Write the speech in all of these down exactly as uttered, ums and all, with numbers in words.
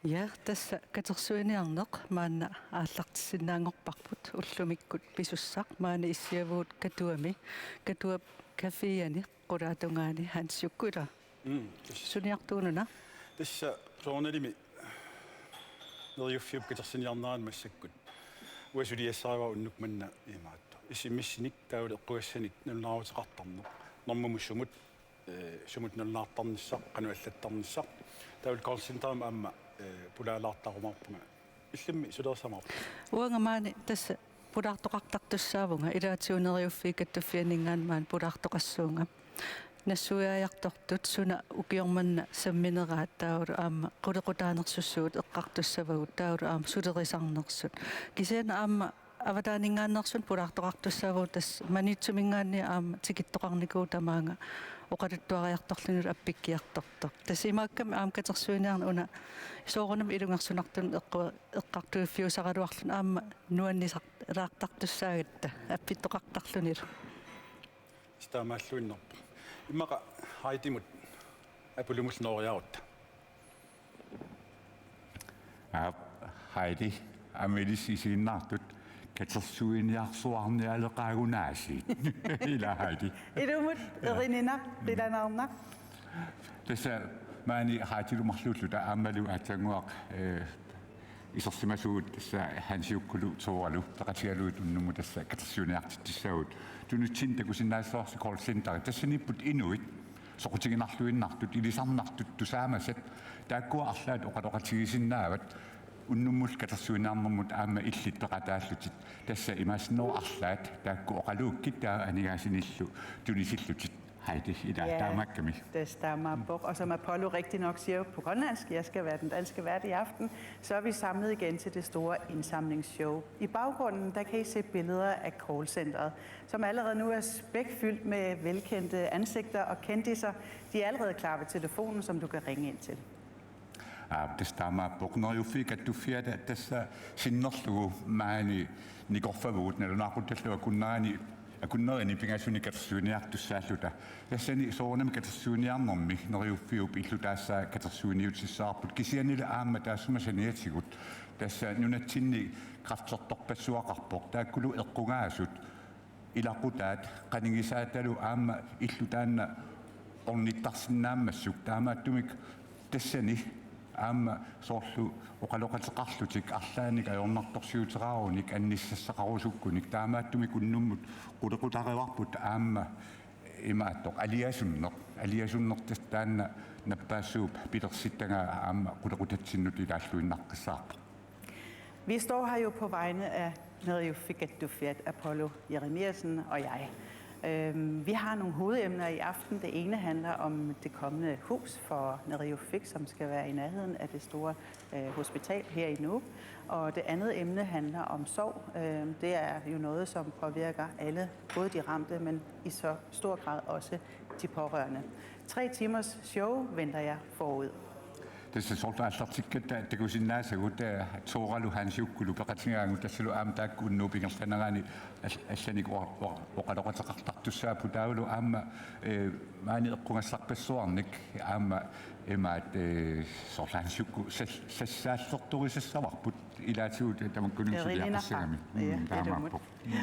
Ja, tassa katersuiniarneq maanna aallartissinnaanngorparput ullumikkut pisussaq, maani issiavugut Katuami, Katuap Caféani qulaatungaani. Hans Jukku, ila. Mm, tassa. Suniartuununa? Tassa soorunalimi Neriuffiup katersuiniarnerani massakkut uanga suliassarivara unnuk manna imaattoq S M S-inik taavalu eqqugassanik nalunaaruteqartarneq. Normumut sumut, eh, sumut nalunaartarnissaq, qanoq allattarnissaq. Taavalu callcenterimi aamma, eh, pulaalaartarumaarpunga. Illimmi sulersamaarpa? Uanga maani tassa pulaartoqartartussaavunga, ilaatigut Neriuffiit Kattuffianninngaanniit maani pulaartoqassuunga. Nassuiaajartortut suna ukioq manna sammineraat taavalu aamma qulequtaanersussuit eqqartussavagut taavalu aamma sulerisarnersut. Kisianni aamma avataaninngaanneersunik pulaartoqartussaavugut, tassa Maniitsuminngaanniit aamma tikittoqarnikuuvoq tamaanga oqaluttuariartorlunilu appikkiartortoq. Tassa imaakkami aamma katersuiniarneq una soorunami ilungersunartunut eqqu-, eqqartuiffiusaraluarluni aamma nuannisar-, laartartussaagatta appittoqartarlunilu. Taamaalluinnarpoq. Immaqa Heidimut Apolumullu nooriarutta. Aap, Heidi, aamma ilissi isiginnaartut katersuiniarsuarnialeqaagut aasiit. Ila Heidi. Ilumut erininaq, qilanaarnaq. Tassa maani Heidilu marluulluta aammalu aatsaannguaq, eh, isersimasugut tassa Hans Jukkulu Thoralu peqatigalugit unnummut tassa katersuiniartitsissaagut. Tunutsinni takusinnaassavarsi callcenteri. Tassaniipput inuit soqutiginarluinnartut, ilisarnartut tusaamasat, taakkua arlaat oqaloqatigisinnaavat unnummut katersuiniarnermut aamma illit peqataallutit. Tassa imaassinnaavoq arlaat taakku oqaluukkit taava aningaasanillu tunisillutit. Heidi, ila. Ja, taamaakkami. Det stemmer, Buk. Og som Apollo rigtig nok siger på grønlandsk, jeg skal være den danske vært i aften, så er vi samlet igen til det store indsamlingsshow. I baggrunden, der kan I se billeder af callcenteret, som allerede nu er spækfyldt med velkendte ansigter og kendiser. De er allerede klar ved telefonen, som du kan ringe ind til. Aap, tassa taamaappoq. Neriuffiit Kattuffiata tassa sinnerlugu maani nikorfavugut, nalunaaqutaallu akunnerani, akunnerini pingasunik katersuiniartussaalluta. Tassani soorunami katersuiniarnermi Neriuffiup illutaassaa katersuiniutissavarput, kisiannili aamma taassuma saniatigut tassa nunatsinni kræftertorpassuaqarpoq, taakkulu eqqugaasut ilaqutaat qanigisaatalu aamma illut taanna ornittarsinnaammassuk, taamaattumik tassani aamma soorlu oqaloqateqarlutik arlaannik ajornartorsiuteraarunik annissassaqarusukkunik, taamaattumik unnummut qulequtarivarput aamma imaattoq aliasunneq, aliasunneq tassa taanna nappaassuup pilersittagaa aamma qulequtatsinnut ilaalluinnaqqissaarpoq. Vi står her jo på vegne af Neriuffiit Kattuffiat, Apollo Jeremiassen og jeg. Øhm, vi har nogle hovedemner i aften. Det ene handler om det kommende hus for Neriuffik, som skal være i nærheden af det store, øh, hospital her i Nuuk. Og det andet emne handler om sorg. Øhm, det er jo noget, som påvirker alle, både de ramte, men i så stor grad også de pårørende. Tre timers show venter jer forud. Tassa soorlu aallartikkatta takusinnaasagut, eh, Thoralu Hans Jukkulu peqatigaagut, tassalu aamma taakku unnuup ingerlanerani al-, allanik o-, o-, oqaloqateqartartussaapput, taavalu aamma, eh, maani eqqugassarpassuarnik aamma imaat, eh, soorlu Hans Jukku sas-, sassaallertorisassavarput ilaatigut tamakkununnga suliaqassagami. Erininaqaaq. Mm, ja, taamaappoq. Ilumut. Mm. Ja.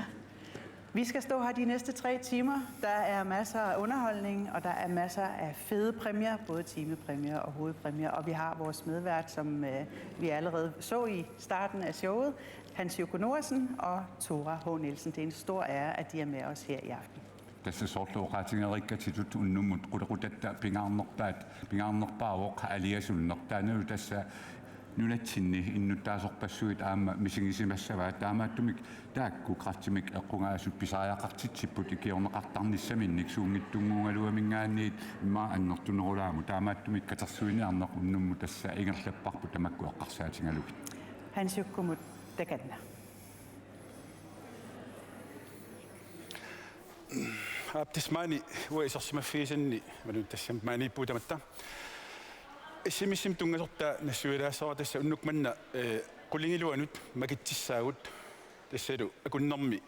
Vi skal stå her de næste tre timer. Der er masser af underholdning, og der er masser af fede præmier, både timepræmier og hovedpræmier. Og vi har vores medvært, som, øh, vi allerede så i starten af showet, Hans Jukku Noersen og Thora H. Nielsen. Det er en stor ære, at de er med os her i aften. Tassa soorlu oqaatigereerikkatsitut unnummut qulequtatta pingaarnerpaat, pingaarnerpaavoq aliasunneq. Taannalu tassa nunatsinni innuttaasorpassuit aamma misigisimassavaat, taamaattumik taakku kræftimik eqqugaasut pisariaqartitsipput ikiorneqartarnissaminnik suunngitsunnguugaluaminngaanniit immaqa annertunerulaamut, taamaattumik katersuiniarneq unnummut tassa ingerlapparput tamakku eqqarsaatigalugit. Hans Jukkumut takanna. Aap, tassa maani uanga isersimaffigisanni, maanna tassami maaniippugut tamatta. S M S-imik tunngasortaa nassuialaassavara, tassa unnuk manna, eh, qulingiluanut makitsissaagut, tassalu akunnermi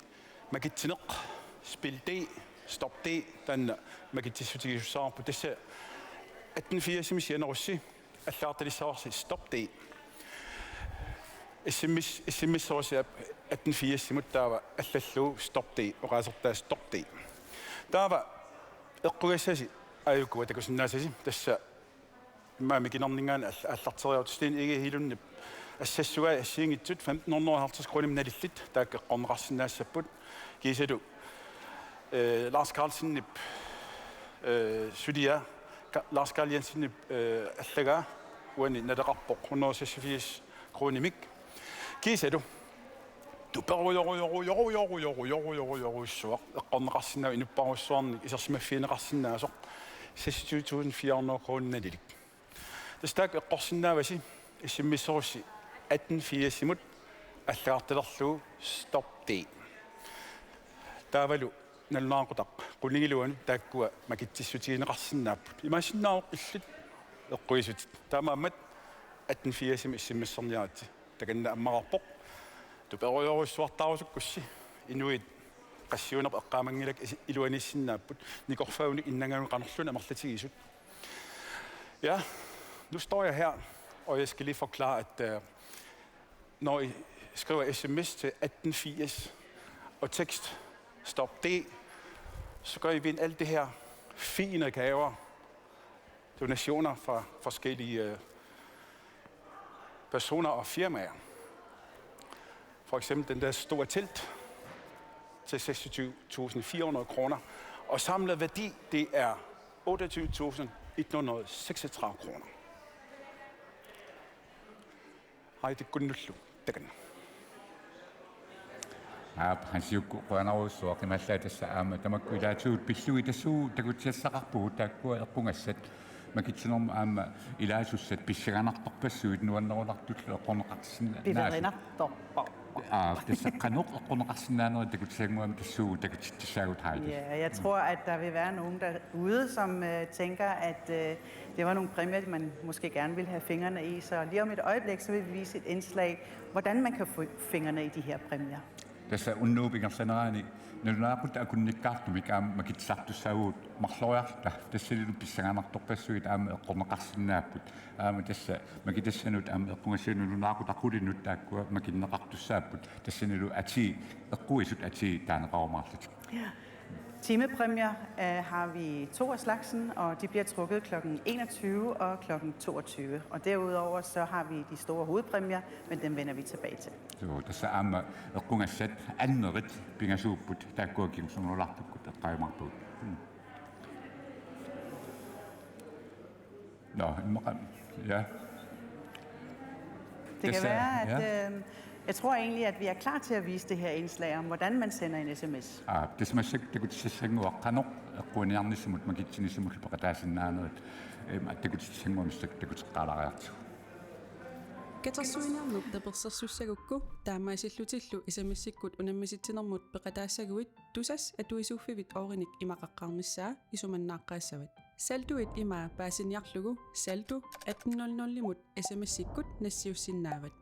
makitsineq, Spil D, Stop D, taanna makitsissutigisussaavoq, tassa atten firsimi sianerussi allagartalissavarsi Stop D. S M S, S M S-erussi atten firsimut taava allallugu Stop D, oqaasertaa Stop D. Taava eqqugassasi aajuku takusinnaassasi tassa immaqa mikinerninngaanniit all-, aallarteriartut Steen Egede Hegelundip assassugai assigiinngitsut femten hundrede og halvtreds kroner nalillit taakku eqqorneqarsinnaassapput kiisalu, øh, Lars Carlsenip, øh, suliaa, Ka-, Lars Carl Jensenip, øh, allagaa uani naleqarpoq hundrede og seksogfirs kronimik. Kiisalu tuperujorujorujorujorujorujorujorujorujussuaq eqqorneqarsinnaavoq inupparujussuarnik isersimaffigineqarsinnaasoq seksogtyve tusind fire hundrede kroner nalilik. Tassa taakku eqqorsinnaavasi S M S-erussi atten firsimut allagartalerlugu Stop D. Taavalu nalunaaqutaq qulingilluanut taakkua makitsissutigineqarsinnaapput. Imaassinnaavoq illit eqquisutit. Taamaammat atten firsimut S M S-erniaritsi. Takanna ammaqarpoq. Tuperujorujussuartaarusukkussi inuit qassiunerput eqqaamanngilakka isi-, iluaniissinnaapput. Nikorfaunik innangaanut qanorluunniit amerlatigisut. Ja, nu står jeg her, og jeg skal lige forklare, at, øh, når I skriver S M S til atten firs og tekst Stop D, så gør I vinde alle de her fine gaver, donationer fra forskellige, øh, personer og firmaer. For eksempel den der store telt til seksogtyve tusind fire hundrede kroner. Og samlet værdi, det er otteogtyve tusind et hundrede og seksogtredive kroner. Hej, det er kun nu. Takanna. Aap, Hans Jukku, qujanarujussuaq, imaallaat tassa aamma tamakku ilaatigut pillugit tassuugu takutissaqarpugut taakkua eqqugassat makitsinermut aamma ilaasussat pissanganartorpassuit nuannerunartullu eqqorneqarsinnaasut. Piverinartorpoq. Aap, tassa qanoq eqqorneqarsinnaanerit takutissannguamik tassuugu takutitsissaagut, Heidi. Ja, jeg tror, at der vil være nogen derude, som, øh, tænker, at, øh, det var nogle præmier, man måske gerne ville have fingrene i. Så lige om et øjeblik, så vil vi vise et indslag, hvordan man kan få fingrene i de her præmier. Tassa unnuup ingerlanerani nalunaaqutaq akunnikkaartumik aamma makitsisartussaavugut marloriarluta tassanilu pissanganartorpassuit aamma eqqorneqarsinnaapput. Aamma tassa makitassanut aamma eqqugassanut nalunaaqutaq qulinut taakkua makinneqartussaapput. Tassanilu atii, eqquisut atii taaneqarumaarlutik. Ja. Timepræmier, øh, har vi to af slagsen, og de bliver trukket klokken enogtyve og klokken toogtyve. Og derudover så har vi de store hovedpræmier, men dem vender vi tilbage til. Suu, tassa aamma eqqugassat annerit pingasuupput taakkua kingusumulaartukkut eqqaajumaarpagut. Hmm. Nå, immaqa, ja. Det kan Tassa, være, at, ja. Øh, jeg tror egentlig, at vi er klar til at vise det her indslag om, hvordan man sender en S M S. Aa, tassa massakkut takutissannguaq qanoq eqquiniarnissamut makitsinissamullu peqataasinnaanerit, øhm, takutissannguaq massakkut takuteqqaalaariartigu. Katersuiniarneq tapersersussagukku taamaasillutillu S M S-ikkut unammisitsinermut peqataassaguit Tusas atuisuuffivit oorinik imaqaqqaarnissaa isumannaaqqaassavat. Salduit imaa paasiniarlugu saldu atten nul nul-imut S M S-ikkut nassiussinnaavat.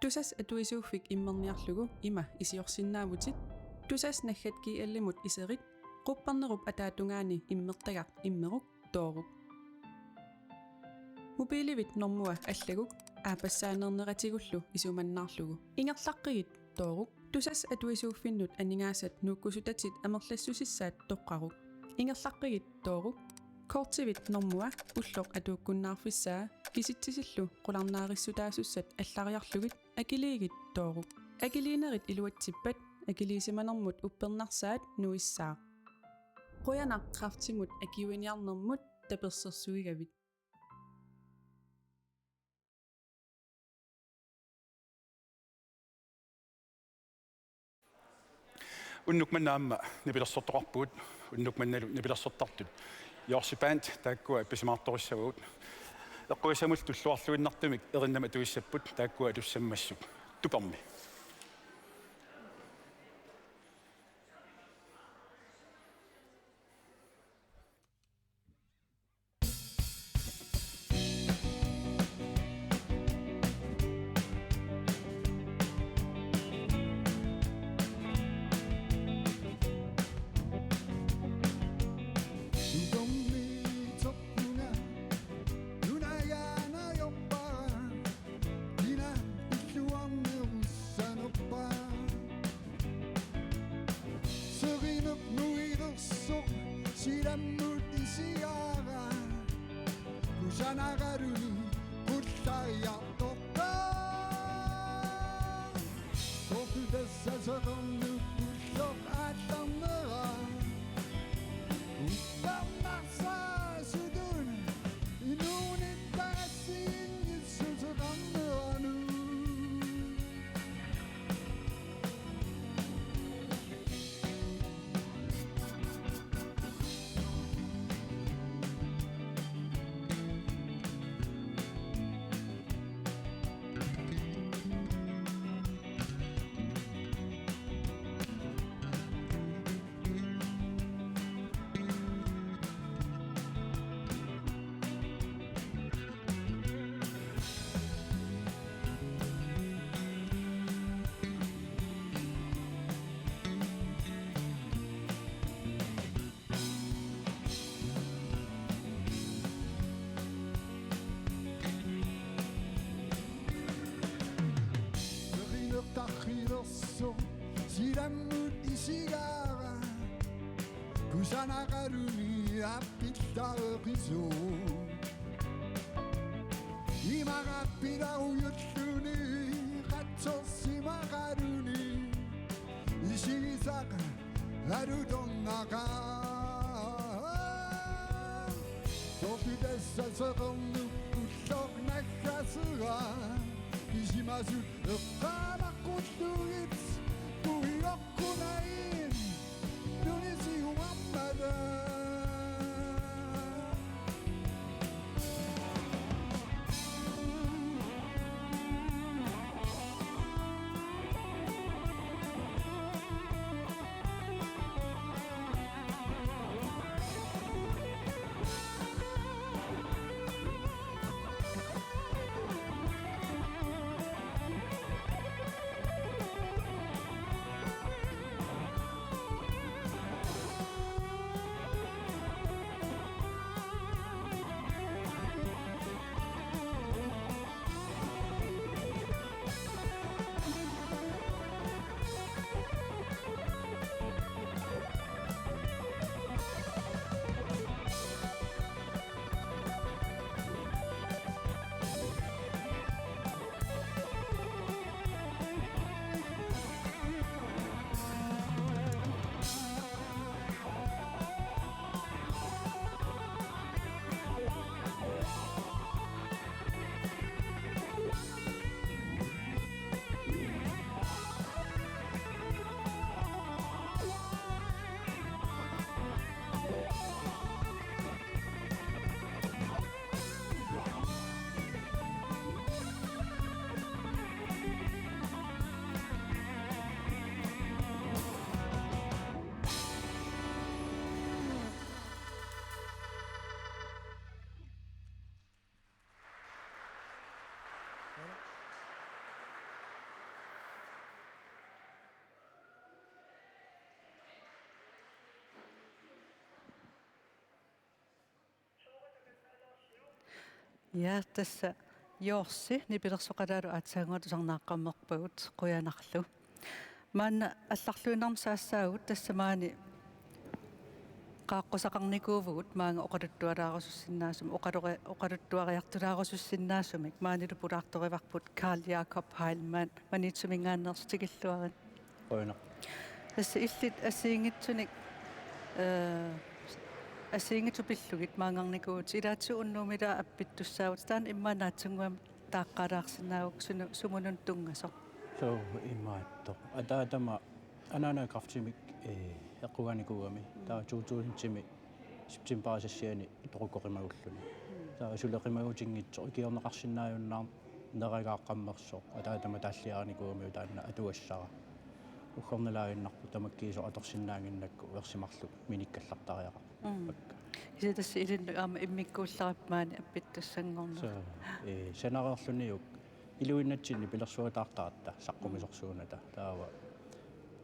Tusas atuisuuffik immerniarlugu ima isiorsinnaavutit, tusas naggat G L-imut iserit, quppernerup ataatungaani immertagaq immeruk tooruk. Mobiilivit normua allaguk aappassaaneerneratigut isumannaarlugu. Ingerlaqqigit tooruk. Tusas atuisuuffinnut aningaasat nuukkusutatit amerlassusissaat toqqaruk. Ingerlaqqigit tooruk. Kortivit normua ulloq atuukkunnaarfissaa kisitsisillu qularnaarissutaasussat allariarlugit akiliigit tooruk. Akiliinerit iluatsippat akiliisimanermut uppernarsaat nuissaaq. Qujanaq kræftimut akiuiniarnermut tapersersuigavit. Unnuk manna aamma nipilersortoqarpugut, unnuk mannalu nipilersortartut Jorsi Band taakkua appisimaartorissavagut. Eqqugassamut tulluarluinnartumik erinnama atuissapput taakkua atussammassuk Tupermi. Naqaruni qullariartortaa. Soorlu tassa seqernup ulloq aallarnera. Uppernarsaassutut inuunitta assigiinngitsut seqarneranut. Perinertarrilersoq silammut isigaara, kusanaqarluni aappillaareqisoq. Imaappilarujulluni qatsorsimaqarluni isigisaq alutornaqaaq. Soorlu tassa seqernup ulloq naggasera, kisimasut eqqaamaqqullugit puioqqunain tunisiuarmata. Ja, tassa Joorsi nipilersoqalaalu aatsaannguaq tusarnaaqqammerpagut, qujanarlu. Maanna allarluinnarmik saassaagut, tassa maani qaaqqusaqarnikuuvugut maanga oqaluttualaarusussinnaasumik, oqalore-, oqaluttuariartulaarusussinnaasumik, maanilu pulaartorivarput Carl Jakob Heilmann, Maniitsuminngaanneersoq, tikilluarit. Qujanaq. Tassa illit assigiinngitsunik, eh, assigiinngitsut pillugit maanngarnikuuvutit, ilaatigut unnuup ilaa appittussaavutit, taanna immaqa naatsumik taaqqaalaarsinnaagukku sunu-, sumunut tunngasoq? Suu, imaattoq. Ataatama anaanaa kræftimik, eh, eqqugaanikuugami. Taava to tusindimi septembarip seksogtyveani toqukkoqimagulluni. Taava suleqimagutinngitsoq ikiorneqarsinnaajunnaarneragaaqqammersoq. Ataatama taalliarinikuugamiuk taanna atugassara. Uggornalaaginnarpoq tamakkiisoq atorsinnaannginnakku uersimarluk minikkallartariaqarpakka. Mm. Kisianni tassa ilinnut aamma immikkuullaripput maani appittussanngorneq. Suu, ee, sanareerluniuk iluinnatsinni pilersuataartaratta saqqumisorsuunata. Taava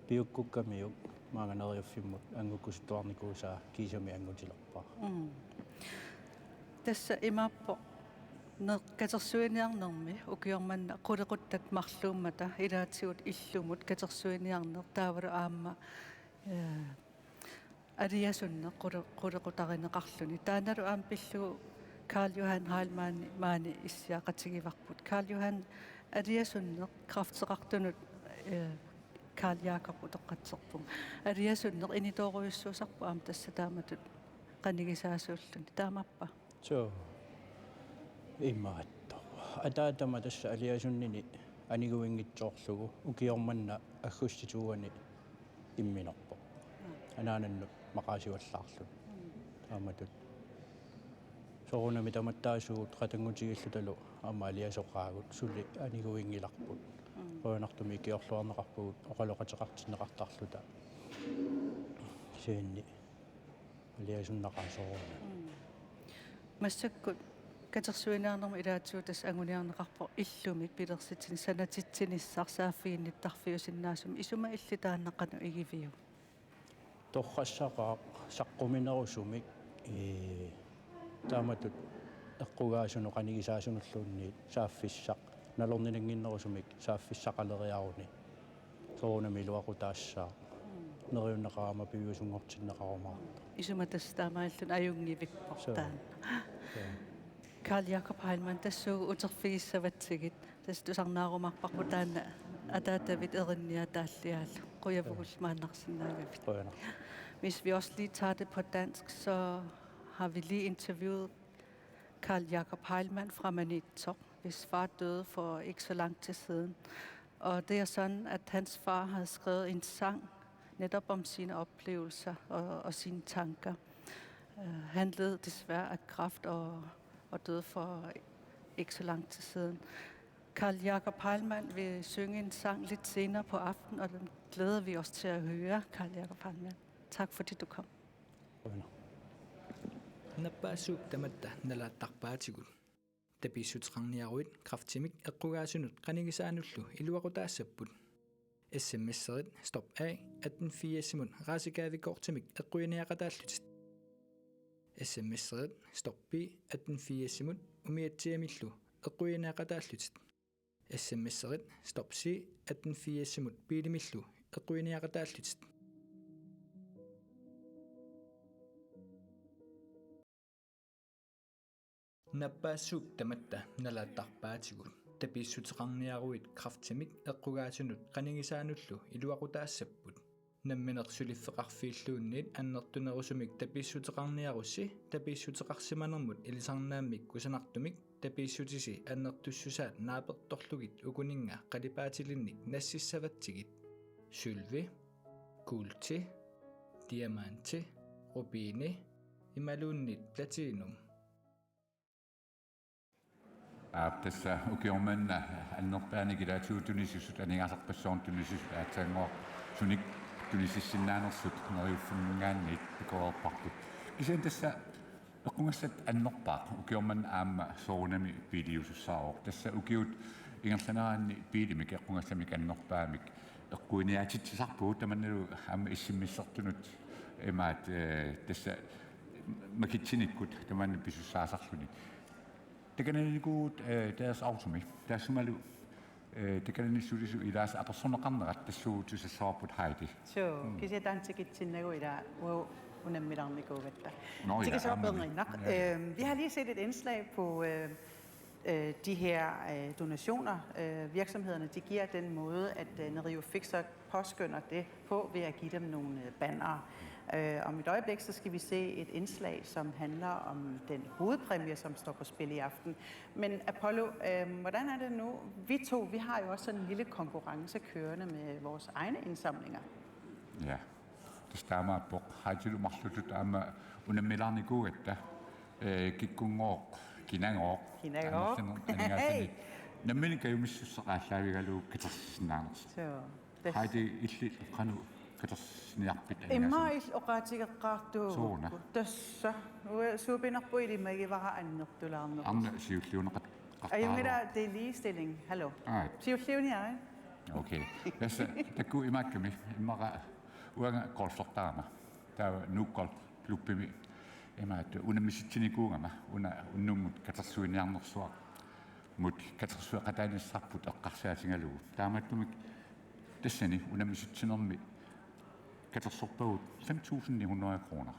piukkukkamiuk maanga neriuffimmut anngukkusuttuarnikuusaa kiisami anngutilerpara. Mm. Tassa imaappoq ner-, katersuiniarnermi ukioq manna qulequttat marluummata ilaatigut illumut katersuiniarneq taavalu aamma, eh, aliasunneq qule-, qulequtarineqarluni. Taannalu aamma pillugu Karl Johan Heilmann maani issiaqatigivarput. Karl Johan, aliasunneq kræfteqartunut, eh, Karl Jakob utoqqatserpunga. Aliasunneq initoorujussuusarpoq aamma tassa taamatut qanigisaasuulluni. Taamaappa? Suu. Imaattoq. Ataatama tassa aliasunnini aniguinngitsoorlugu ukioq manna aggustip to-ani imminorpoq. Anaanannut maqaasivallaarluni. Taamatut. Soorunami tamattaasugut qatanngutigiillutalu aamma aliasoqaagut suli aniguinngilarput. Qujanartumik ikiorluarneqarpugut oqaloqateqartinneqartarluta. Kisianni aliasunnaqaaq soorunami. Massakkut katersuiniarnermut ilaatigut tassa anguniarneqarpoq illumik pilersitsineq sanatitsinissaq saaffiginnittarfiusinnaasumik. Isuma illit taanna qanoq igiviuk? Torrassaqaaq saqquminerusumik, ee, taamatut eqqugaasunut qanigisaasunulluunniit saaffissaq nalorninannginnerusumik saaffissaqaleriaruni. Soorunami iluaqutaassaaq. Neriunneqarama piviusunngortinneqarumaartoq. Isuma tassa taamaalilluni ajunngivippoq. Suu. Taanna. Suu. Karl Jakob Heilmann, tassuugu uterfigissavatsigit. Tassa tusarnaarumaarparput taanna ataatavit erinniataalliaalu. Qujavugut maannarsinnaagavit. Qujanaq. Hvis vi også lige tager det på dansk, så har vi lige interviewet Karl Jakob Heilmann fra Maniitsoq, hvis far døde for ikke så lang tid siden. Og det er sådan, at hans far havde skrevet en sang netop om sine oplevelser og, og sine tanker. Øh, han led desværre af kræft og, og døde for ikke så lang tid siden. Karl Jakob Heilmann vil synge en sang lidt senere på aftenen, og den glæder vi os til at høre, Karl Jakob Heilmann. Tak fordi du kom. Nappaassuup tamatta nalaattarpaatigut. Tapiissuteqarniaruit kræftimik eqqugaasunut qanigisaanullu iluaqutaassapput. S M S-erit stop A atten firsimut rejsegavekortimik eqquiniaqataallutit. S M S-erit stop B atten firsimut umiatsiamillu eqquiniaqataallutit. S M S-erit stop C atten firsimut biilimillu eqquiniaqataallutit. Nappaassuup tamatta nalaattarpaatigut. Tapiissuteqarniaruit kræftimik eqqugaasunut qanigisaanullu iluaqutaassapput. Nammineq suliffeqarfiilluunniit annertunerusumik tapiissuteqarniarussi tapiissuteqarsimanermut ilisarnaammik kusanartumik tapiissutisi annertussusaat naapertorlugit ukuninnga qalipaatilinnik nassissavatsigit: sølvi, kuulti, diamanti, rubini imaluunniit platinum. Aap, tassa ukioq manna annertaanik ilaatigut tunisisut, aningaasarpassuarnik tunisisut aatsaannguaq sunik tunisissinnaanersut Neriuffimminngaanniit pikuerparput. Kisianni tassa eqqugassat annerpaaq, ukioq manna aamma soorunami biiliusussaavoq. Tassa ukiut ingerlaneranni biilimik eqqugassamik annerpaamik eqquiniaatitsisarpugut, tamannalu aamma issimmissertunut imaat, eh, tassa makitsinikkut tamanna pisussaasarluni. Takananiikkuuvugut, eh, Deres Automi. Taassumalu, eh, takanani sulisut ilaasa apersorneqarnerat tassuugu tusassavarput Heidi. Suu, mm, kisianni taanna tikitsinnagu ila u-, unammilaarnikuugatta. Nå, ja, tikisooq aamma. Peerninnaq. Ja, ja. Øhm, vi har lige set et indslag på, øh, øh, de her, øh, donationer, øh, virksomhederne de giver, den måde, at, øh, Neriuffik så påskynder det på ved at give dem nogle, øh, bannere. Øh, om et øjeblik, så skal vi se et indslag, som handler om den hovedpræmie, som står på spil i aften. Men Apollo, øh, hvordan er det nu? Vi to, vi har jo også sådan en lille konkurrence kørende med vores egne indsamlinger. Ja, tassa taamaappoq. Heidilu marlulluta aamma unammilaarnikuugatta, eh, kikkunngooq, kinagooq. Kinagooq. Amerlanerit aningaasat. Hey! Nammineq kajumissuseq aallaavigalugu katersissinnaanersoq. Suu. Tassa. Heidi, illit qanoq katersiniarpit? Immaqa aningaasat. Illit oqaatigeqqaartuugukku. Sooruna? Tassa. Uanga suupinerput ilimagivara annertulaarneq. Arnaq siulliunneqartarpoq. Ajunngilaq, det er ligestilling. Hallo. Aa. Siulliuniarit. Okay. Tassa takuuk imaakkami, immaqa uanga golfertarama. Taava Nuuk Golf Klubbimi imaattoq unammissitsinikuugama una unnummut katersuiniarnersuarmut katersueqataanissaarput eqqarsaatigalugu. Taamaattumik tassani unammissitsinermi katersorpagut fem tusind ni hundrede kroner.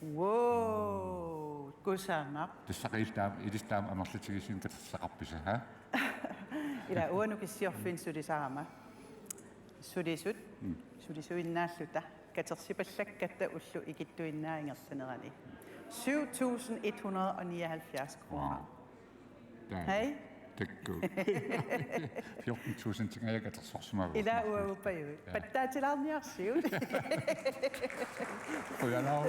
Wow, kusanaq. Tassaqiltaam ilissi taama amerlatigisumik katersaqarpisi, ha? Ila uanga Nukissiorfiit sulisarama. Sulisut, sulisuinnaalluta. Katersipallakkatta ullut ikittuinnaat ingerlanerani. Syv tusind et hundrede og nioghalvfjerds kroner. Wow. Taama. Hej. Takuuk. Fjorten tusind tingaja katersorsimavaa. Ila uaguppajui. Ja. Pattaatilaarniarsiuk. Qujanaq.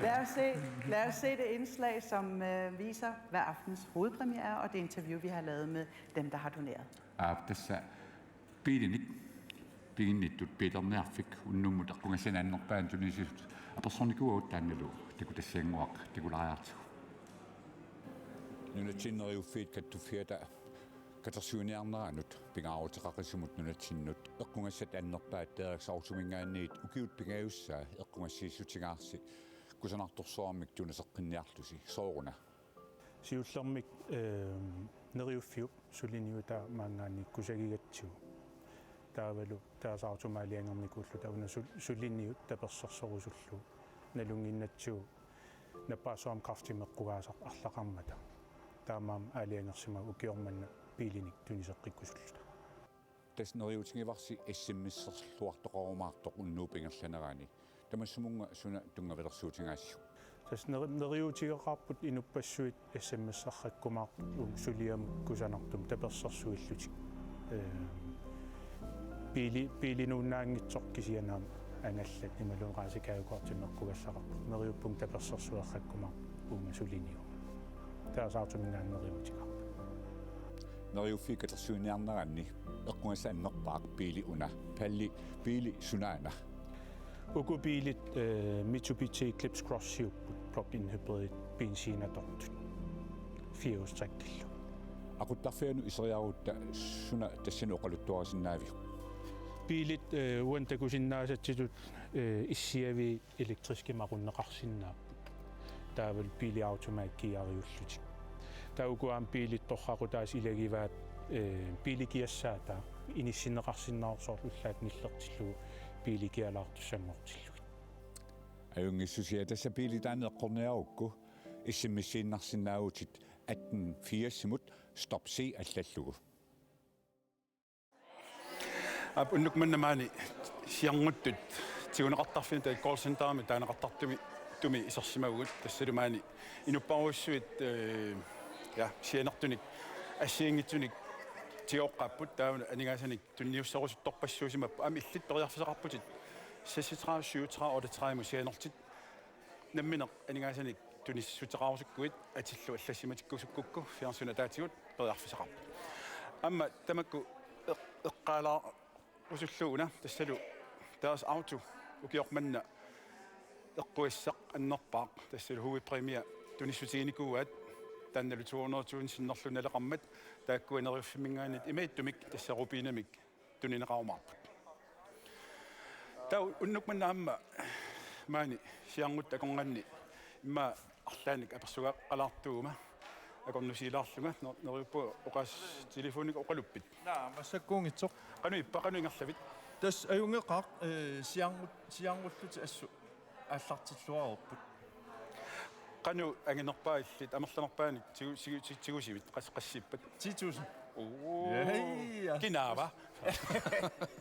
Lad os se, lad os se det indslag, som øh, viser, hvad aftens hovedpræmie er, og det interview, vi har lavet med dem, der har doneret. Aap, tassa biilinik piginnittut Peter Nervik unnummut eqqugassanut annerpaanut tunisisut apersornikuuagut, taannalu takutassiannguaq takulaariartigu. Nunatsinni Neriuffiit Kattuffiata katersuiniarneranut pingaaruteqaqisumut nunatsinnut eqqugassat annerpaat Deriks Autominngaanniit ukiut pingajussaa eqqugassiissutigaarsi kusanartorsuarmik tuniseqqinniarlusi, sooruna? Siullermik, eh, Neriuffiup suliniutaa maanngaanniit kusagigatsigu. Taavalu Deriks Automik aalajangernikuulluta una sul-, suliniut tapersersorusullugu. Nalunnginnatsigu nappaassuarmik kræftimik eqqugaasaq arlaqarmata. Taamaammat aalajangersimavoq ukioq manna biilinik tuniseqqikkusulluta. Tassa neriuutigivarsi S M S-erluartoqarumaartoq unnuup ingerlanerani. Tamassumunnga suna tunngavilersuutigaasiuk? Tassa neri-, neriuutigeqaarput inuppassuit S M S-eqqikkumaarput suliamut kusanartumik tapersersuillutik. Ee, biili-, biilinuunnaanngitsoq kisianni aamma angallat imaluunniit rejsekort-imik eqqugassaqarput. Neriuppunga tapersersueqqikkumaarput uuma suliniuvoq. Deriks Autominngaanniit neriuutigaarput. Neriuffiit katersuiniarneranni eqqugassaq annerpaaq biili una. Palli, biili sunaana? Uku biilit, eh, Mitsubishi Eclipse Crossiupput, plug-in hybridit, benziinatortut. Firehjulstrækkillu. Aquttarfianut iseriarutta suna tassani oqaluttuarisinnaaviuk? Biilit, eh, uani takusinnaasatsitut, eh, issiavii elektriskimik aqunneqarsinnaapput. Taavalu biili automaatkiariullutik. Taava uku aamma biilit torraqutaasa ilagivaat, eh, biili kiassaataa inissinneqarsinnaasoq, ullaaq nillertillugu biili kialaartussanngortillugit. Ajunngissusia, tassa biili taanna eqqorniarukku S M S-iinnarsinnaavutit atten firsimut stop C allallugu. Aap, unnuk manna maani sianertut tiguneqartarfimmut, taava callcenterimi taaneqartartumi, tumi isersimavugut, tassalu maani inuppassuit, eh, ja, sianertunik assigiinngitsunik tigooqqaapput, taava aningaasanik tunniusserusuttorpassuusimapput. Aamma illit periarfissaqarputit seksogtredive syvogtredive otteogtredive sianertit. Nammineq aningaasanik tunississuteqarusukkuit atillu allassimatikkusukkukku fjernsyni ataatigut periarfissaqarput. Aamma tamakku eq-, eqqaalaarusullugu una, tassalu Deriks Auto ukioq manna eqqugassaq annerpaaq, tassalu hovedpræmie tunissutiginikuuaat, taannalu to hundrede tusind sinnerlugit naleqarmat, taakkua Neriuffimminngaanniit imaattumik tassa rubinamik tunineqarumaarput. Taava unnuk manna aamma maani sianertut akornanni immaqa arlaannik apersugaqalaartuuguma akornusiilaarlunga, ner-, neriuppunga oqaas-, telefonikkut oqaluppit? Naa, massakkuunngitsoq. Qanoq ippa, qanoq ingerlavit? Tassa ajunngeqaaq, eh, sianerut-, sianerlutik assut aallartilluareerput. Qanoq anginerpaat illit, amerlanerpaanik tigu-, tigu-, tigu-, tigusivit, qas-, qassiippat? Ti tusind. Oo. Ja, ja. Kinaava?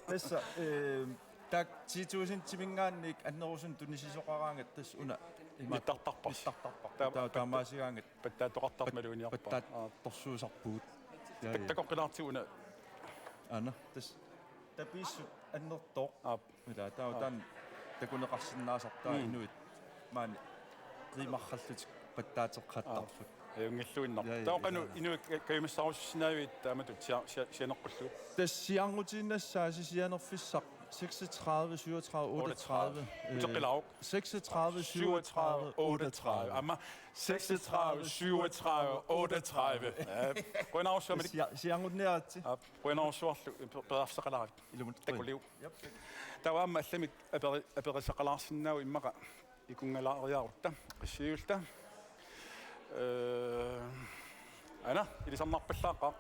Tassa, eh, taakku ti tusindiminngaanniit annerusunik tunisisoqaraangat tassa una ima- Nittartarparsi. Nittartarparput. Taava taava pat-, taamaasigaangat pattaattoqartarmat maluginiarpaa. Pattaattorsuusarpugut. Ja, ja. Pattakoqqilaartigu una. Aana, tassa. Tapiissut annertooq. Aap. Ila taava taanna takuneqarsinnaasartaa. Mm. Inuit maani qiimarrallutik pattaateqqattarput. Aap. Ajunngilluinnarpoq. Ja, ja, taava qanoq ja. Inuit ka-, kajumissaarussinnaavigit taamatut sia-, sia-, sianertullu? Tassa sianertiinnassaasi sianerfissaq seksogtredive syvogtredive otteogtredive. Otteogtredive. Øh, uteqqilaaruk. Seksogtredive syvogtredive otteogtredive. Aamma seksogtredive syvogtredive otteogtredive. Ja, qujanarsuaq. Sia-, sianerniaritsi. Aap, qujanarsuarlu pe-, periarfissaqalaaravit. Ilumut. Takullugu. Jep. Taava aamma allamik aperi-, aperissaqalaarsinnaavoq immaqa ikunngalaariarutta. Qassiulluta. Eh, aana, ilisarnarpallaaqaaq.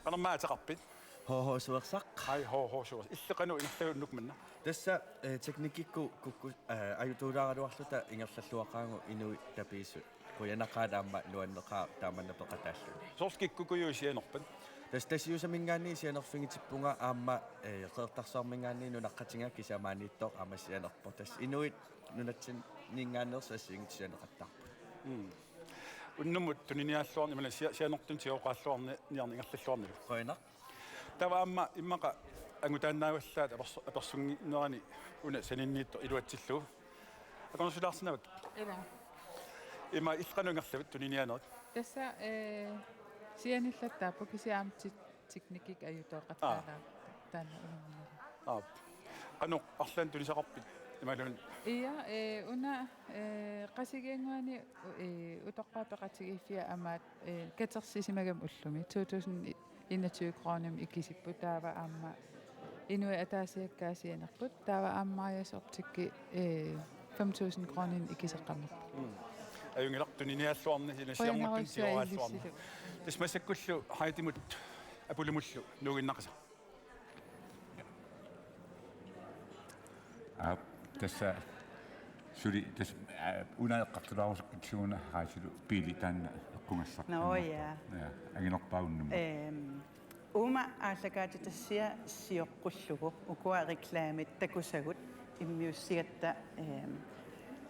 Qanormaa ateqarpit? H H Suersaq. Ai, H H Suersaq. Illit qanoq ingerlaviuk unnuk manna? Tassa eh, teknikkikkut kukku eh, ajutuulaaraluarluta ingerlalluaqaagut inuit tapiissut. Qujanaqaaq aamma nuanneqaaq taamanna peqataalluni. Soorlu kikkukkut sianerpat? Tassa Tasiusaminngaanniit sianerfigitippunga aamma eh, Qeqertarsuarminngaanniit nunaqqatiga kisianni maaniittoq aamma sianerpoq. Tassa inuit nunatsinninngaanneersut assigiinngitsut sianeqattaarput. Unnummut tuniniaalluarni, imaluunniit sia-, sianertunut tigooqqaalluarniarni ingerlalluarnilu. Qujanaq. Taava aamma immaqa angutaannaavallaat apersu-, apersunnginnerani una saninniittoq iluatsillugu. Akornusilaarsinnaavat. Ila. Ima illit qanoq ingerlavit tuniniaanerit? Tassa eh, sianillattaarpoq kisianni aamma tek-, teknikkik ajutooqattaalaarpoq taanna unammilera. Aap. Qanoq arlaannik tunisaqarpit imaluunniit? Ia eh, una eh, Qasigiannguani eh, utoqqaat peqatigiiffia amaat eh, katersisimagami ullumi to tusind enogtyve kronimik ikisipput taava aamma inuit ataasiakkaat sianerput taava aamma Marias Optikki eh, fem tusind kronimik ikiseqqammerput. Ajunngilaq tuniniaalluarni, ina sianertunut tigooqqaalluarni. Tassa massakkullu Heidimut Apolomullu nuuginnaqisa. Aap, tassa suli tassa eh, una eqqartulaarusukkikkiguna Heidillu biili taanna eqqugassaq. Nå, ja. Ja, anginerpaaq unnummat. Øhm, uuma aallakaatitassia sioqqullugu ukua reklamit takusagut immiussigatta øhm,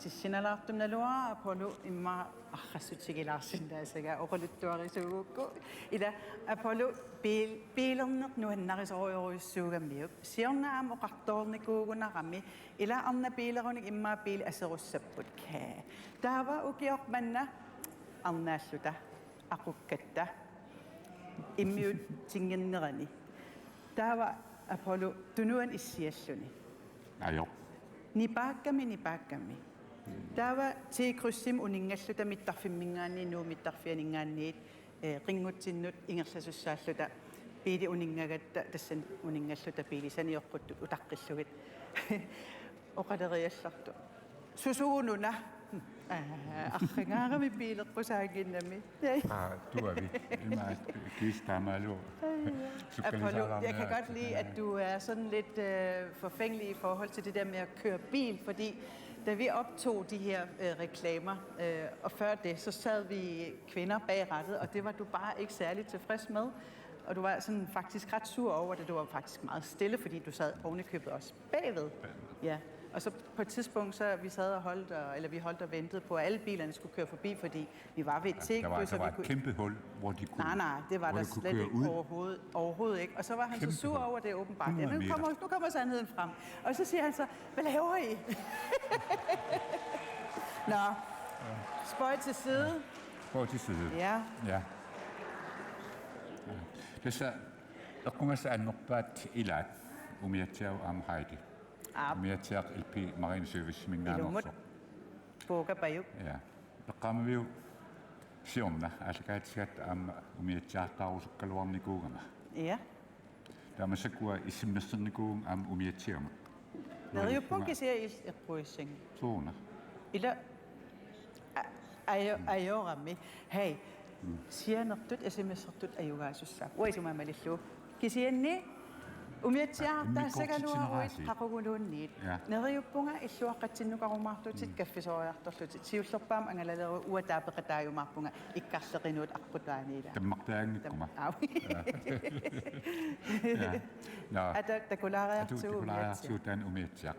tissinalaartumik naluara Apollo immaqa arrassutigilaarsinnaassagaa oqaluttuarisuugukku. Ila Apollo biil-, biilerneq nuannarisorujorujussuugamiuk. Siorna aamma oqartoornikuugunarami. Ila arnat biilerunik immaqa biilit aserussapput. Kæ. Taava ukioq manna arnaalluta aqukkatta immiutinngikkaluarnerani. Taava Apollo tunuani issialluni. Ajoq. Nipaakkami, nipaakkami. Taava T-krydsimi uninngalluta mittarfimminngaanniit, Nuup mittarfianinngaanniit, eh, qinngutsinnut ingerlasussaalluta biili uninngagatta tassani uninngalluta biili sanioqquttut utaqqillugit. Oqaleriallartoq. Susugununa. Aa, arrangaarami biileqqusaannginnami. Aa, tuavi. Ima kiis taamaalu. Apollo, jeg kan godt lide, at du er sådan lidt øh, forfængelig i forhold til det der med at køre bil, fordi da vi optog de her øh, reklamer, øh, og før det, så sad vi kvinder bag rattet, og det var du bare ikke særlig tilfreds med. Og du var sådan faktisk ret sur over det. Du var faktisk meget stille, fordi du sad ovenikøbet også bagved. Ja. Og så på et tidspunkt, så vi sad og holdt, og, eller vi holdt og ventede på, at alle bilerne skulle køre forbi, fordi vi var ved et Der var, T-kryds, der og vi var et kunne... kæmpe hul, hvor de kunne, Nej, nej, det var hvor der de kunne slet køre ikke ud. Overhovedet, overhovedet ikke. Og så var han Kæmpe så sur hul. over det åbenbart. Ja, hundrede nu, meter. kommer, nu kommer sandheden frem. Og så siger han så, hvad laver I? Nå, spøj til side. Spøj til side. Ja. Ja. Tassa eqqugassat annerpaat ilaat umiatsiaq aamma Heidi. Aap. Umiatsiaq L P Marine Serviceminngaanneersoq. Ilumut. Puuka Pajuk. Ja. Eqqaamaviuk siorna aallakaatitsigatta aamma umiatsiartaarusukkaluarnikuugama. Ja. Taava massakkut isummersornikuuvunga aamma umiatsiamut. Neriuppunga kisianni illit eqquissagit. Sooruna. Ila a- ajo- ajorami. Hej. Sianertut isummersortut ajugaasussaavoq. Uanga isumaa malillugu. Kisianni umiatsiartaassagaluaruit qaquguluunniit. Ja. Neriuppunga illuaqqatsinnukarumaartutit kaffisoriartorlutit. Siullerpaamik angalaleruit uanga taapeqataajumaarpunga ikkarleqinuut aqqutaaniila. Tammartaanngikkuma. Au. Ja. Nå. Ata takulaariartigu Atu takulaariartigu umiatsiaq. Taanna umiatsiaq.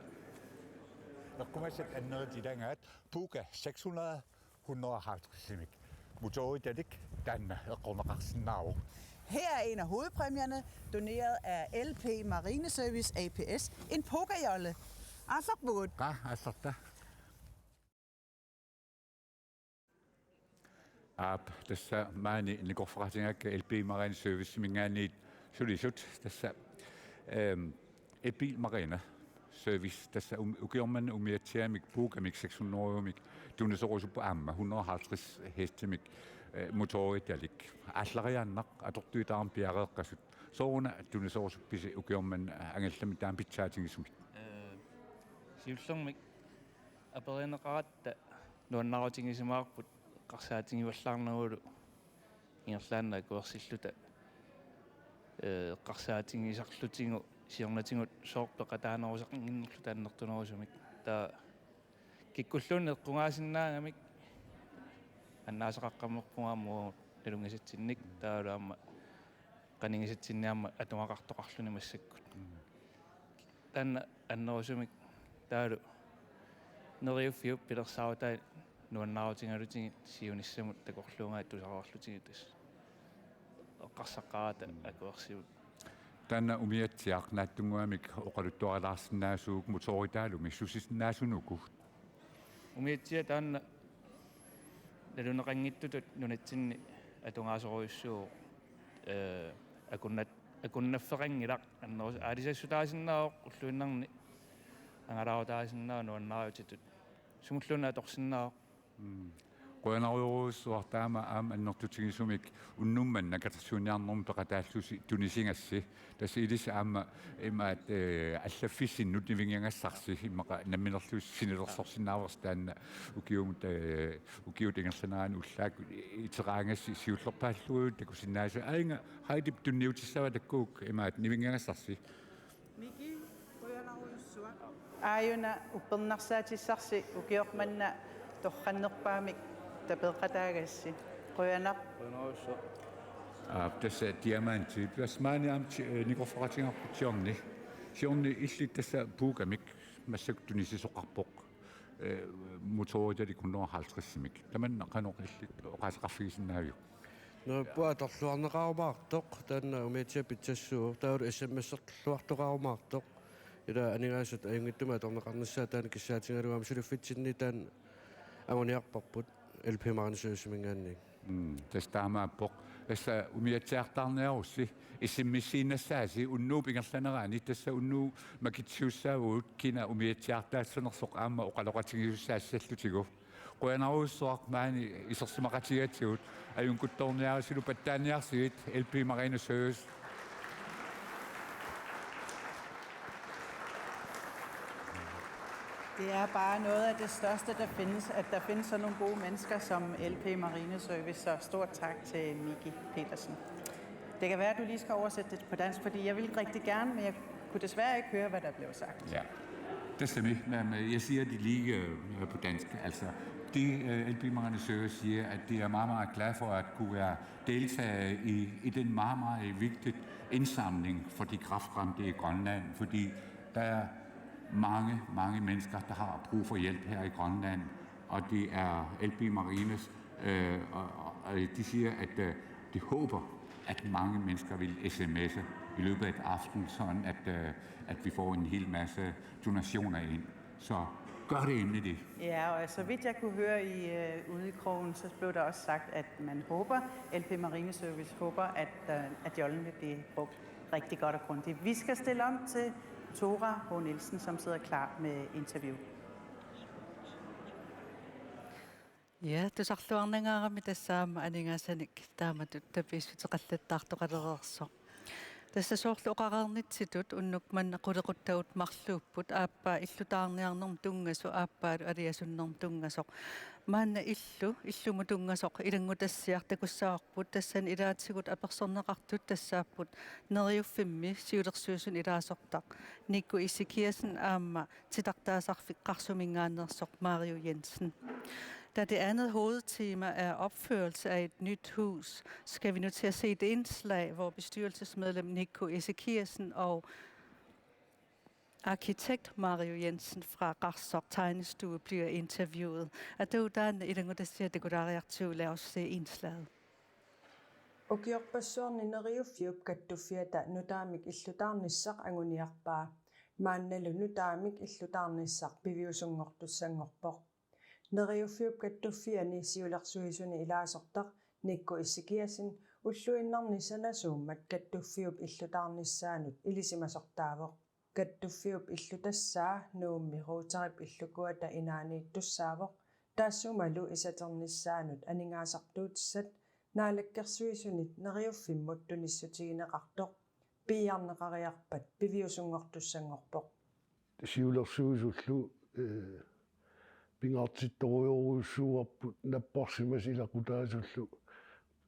Eqqugassat annerit ilagaat Puuka seks hundrede, hundrede og halvtredsimik. Motoritalik taanna eqqorneqarsinnaavoq. Her er en af hovedpræmierne, doneret af L P Marineservice A P S, en pokerjolle. Aallarpugut. Qaa, aallarta. Aap, tassa maani nikorfaqatigaakka L P Marine Serviceminngaanniit sulisut, tassa ehm, L P Marine Service, tassa um, ukioq manna umiatsiamik Puukamik seks hundrede-mik tunisorusupput aamma hundrede og halvtreds hestimik eh, motoritalik. Aallariaannaq atortuitaaramik piareeqqasut. Sooruna tunisorusuppisi ukioq manna angallamik taama pitsaatigisumik? Eh, siullermik aperineqaratta nuannaarutigisimavarput eqqarsaatigivallaarnagulu ingerlaannaq akuersilluta Ee, eqqarsaatigisarlutigu siornatigut sooq peqataanerusaqannginnerluta annertunerusumik. Taava kikkulluunniit eqqugaasinnaagamik annaasaqaqqammerpunga aamma uagut nalunngisatsinnik, taavalu aamma qanigisatsinnik aamma atugaqartoqarluni massakkut. Taanna annerusumik taavalu Neriuffiup pilersaarutai nuannaarutigalugit siunissamut takorluugaat tusarluarlugit tassa eqqarsaqqaarata akuersivut. Taanna umiatsiaq naatsunnguamik oqaluttuarilaarsinnaasuugut motoritaalumi susisinnaasunuku. Umiatsiaq taanna naluneqanngitsutut nunatsinni atugaasorujussuuvoq, ee, akunnat-, akunnaffeqanngilaq annerus-, aalisassutaasinnaavoq ulluinnarni angalaarutaasinnaavoq nuannaarutitut. Sumulluunniit atorsinnaavoq. Mm. Qujanarujussuaq taama aamma annertutigisumik unnuk manna katersuiniarnermut peqataallusi tunisigassi. Tassa ilissi aamma imaat, ee, allaffissinnut nivinngagassarsi immaqa namminerlusi sinilersorsinnaavarsi taanna ukiumut, ee, ukiut ingerlaneranni ullaakkut iteraangassi siullerpaallugu takusinnaasut aajuna Heidip tunniutissavaa takkukku imaat nivinngagassarsi. Miki, qujanarujussuaq. Aajuna uppernarsaatissarsi ukioq manna torrannerpaamik tapeeqataagassi. Qujanaq. Qujanarujussuaq. Aa, tassa diamanti. Tassa maani aamma ti-, ee, nikorfaqatigaarput siorna. Siorna illit tassa puukamik massakkut tunisisoqarpoq. Ee, motoritalik hundrede og halvtredsimik. Tamanna qanoq illit oqaaseqarfigisinnaaviuk? Neriuppunga atorluarneqarumaartoq, taanna umiatsiaq pitsassuuvoq, taavalu S M S-erluartoqarumaartoq. Ila aningaasat ajunngitsumik atorneqarnissaat taanna kissaatigalugu aamma suliffitsinni taanna anguniarparput L P Marineservice-iminngaanniit. Mm, tassa taamaappoq. Tassa umiatsiartaarniarussi S M S-iinnassaasi unnuup ingerlanerani, tassa unnuup makitsisussaavugut kina umiatsiartaassanersoq aamma oqaloqatigisussaassallutigu. Qujanarujussuaq maani isersimaqatigigatsigut, ajunngitsoorniarisilu pattaaniarsigit L P Marineservice. Det er bare noget af det største, der findes, at der findes sådan nogle gode mennesker som L P Marineservice, så stor tak til Miki Petersen. Det kan være, at du lige skal oversætte det på dansk, fordi jeg vil rigtig gerne, men jeg kunne desværre ikke høre, hvad der blev sagt. Ja. Det stemmer, men øh, jeg siger det lige øh, på dansk. Altså, det øh, L P Marineservice siger, at de er meget, meget glade for at kunne være deltage i, i den meget, meget vigtige indsamling for de kræftramte i Grønland, fordi der er mange, mange mennesker, der har brug for hjælp her i Grønland, og det er L P Marines, øh, og, og, og de siger, at øh, de håber, at mange mennesker vil sms'e i løbet af et aften, sådan at, øh, at vi får en hel masse donationer ind. Så gør det endelig det. Ja, og så vidt jeg kunne høre i, øh, ude i krogen, så blev der også sagt, at man håber, L P Marineservice håber, at, øh, at jollen vil blive brugt rigtig godt og grundigt. Vi skal stille om til Thora H. Nielsen, som sidder klar med interview. Ja, tusarluarnangaarami tassa aamma aningaasanik taamatut tapiissuteqallattaartoqalereersoq. Tassa soorlu oqareernitsitut unnuk manna qulequttagut marluupput, aappaa illutaarniarnermut tunngasoq, aappaalu aliasunnermut tunngasoq. Maanna illu, illumut tunngasoq ilanngutassiaq takussavarput, tassani ilaatigut apersorneqartut tassaapput Neriuffimmi siulersuisuni ilaasortaq Nico Ezekiassen aamma titartaasarfik Qarsuminngaanneersoq Mario Jensen. Da det andet hovedtema er opførelse af et nyt hus, skal vi nu til at se et indslag, hvor bestyrelsesmedlem Nico Ezekiassen og arkitekt Mario Jensen fra Qarsaq Tegnestue bliver interviewet. Atuutaan ilanngutassiaq takulaariartigu, lad os se indslaget. Ukiorpassuarni Neriuffiup kattuffiata nutaamik illutaarnissaq anguniarpaa. Maannalu nutaamik illutaarnissaq piviusunngortussanngorpoq. Neriuffiup kattuffiani siulersuisuni ilaasortaq Nico Ezekiassen ulluinnarni sanasuummat kattuffiup illutaarnissaanut ilisimasortaavoq. Kattuffiup illutassaa Nuummi Ruuterip illukuata inaaniittussaavoq, taassumalu isaternissaanut aningaasartuutissat Naalakkersuisunit Neriuffimmut tunissutigineqartoq. Piiarneqariarpat piviusunngortussanngorpoq. Siulersuisullu, ee, pingaartittorujorujussuuarput napparsimasut ilaqutaasullu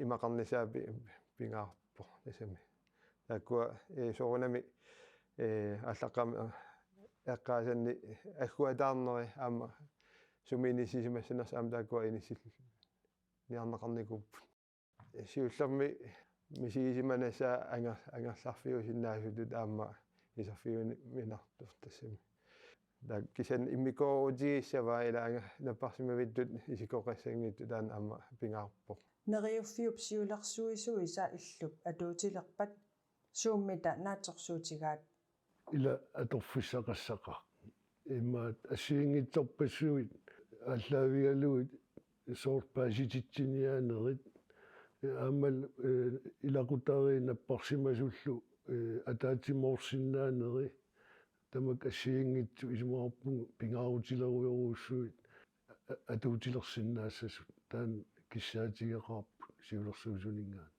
imaqarnissaa pi-, pingaarpoq tassami. Taakkua, eh, soorunami, eh, aallaqqaammut eqqaasanni agguataarneri aamma sumi inissisimassanersut aamma taakkua inissilluarneqarnikuupput. Siullermik misigisimanassaat anger-, angerlarfiusinnaasutut aamma iserfiuminartoq tassami. Taava kisianni immikkoorutigissavat ila anger-, napparsimavittut isikkoqassanngitsut taanna aamma pingaarpoq. Neriuffiup siulersuisuisa illup atuutilerpat suummita naatsorsuutigaat? Ila atorfissaqassaqaaq. Immaqa assigiinngitsorpassuit aallaavigalugit soorlu paasititsiniaanerit, eh, aammalu, eh, ilaqutariit napparsimasullu, eh, ataatsimoorsinnaanerit, tamakku assigiinngitsut isumaqarpunga pingaarutilerujorujussuit a-, atuutilersinnaassasut, taanna kissaatigeqaarput siulersuisuninngaanniit.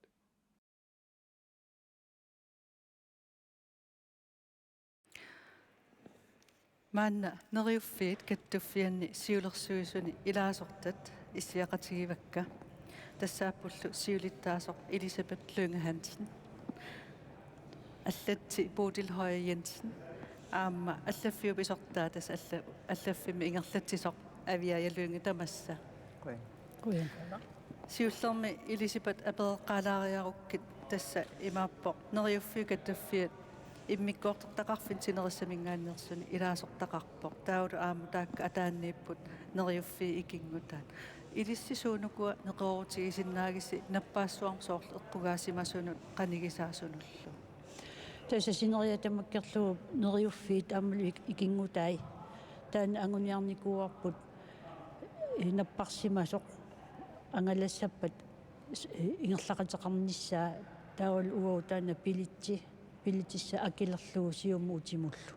Maanna Neriuffiit Kattuffianni siulersuisuni ilaasortat issiaqatigivakka. Tassaappullu siulittaasoq Elisabeth Lynge Hansen, allatsi Bodil Høyer Jensen, aamma allaffiup pisortaa tassa alla-, allaffimmi ingerlatsisoq Aviaja Lynge tamassa. Qujan. Qujan. Siullermik Elisabeth apereqqaalaariarukkit, tassa imaappoq Neriuffiit Kattuffiat immikkoortortaqarfinni sinerissaminngaanneersuni ilaasortaqarpoq. Taavalu aamma taakku ataaniipput Neriuffiit ikinngutaat. Ilissi suunukua neqeroorutigisinnaavisi nappaassuarmut soorlu eqqugaasimasunut qanigisaasunullu? Tassa sineriak tamakkerlugu Neriuffiit aammalu ik-, ikinngutai. Taanna anguniarnikuuarput, eh, napparsimasoq angalassappat s-, ingerlaqateqarnissaa taavalu uagut taanna billetsi, billetissaq akilerlugu siumut utimullu.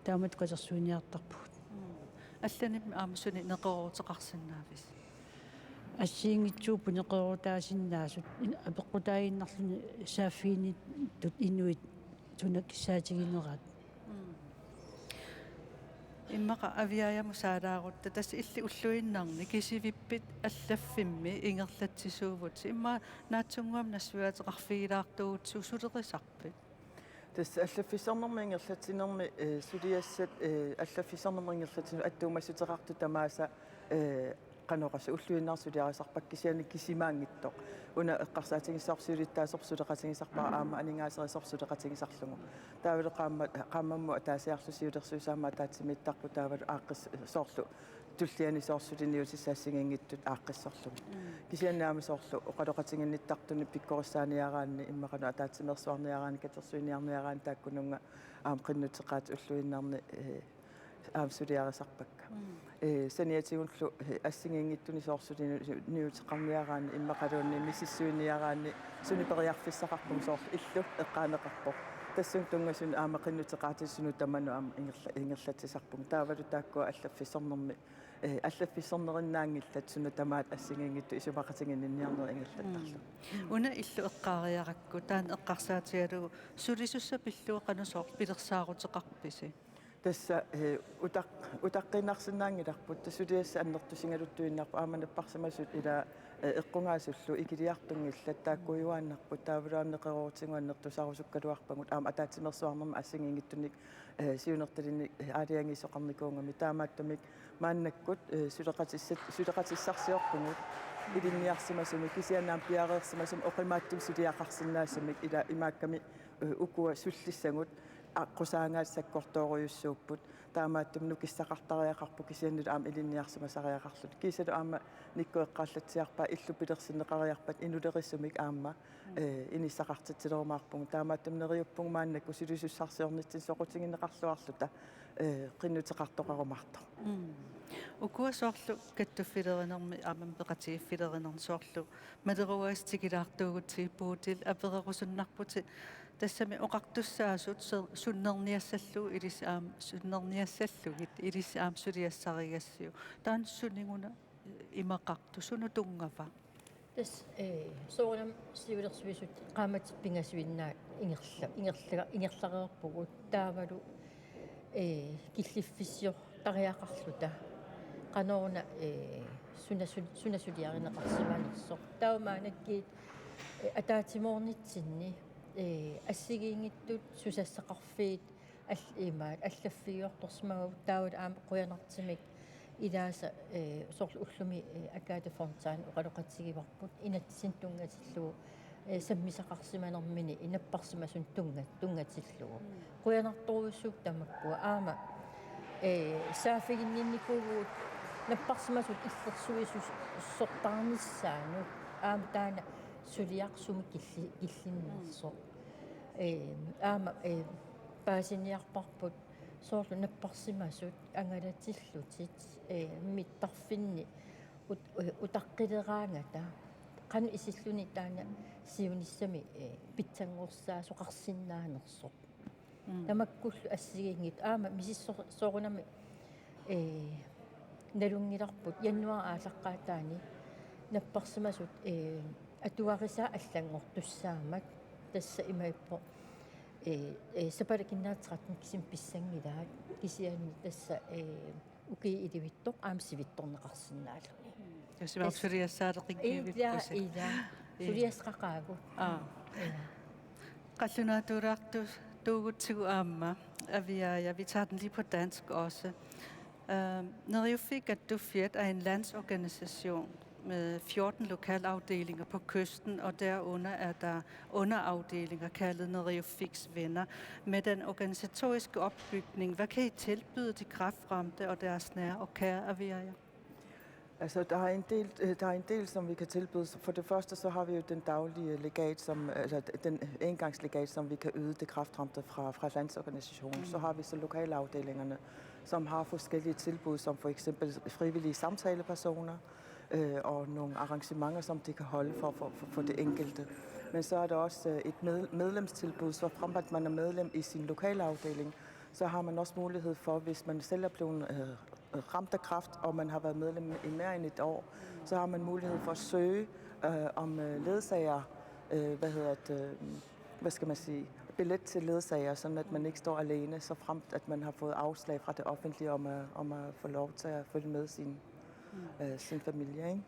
Taamatut katersuiniartarpugut. Allanimmi aamma suni neqerooruteqarsinnaavisi? Assigiinngitsuupput neqeroorutaasinnaasut, in-, apeqqutaaginnarluni saaffiginnittut inuit suna kissaatigineraat. Immaqa Aviaajamut saalaarutta, tassa illit ulluinnarni kisivippit allaffimmi ingerlatsisuuvutit, immaqa naatsunnguamik nassuiaateqarfigilaartuugutsigu sulerisarpit? Tassa allaffissornermik ingerlatsinermi, eh, suliassat, eh, allaffissornermik ingerlatsineq attuumassuteqartut tamaasa, eh, qanoq oqassi, ulluinnarni suliarisarpakka, kisianni kisimaanngitsoq. Una eqqarsaatigissavarsi siulittaasorput suleqatigisarpara aamma aningaaserisorput suleqatigisarlugu. Taavalu qaamma-, qaammammut ataasiarluta siulersuisut aamma ataatsimiittarput taavalu aaqqis-, soorlu tulliani soorlu suliniutissat assigiinngitsut aaqqissorlugit. Kisianni aamma soorlu oqaloqatiginnittartuni pikkorissaaniaraanni, immaqa qanoq, ataatsimeersuarniaraanni, katersuiniarniaraanni taakkununnga aamma qinnuteqaatit ulluinnarni, eh, aamma suliarisarpakka. Eh, saniatigullu, eh, assigiinngitsunik soorlu suliniuteqarniaraanni immaqaluunniit misissuiniaraanni suni periarfissaqarpugut, soorlu illu eqqaaneqarpoq. Tassunga tunngasuni aamma qinnuteqaatit sunut tamanut aamma ingerla-, ingerlatsisarpugut. Taavalu taakkua allaffissornermi, eh, allaffissornerinnaanngillat suna tamaat assigiinngitsut isumaqatiginninniarnerit ingerlattarlugit. Una illu eqqaariarakku, taanna eqqarsaatigalugu sulisussat pillugu qanoq soorlu pilersaaruteqarpisi? Tassa, eh, utaq-, utaqqiinnarsinnaanngilarput, tassa suliassat annertusigaluttuinnarput, aamma napparsimasut ila, eh, eqqugaasullu ikiliartunngillat, taakkuujuaannarput, taavalu aamma neqeroorutigut annertusarusukkaluarpagut, aamma ataatsimeersuarnermi assigiinngitsunik, eh, siunertalinnik, eh, aalajangiisoqarnikuugami, taamaattumik maannakkut, eh, suleqatissat-, suleqatissarsiorpugut ilinniarsimasumik, kisianni aamma piareersimasumik oqimaatsunik suliaqarsinnaasumik, ila imaakkami, eh, ukua sullissagut aqqusaagaat sakkortoorujussuupput. Taamaattumik nukissaqartariaqarput kisiannilu aamma ilinniarsimasariaqarluni. Kiisalu aamma Nikku eqqaallatsiarpaa illu pilersinneqariarpat inulerisumik aamma, eh, inissaqartitsilerumaarpugut. Taamaattumik neriuppugut maannakkut sulisussarsiornitsinni soqutigineqarluarluta, eh, qinnuteqartoqarumaartoq. Ukua soorlu kattuffilerinermi aamma peqatigiiffilerinermi soorlu maleruagassat tikilaartuugutsigit Bodil apererusunnarputit, tassami oqartussaasut se-, sunnerniassallugu ilissi aamma, sunnerniassallugit ilissi aamma suliassarigassiuk. Taanna suniguna, eh, imaqartoq, sunut tunngava? Tassa, eh, soorunami siulersuisut qaammatit pingasuinnaat ingerla-, ingerla-, ingerlareerpugut, taavalu, eh, killiffissiortariaqarluta qanoruna, eh, suna su-, suna suliarineqarsimanersoq. Taava maannakkut, eh, ataatsimoornitsinni, eh, assigiinngitsut susassaqarfiit al-, imaat, allaffigiortorsimagaat, taavalu aamma qujanartumik ilaasa, eh, soorlu ullumi, eh, Agathe Fontain oqaloqatigivarput inatsisinut tunngatillugu, eh, sammisaqarsimanermini napparsimasunut tunnga-, tunngatillugu. Qujanartorujussuupput tamakkua aamma, eh, saaffiginninnikuuvugut napparsimasut illersuisussortaarnissaannut, aamma taanna suliaq sumi killi-, killinnersoq. Eh, aamma, eh, paasiniarparput soorlu napparsimasut angalatillutit, eh, mittarfinni ut-, eh, utaqqileraangata qanoq isilluni taanna siunissami, eh, pitsanngorsaasoqarsinnaanersoq. Tamakkullu assigiinngitsut aamma misissor-, soorunami, eh, nalunngilarput januaarip aallaqqaataani napparsimasut, eh, atuarisaat allanngortussaammat, tassa imaappoq, eh, eh, sapaatit kinnaat tretten kisimi pissanngilaat, kisianni tassa, eh, ukiup ilivitsoq aamma sivitsorneqarsinnaalluni. Tassa aamma suliassaaleqigivippusi. Ila, ila. Suliassaqaqaagut. Aa. Ila. Qallunaatulaartuugutsigu aamma, Aviaaja, vi tager den lige på dansk også. Øhm, Neriuffiit Kattuffiat er en landsorganisation med fjorten lokalafdelinger på kysten, og derunder er der underafdelinger kaldet Neriuffiks Venner. Med den organisatoriske opbygning, hvad kan I tilbyde de kræftramte og deres nære og kære, Aviaaja? Altså, der er en del, øh, der er en del, som vi kan tilbyde. For det første, så har vi jo den daglige legat, som, altså den engangslegat, som vi kan yde det kræftramte fra, fra landsorganisationen. Så har vi så lokalafdelingerne, som har forskellige tilbud, som for eksempel frivillige samtalepersoner, øh, og nogle arrangementer, som de kan holde for, for, for, for det enkelte. Men så er der også øh, et med, medlemstilbud, så frem at man er medlem i sin lokalafdeling, så har man også mulighed for, hvis man selv er blevet øh, ramt af kræft, og man har været medlem i mere end et år, så har man mulighed for at søge øh, om øh, ledsager, øh, hvad hedder det, øh, hvad skal man sige, billet til ledsager, sådan at man ikke står alene, så fremt at man har fået afslag fra det offentlige om at, om at få lov til at følge med sin, øh, sin familie, ikke?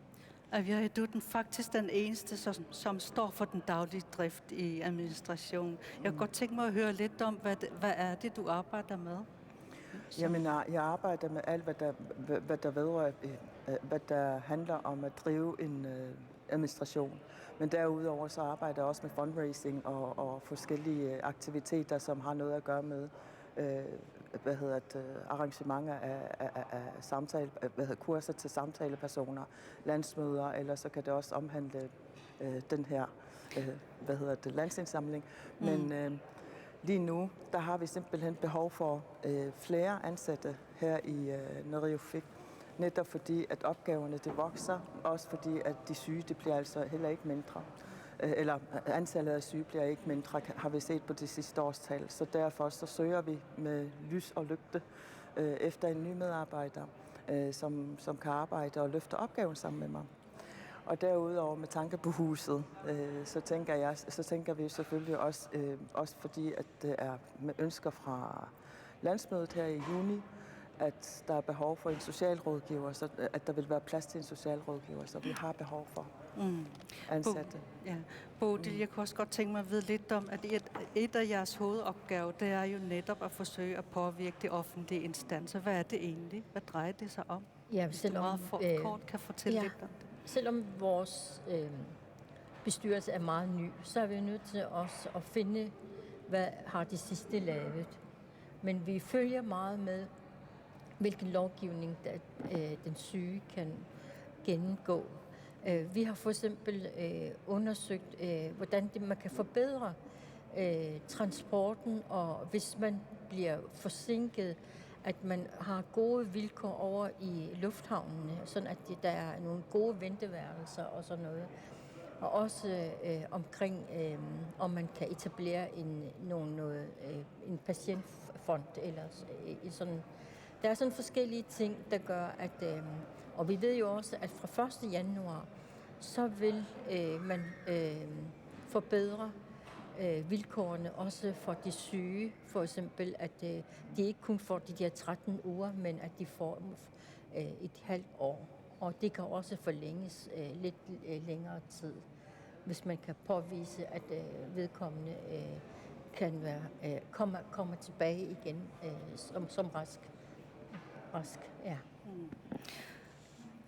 Aviaja, du er den, faktisk den eneste, som, som står for den daglige drift i administrationen. Jeg kunne godt tænke mig at høre lidt om, hvad, det, hvad er det, du arbejder med? Jamen, jeg, jeg arbejder med alt, hvad der, hvad, hvad der vedrører, øh, øh, hvad der handler om at drive en øh, administration. Men derudover så arbejder jeg også med fundraising og, og forskellige aktiviteter, som har noget at gøre med øh, hvad hedder det, arrangementer af, af, af, af samtale, øh, hvad hedder, kurser til samtalepersoner, landsmøder, eller så kan det også omhandle øh, den her, øh, hvad hedder det, landsindsamling. Men øh, lige nu, der har vi simpelthen behov for øh, flere ansatte her i øh, Neriuffik. Netop fordi, at opgaverne det vokser, også fordi, at de syge, det bliver altså heller ikke mindre. Øh, eller antallet af syge bliver ikke mindre, kan- har vi set på det sidste årstal. Så derfor så søger vi med lys og lygte øh, efter en ny medarbejder, øh, som, som kan arbejde og løfte opgaven sammen med mig. Og derudover med tanke på huset, øh, så, tænker jeg, så tænker vi selvfølgelig også, øh, også fordi at det er med ønsker fra landsmødet her i juni, at der er behov for en socialrådgiver, så at der vil være plads til en socialrådgiver, så vi har behov for ansatte. Ja. Bodil, jeg kunne også godt tænke mig at vide lidt om, at et, et af jeres hovedopgaver, det er jo netop at forsøge at påvirke de offentlige instanser. Hvad er det egentlig? Hvad drejer det sig om? Ja, Hvis du meget for, øh, kort kan fortælle ja, lidt om det. Selvom vores øh, bestyrelse er meget ny, så er vi nødt til også at finde, hvad har de sidste lavet. Men vi følger meget med, hvilken lovgivning der, øh, den syge kan gennemgå. Øh, vi har for eksempel øh, undersøgt, øh, hvordan det, man kan forbedre øh, transporten, og hvis man bliver forsinket, at man har gode vilkår over i lufthavnene, sådan at det, der er nogle gode venteværelser og sådan noget. Og også øh, omkring, øh, om man kan etablere en, nogen, noget, øh, en patientfond eller øh, sådan. Der er sådan forskellige ting, der gør, at... Øh, og vi ved jo også, at fra første januar, så vil øh, man øh, forbedre øh, vilkårene også for de syge. For eksempel, at øh, de ikke kun får de der tretten uger, men at de får øh, et halvt år. Og det kan også forlænges øh, lidt øh, længere tid, hvis man kan påvise, at øh, vedkommende øh, kan være, øh, kommer, kommer tilbage igen øh, som, som rask. Rask, ja.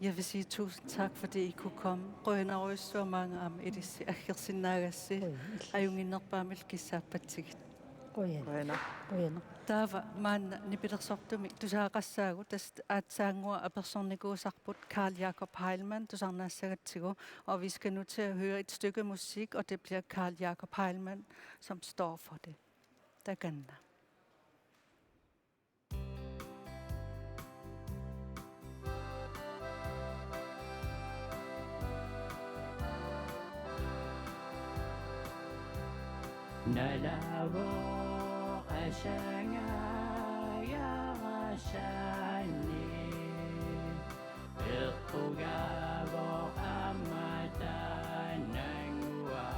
Jeg vil sige tusind tak, fordi I kunne komme. Qujanarujussuaq maanga aamma ilissi aggersinnaagassi. Ajunnginnerpaamik kissaappatsigit. Qujanaq. Qujanaq. Taava maanna nipilersortumik tusagaqassaagut, tassa aatsaannguaq apersornikuusarput Carl Jakob Heilmann tusarnaassagatsigu, og vi skal nu til at høre et stykke musik, og det bliver Carl Jakob Heilmann, som står for det. Takanna. Nalavoq asanga yarasanni eqqugavoq aamma taannanngua.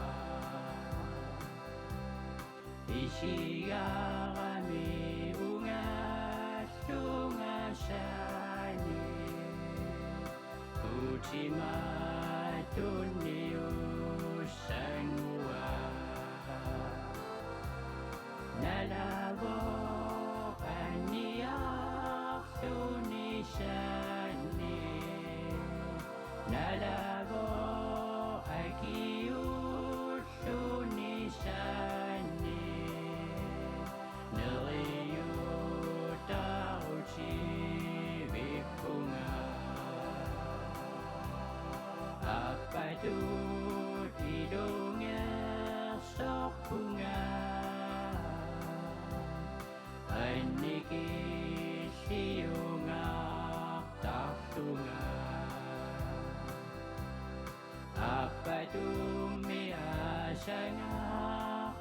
Isigarami ungallungasaani utimatunniussanngua. Nalavoq anniarluni saanni. Nalavoq akiulluni saanni. Neriuuttaarutivippunga. Appatut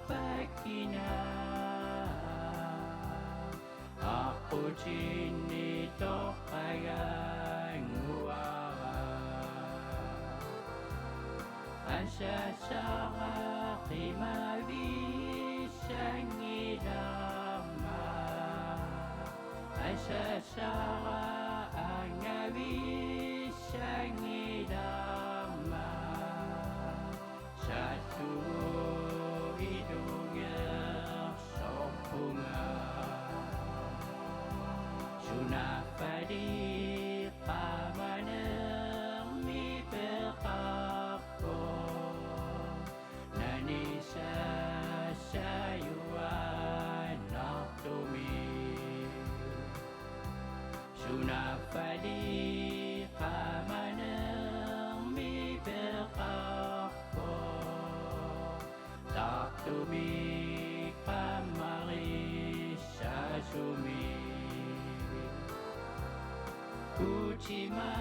Pakkina aqqutinni toqqaganguara. Asasara qimavissangilarma. Asasara angavissangilarma. Saattu ilungersorpunga. Sunaffali qamanermi peqarpoq. Nanisassaajuaannartumik. Sunaffali qamanermi peqarpoq. Taartumik qammarissasumik. Utima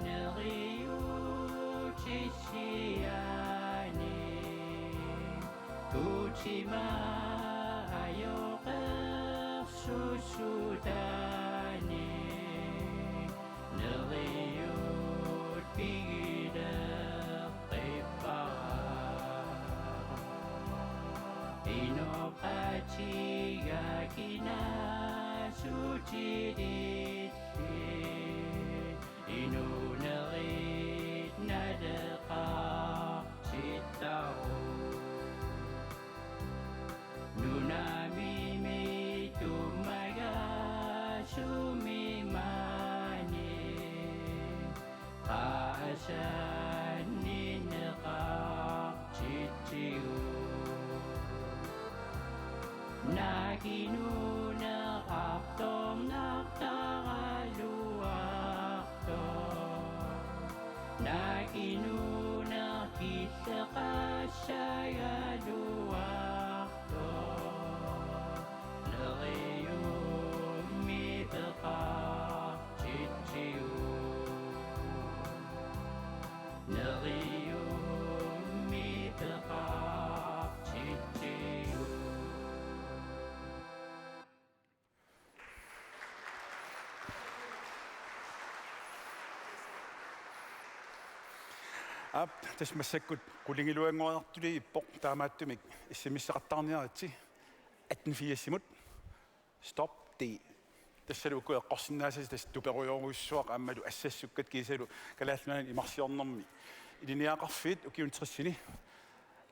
neriuutissiaani. Utima ajoqersusutaani. Neriut pigileqqippara. Inoqatiga kinaassutililli. Inuunerit naleqartittaru. Nunami mittummagaasumi maani. Qaasanninneqartitsigu. Naak inuuneqartornartaraluartoq. Naak inuuneq killeqassagaluartoq. Neriummi peqartitsigu. Neriummi peqartitsigu. Aap, tassa massakkut qulingiluanngoriartulerpoq, taamaattumik S M S-eqattaarniaritsi atten firsimut. Stop D. Tassalu uku eqqorsinnaasasi tassa tuperujorujussuaq aammalu assassukkat kiisalu Kalaallit Nunaanni imarsiornermi ilinniagaqarfiit ukiuni tressini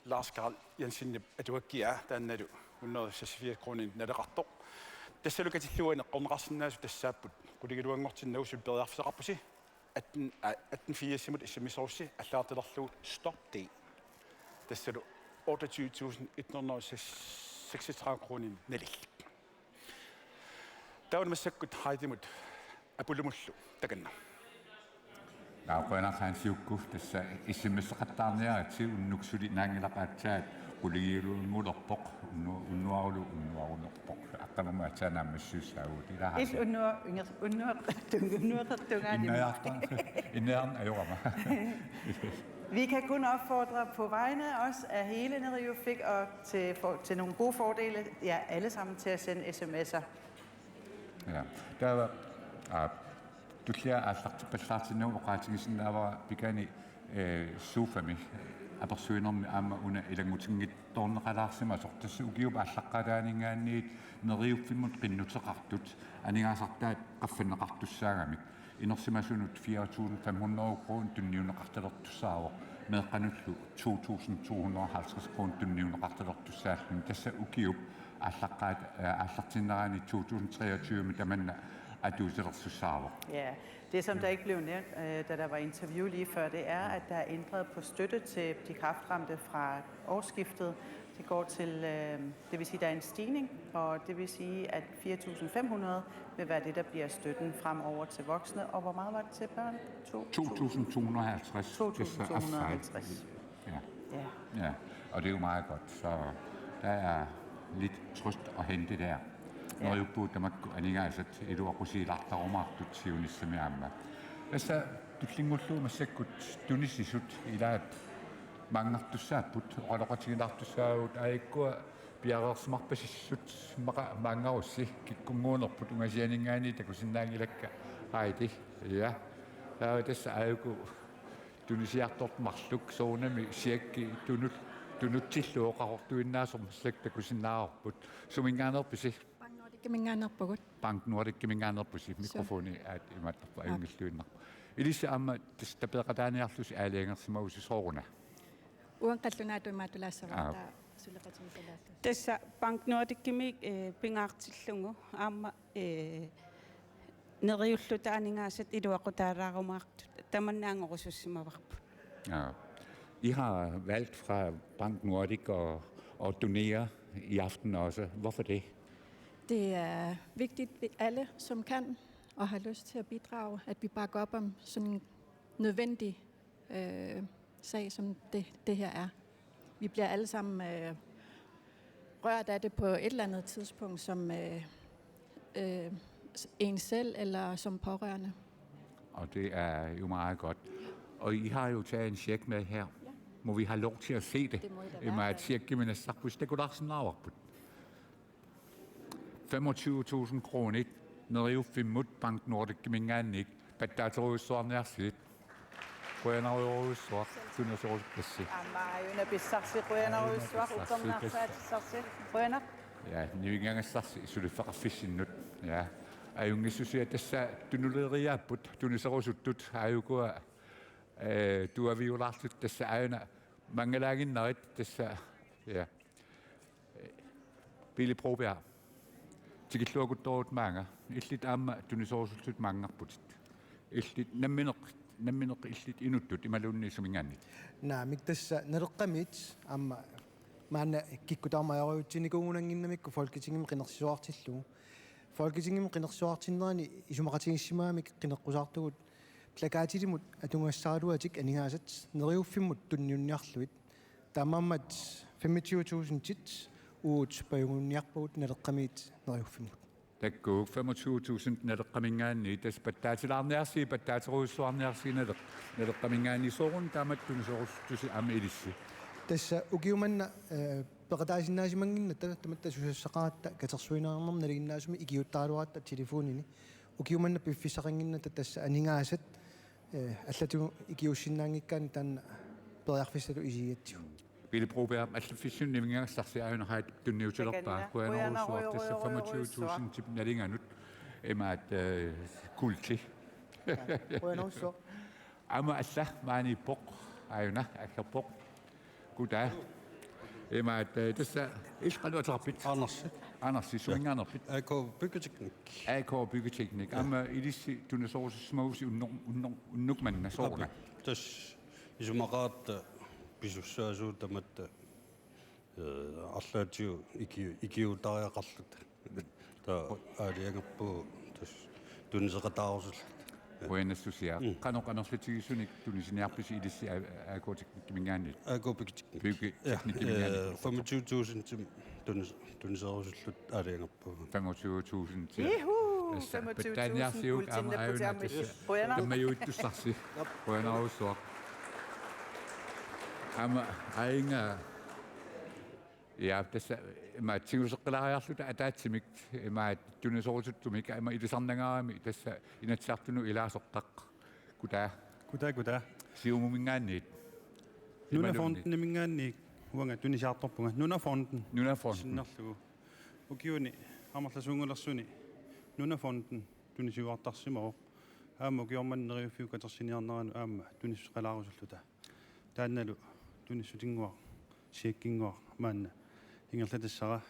Lars Karl Jensenip atuakkiaa taannalu hundrede seksogfirs kroner naleqartoq. Tassalu katillugu eqqorneqarsinnaasut tassaapput qulingiluanngortinnagu suli periarfissaqarpusi atten, aa, atten firsimut S M S-erussi allagartalerlugu Stop D. Tassalu otteogtyve tusind et hundrede og seksogtredive kroner nalillit. Taava massakkut Heidimut Apolumullu takanna. Naaqquinarsaansiukku tassa S M S-eqattaarniaritsi unnuk suli naanngilaq aatsaat qulingiluanngulerpoq unnu-, unnuarulu unnuarulerpoq. Aqqanermut aatsaat naammassisussaavugut ilaa. Il unnuar-, inger-, unnuar-, tung-, unnuaqertungaani. Innajaarta-, innajaarn ajorama. Vi kan kun opfordre på vegne også af hele Neriuffik og til, for, til nogle gode fordele, ja, alle sammen til at sende S M S'er. Ja. Taava, aa, tullia aallartippallaartinnagu oqaatigisinnaavara pikani, ee, SOFA-mi apersuinermi aamma una ilanngutinngitsoorneqalaarsimasoq tassa ukiup aallaqqaataaninngaanniit Neriuffimmut qinnuteqartut aningaasartaat qaffanneqartussaagamik. Inersimasunut fire tusind fem hundrede kroner tunniunneqartalertussaavoq, meeqqanullu to tusind to hundrede og halvtreds kroner tunniunneqartalertussaalluni. Tassa ukiup aallaqqaat-, øh, aallartinnerani to tusind treogtyve tamanna atuutilersussaavoq. Ja, det som der ikke blev nævnt, øh, da der var interview lige før, det er, at der er ændret på støtte til de kræftramte fra årsskiftet. Det går til, øh, det vil sige, der er en stigning, og det vil sige, at fire tusind fem hundrede vil være det, der bliver støtten fremover til voksne. Og hvor meget var det til børn? To tusind to hundrede og halvtreds. To tusind to hundrede og halvtreds. Ja. Ja. Ja, og det er jo meget godt, så der er lidt trøst at hente der. Ja. Neriuppugut tamakku aningaasat iluaqusiilaartarumaartut siunissami aamma. Tassa tullinnguullugu massakkut tunisisut ilaat Maanngartussaapput, oqaloqatigilaartussaavugut, aajukkua piareersimarpasissut immaqa maanngarussi, kikkunnguunerput, ungasianinngaanniit takusinnaanngilakka Heidi. Ja. Taava tassa aajuku tunisiartortoq marluk soorunami checkit tunut-, tunutsillugu qaqortuinnaasoq massakkut takusinnaavarput. Suminngaanneerpisi? Bank Nordiciminngaanneerpugut. Bank Nordiciminngaanneerpusi. Suu. Mikrofoni aat imaattarpoq. Aap. Ajunngilluinnarpoq. Ilissi aamma tassa tapeeqataaniarlusi aalajangersimavusi sooruna? Uanga qallunaatut imaattulaassavara. Aap. Taava suleqatigisalaarlusi. Tassa Bank Nordicimi, eh, pingaartillugu aamma, eh, neriulluta aningaasat iluaqutaalaarumaartut tamanna angorusussimavarput. Ja. I har valgt fra Bank Nordic at, at donere i aften også. Hvorfor det? Det er vigtigt, at alle, som kan og har lyst til at bidrage, at vi bakker op om sådan en nødvendig øh, sag, som det, det her er. Vi bliver alle sammen øh, rørt af det på et eller andet tidspunkt, som øh, øh, en selv eller som pårørende. Og det er jo meget godt. Og I har jo taget en check med her. Ja. Må vi have lov til at se det? Det må I da. I og med, at checkimi nassarput, det kunne da sådan. Femogtyve tusind kroner neriuffimmut Bank Nordiciminngaanniit pattaaterujussuarniarsigit. Qujanarujorujussuaq tuniserusuppassi. Aamma aajuna pissarsi, qujanarujussuaq. Aajuna pissarsi. Uppernarsaatissarsi. Qujanaq. Ja, nivinngangassarsi suliffeqarfissinnut. Ja. Ajunngissusia, tassa tunuliiriaapput tuniserusuttut, aajukua, eh, tuaviulaartut, tassa aajuna mangalaaginnarit tassa. Ja. Pele Broberg, tikilluakuttooruit maanga, illit aamma tuniserusullutit maanngarputit. Illit nammineq, nammineq illit inuttut imaluunniit suminngaanniit? Naamik, tassa Naleqqamiit aamma maanna kikkut tamarmik ajorujussuanikuugunannginnamikku Folketingimi qinersisoqartillugu. Folketingimi qinersisoqartinnerani isumaqatigiissimagamik qineqqusaartugut plakatilimut atugassaraluatik aningaasat neriuffimmut tunniunniarlugit. Taamaammat femogtyve tusindit uagut pajugunniarpagut Naleqqamiit neriuffimmut. Takuuk, femogtyve tusind Naleqqaminngaanniit, tassa pattaatilaarniarsigit, pattaaterujussuarniarsigit Naleq-, Naleqqaminngaanniit, sooruna taamatut tuniserusuttusi aamma ilissi? Tassa ukiumanna, eh, peqataasinnaasimanngimmat tamatta susassaqaratta katersuineqarnermut nalinginnaasumik ikiuuttaraluaratta telefonini. Ukiumanna piffissaqannginnatta tassa aningaasat, eh, allatut ikiuussinnaanngikkaanni taanna periarfissatut isigigatsigu. Pele Broberg, allaffissunnguamik nivinngangassarsi aajuna Heidi tunniutilerpaa. Takanna. Qujanarujussuaq, tassa femogtyve tusind nalinganut imaat, eh, kuulti. Ja, qujanarujussuaq. Aamma alla maaniippoq, aajuna aggerpoq. Goddag. Imaat, eh, tassa illit qanoq ateqarpit? Anders. Anders, suminngaanneerpit? A K Byggeteknik. A K Byggeteknik. Ja. Aamma ilissi tuniserusussimavusi unno-, unno-, unnuk manna sooruna? Aap, tassa isumaqaratta pisussaasugut tamatta, eh, arlaatigut iki-, ikiuuttariaqarluta. Taava aalajangerpugut tassa tuniseqataarusulluta. Qujanassusia. Mm. Qanoq amerlatigisunik tunisiniarpisi ilissi A-, A K-teknikkiminngaanniit? A K Byggeteknik. Byggeteknikkiminngaanniit. Ja, eh, femogtyve tusind tunis-, tuniserusulluta aalajangerpugut. Femogtyve tusind. Ihu, tassa femogtyve tusind pattaaniarsiuk aamma aajuna tassa. Qujanaq. Tammajuittussarsi. Qujanarujussuaq. Aamma aajuna. Ja, tassa imaat tiguseqqilaariarluta ataatsimik, imaat tuniserusuttumik, aamma ilisarnangaarami tassa Inatsisartunut ilaasortaq. Goddag. Goddag, goddag. Siumuminngaanniit. Imaluunniit? Nunafonden-iminngaanniit uanga tunisiartorpunga. Nunafonden. Nunafonden. Sinnerlugu. Ukiuni amerlasuunngulersuni Nunafonden tunisiuartarsimavoq. Aamma ukioq manna neriuffiup katersiniarneranut aamma tunissuseqalaarusulluta. Taannalu tunissutinnguaq, checkinnguaq maanna ingerlatassara.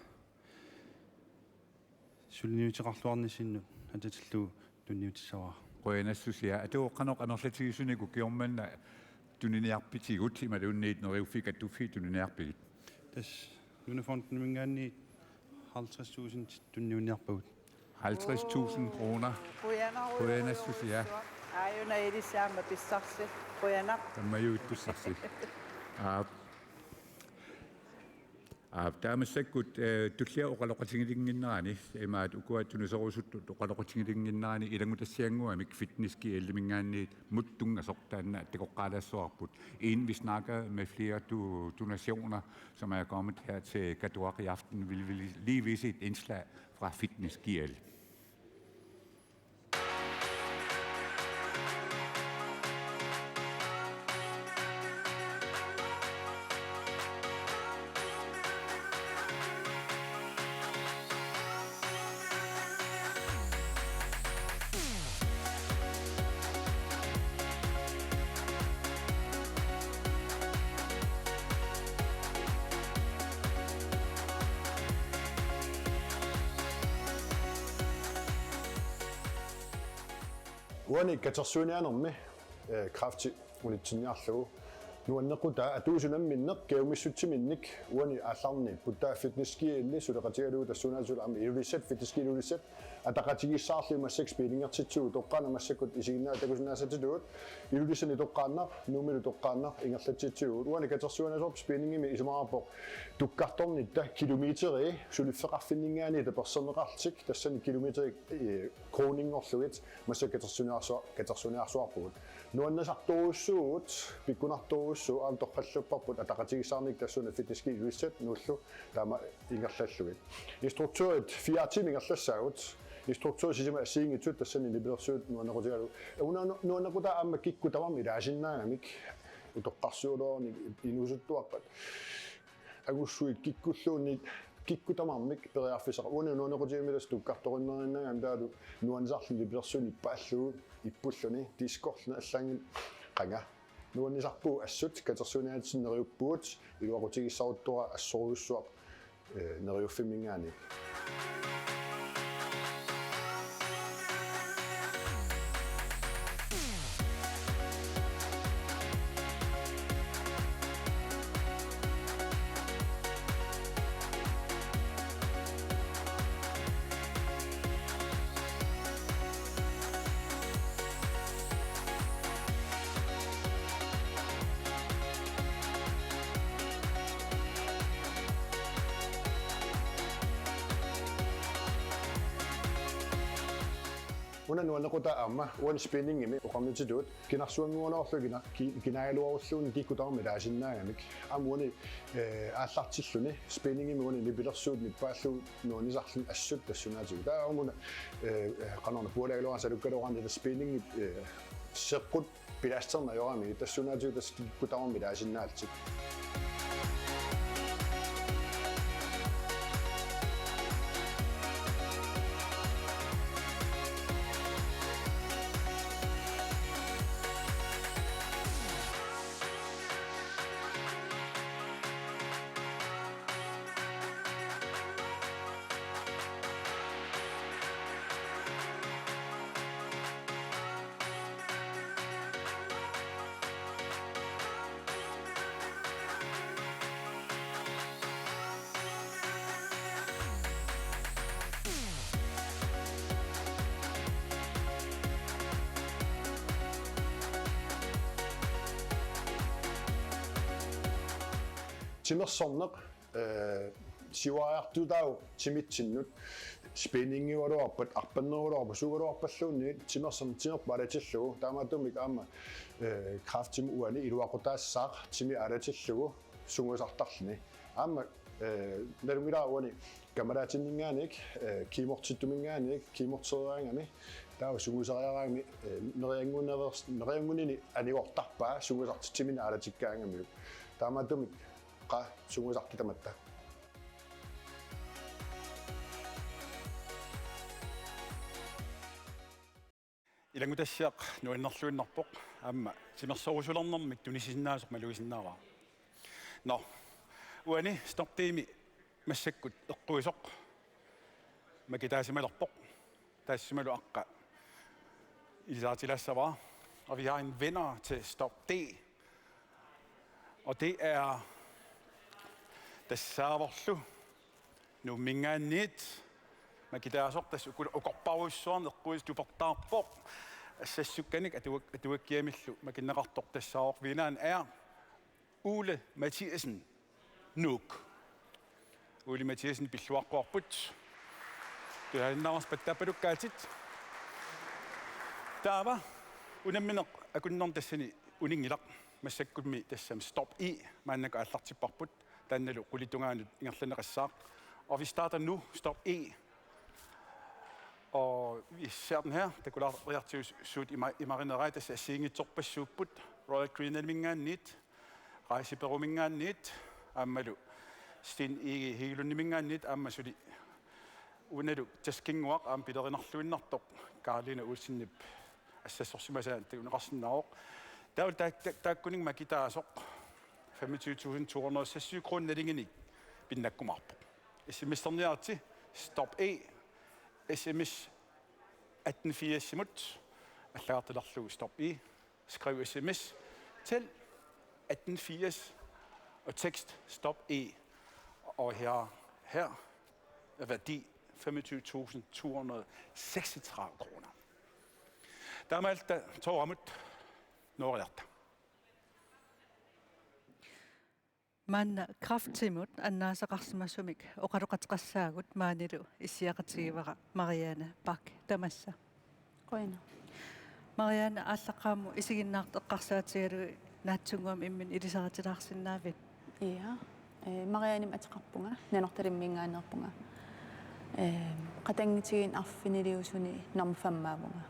Suliniuteqarluarnissinnut atatillugu tunniutissavara. Qujanassusia. Atuukkut, qanoq amerlatigisunik ukioq manna tuniniarpitigut imaluunniit Neriuffiit Kattuffiit tuniniarpigit? Tassa Nunafonden-iminngaanniit halvtreds tusind tunniunniarpagut. Halvtreds tusind kroner. Qujanaq. Qujanassusia. Aajuna ilissi aamma pissarsi. Qujanaq. Tammajuittussarsi. Aap. Aa, taava massakkut, eh, tullia oqaloqatigiinnarani, imaat ukua tuniserusuttut oqaloqatigiinnarani ilanngutassiannguamik Fitness G L-iminngaanniit muttunngasoq taanna takoqqaalaassavarput. Inden vi snakker med flere do-, donationer, som er kommet her til Katuaq i aften, vil vi lige vise et indslag fra Fitness G L. Uani katersuiniaanermi, eh, kræfti unitsinniarlugu. Nuannequtaa atuisunamminneq kajumissutsiminnik uani aallarniippoq. Taava Fitness G L suleqatigalugu tassuunaatigut aamma Ilulissat, Fitness G L Ilulissat, ataqatigiissaarlugit massakkut spinningertitsivugut, toqqaannaq massakkut isiginnaartut takusinnaasatut. Ilulissani toqqaannaq, Nuummilu toqqaannaq ingerlatsitsivugut. Uani katersuiniaasoq spinningimi isumaqarpoq tukkartornitta kilometeri suliffeqarfinninngaanniit tapersersorneqarlutik, tassani kilometeri, eh, kroninngorlugit massakkut katersuiniaarsu-, katersuiniaarsuarpugut. Nuannisartorujussuuvugut, pikkunartorujussuuvoq, aamma torrallapparput ataqatigiissaarnikkut tassuuna Fitness G L Ilulissat Nuullu taama ingerlallugit. Instruktørit fire timer ingerlassaagut. Instruktørit sisamat assigiinngitsut tassani nipilersuut nuannequtigalugu. Una nu-, nuannequtaa aamma kikkut tamarmik ilaasinnaagamik utoqqarsiulerneq inuusuttuarpat. Angussuit kikkulluunniit kikkut tamarmik periarfissaqarput. Uani nuannequtigimmi tassa tukkartorinnerunnaagami taavalu nuannisarluni nipilersuut nippaallugu ippulluni diskorluni allaanngilaq qanga. Nuannisarpugut assut katersuiniaatsinni neriuppugut iluaqutigissaruttorujussuaq assorujussuaq, eh, neriuffimminngaanniit. Una nuannequtaa aamma uani spinningimi oqarnitsitut kinarsuannguugaluarluni kina-, ki-, kinaagaluarulluunniit kikkut tamarmik ilaasinnaagamik. Aamma uani, eh, aallartilluni spinningimi uani nipilersuut nippaallugu nuannisarluni assut tassuunaatigut. Taava aamma una, eh, eh, qanorna pualaagaluaraanni salukkaloraanni tassa spinningi, eh, seqqut pilasterneq ajoramigit tassuunaatigut tassa kikkut tamarmik ilaasinnaallutik. Timersorneq, eh, siuariartutaavoq timitsinnut, spinningiugaluarpat, arpannerugaluarpat, suugaluarpalluunniit timersorneq timerput aalatillugu, taamaattumik aamma, eh, kræftimut uani iluaqutaassaaq timi aalatillugu sungiusartarluni. Aamma, eh, nalunngilara uani kammalaatsinninngaanniit, eh, kemotittuminngaanniit, kemoteriaraangami, taava sungiusariaraangami, eh, nerianngunner-, nerianngunini anigortarpaa sungiusartitsiminnik aalatikkaangamiuk. Taamaattumik qaa sungiusartitamatta. Ilanngutassiaq nuannerluinnarpoq, aamma timersorusulernermik tunisinnaasoq malugisinnaavara. Nå, uani Stop D-mi massakkut eqquisoq makitaasimalerpoq. Taassumalu aqqa ilisaartilaassavara. Og vi har en vinder til Stop D. Og det er tassaavorlu Nuumminngaanniit makitaasoq, tassa uku-, ukorparujussuarnik eqquisoq tupertaarpoq. Assassukkanik atuak-, atuakkiamillu makinneqartoq tassaavoq. Vinderen er Ole Mathiassen, Nuuk. Ole Mathiassen pilluaqquarput. Tusaannaavarsi pattaappalukkaatit. Taava unammineq akunnermi tassani uninngilaq. Massakkummi tassami Stop E maannakkut aallartipparput. Taannalu qulit tungaanut ingerlanneqassaaq. Og vi starter nu. Stop E. Og vi ser den her. Takulaariartigu suut ima-, imarinerai, tassa assigiinngitsorpassuupput. Royal Greenlandiminngaanniit, Rejsebureauminngaanniit, aammalu Steen Egede Hegelundiminngaanniit, aamma suli unalu taskinnguaq aamma pilerinarluinnartoq Karolina Olsenip assassorsimasaa takuneqarsinnaavoq. Taava taa-, taa-, taakkuninnga makitaasoq femogtyve tusind to hundrede og seksogtyve kroner nalinginik pinnakkumaarpoq. S M S-erniaritsi Stop E, S M S atten firsimut allagartalerlugu Stop E. Skriv S M S til atten firs og tekst Stop E. Og her, her er værdi femogtyve tusind to hundrede seksogtredive kroner. Taamaalilluta tooramut nooriarta. Maanna kræftimut annaasaqarsimasumik oqaloqateqassaagut maanilu issiaqatigivara Marianne Bak, tamassa. Qujanaq. Marianne, aallaqqaammut isiginnaartut eqqarsaatigalugit naatsunnguamik imminut ilisaritilaarsinnaavit? Ja. Ee, Mariannemik ateqarpunga, Nanortalimminngaanneerpunga. Ee, qatanngutigiinni arfiniliusuni nummer femmaavunga.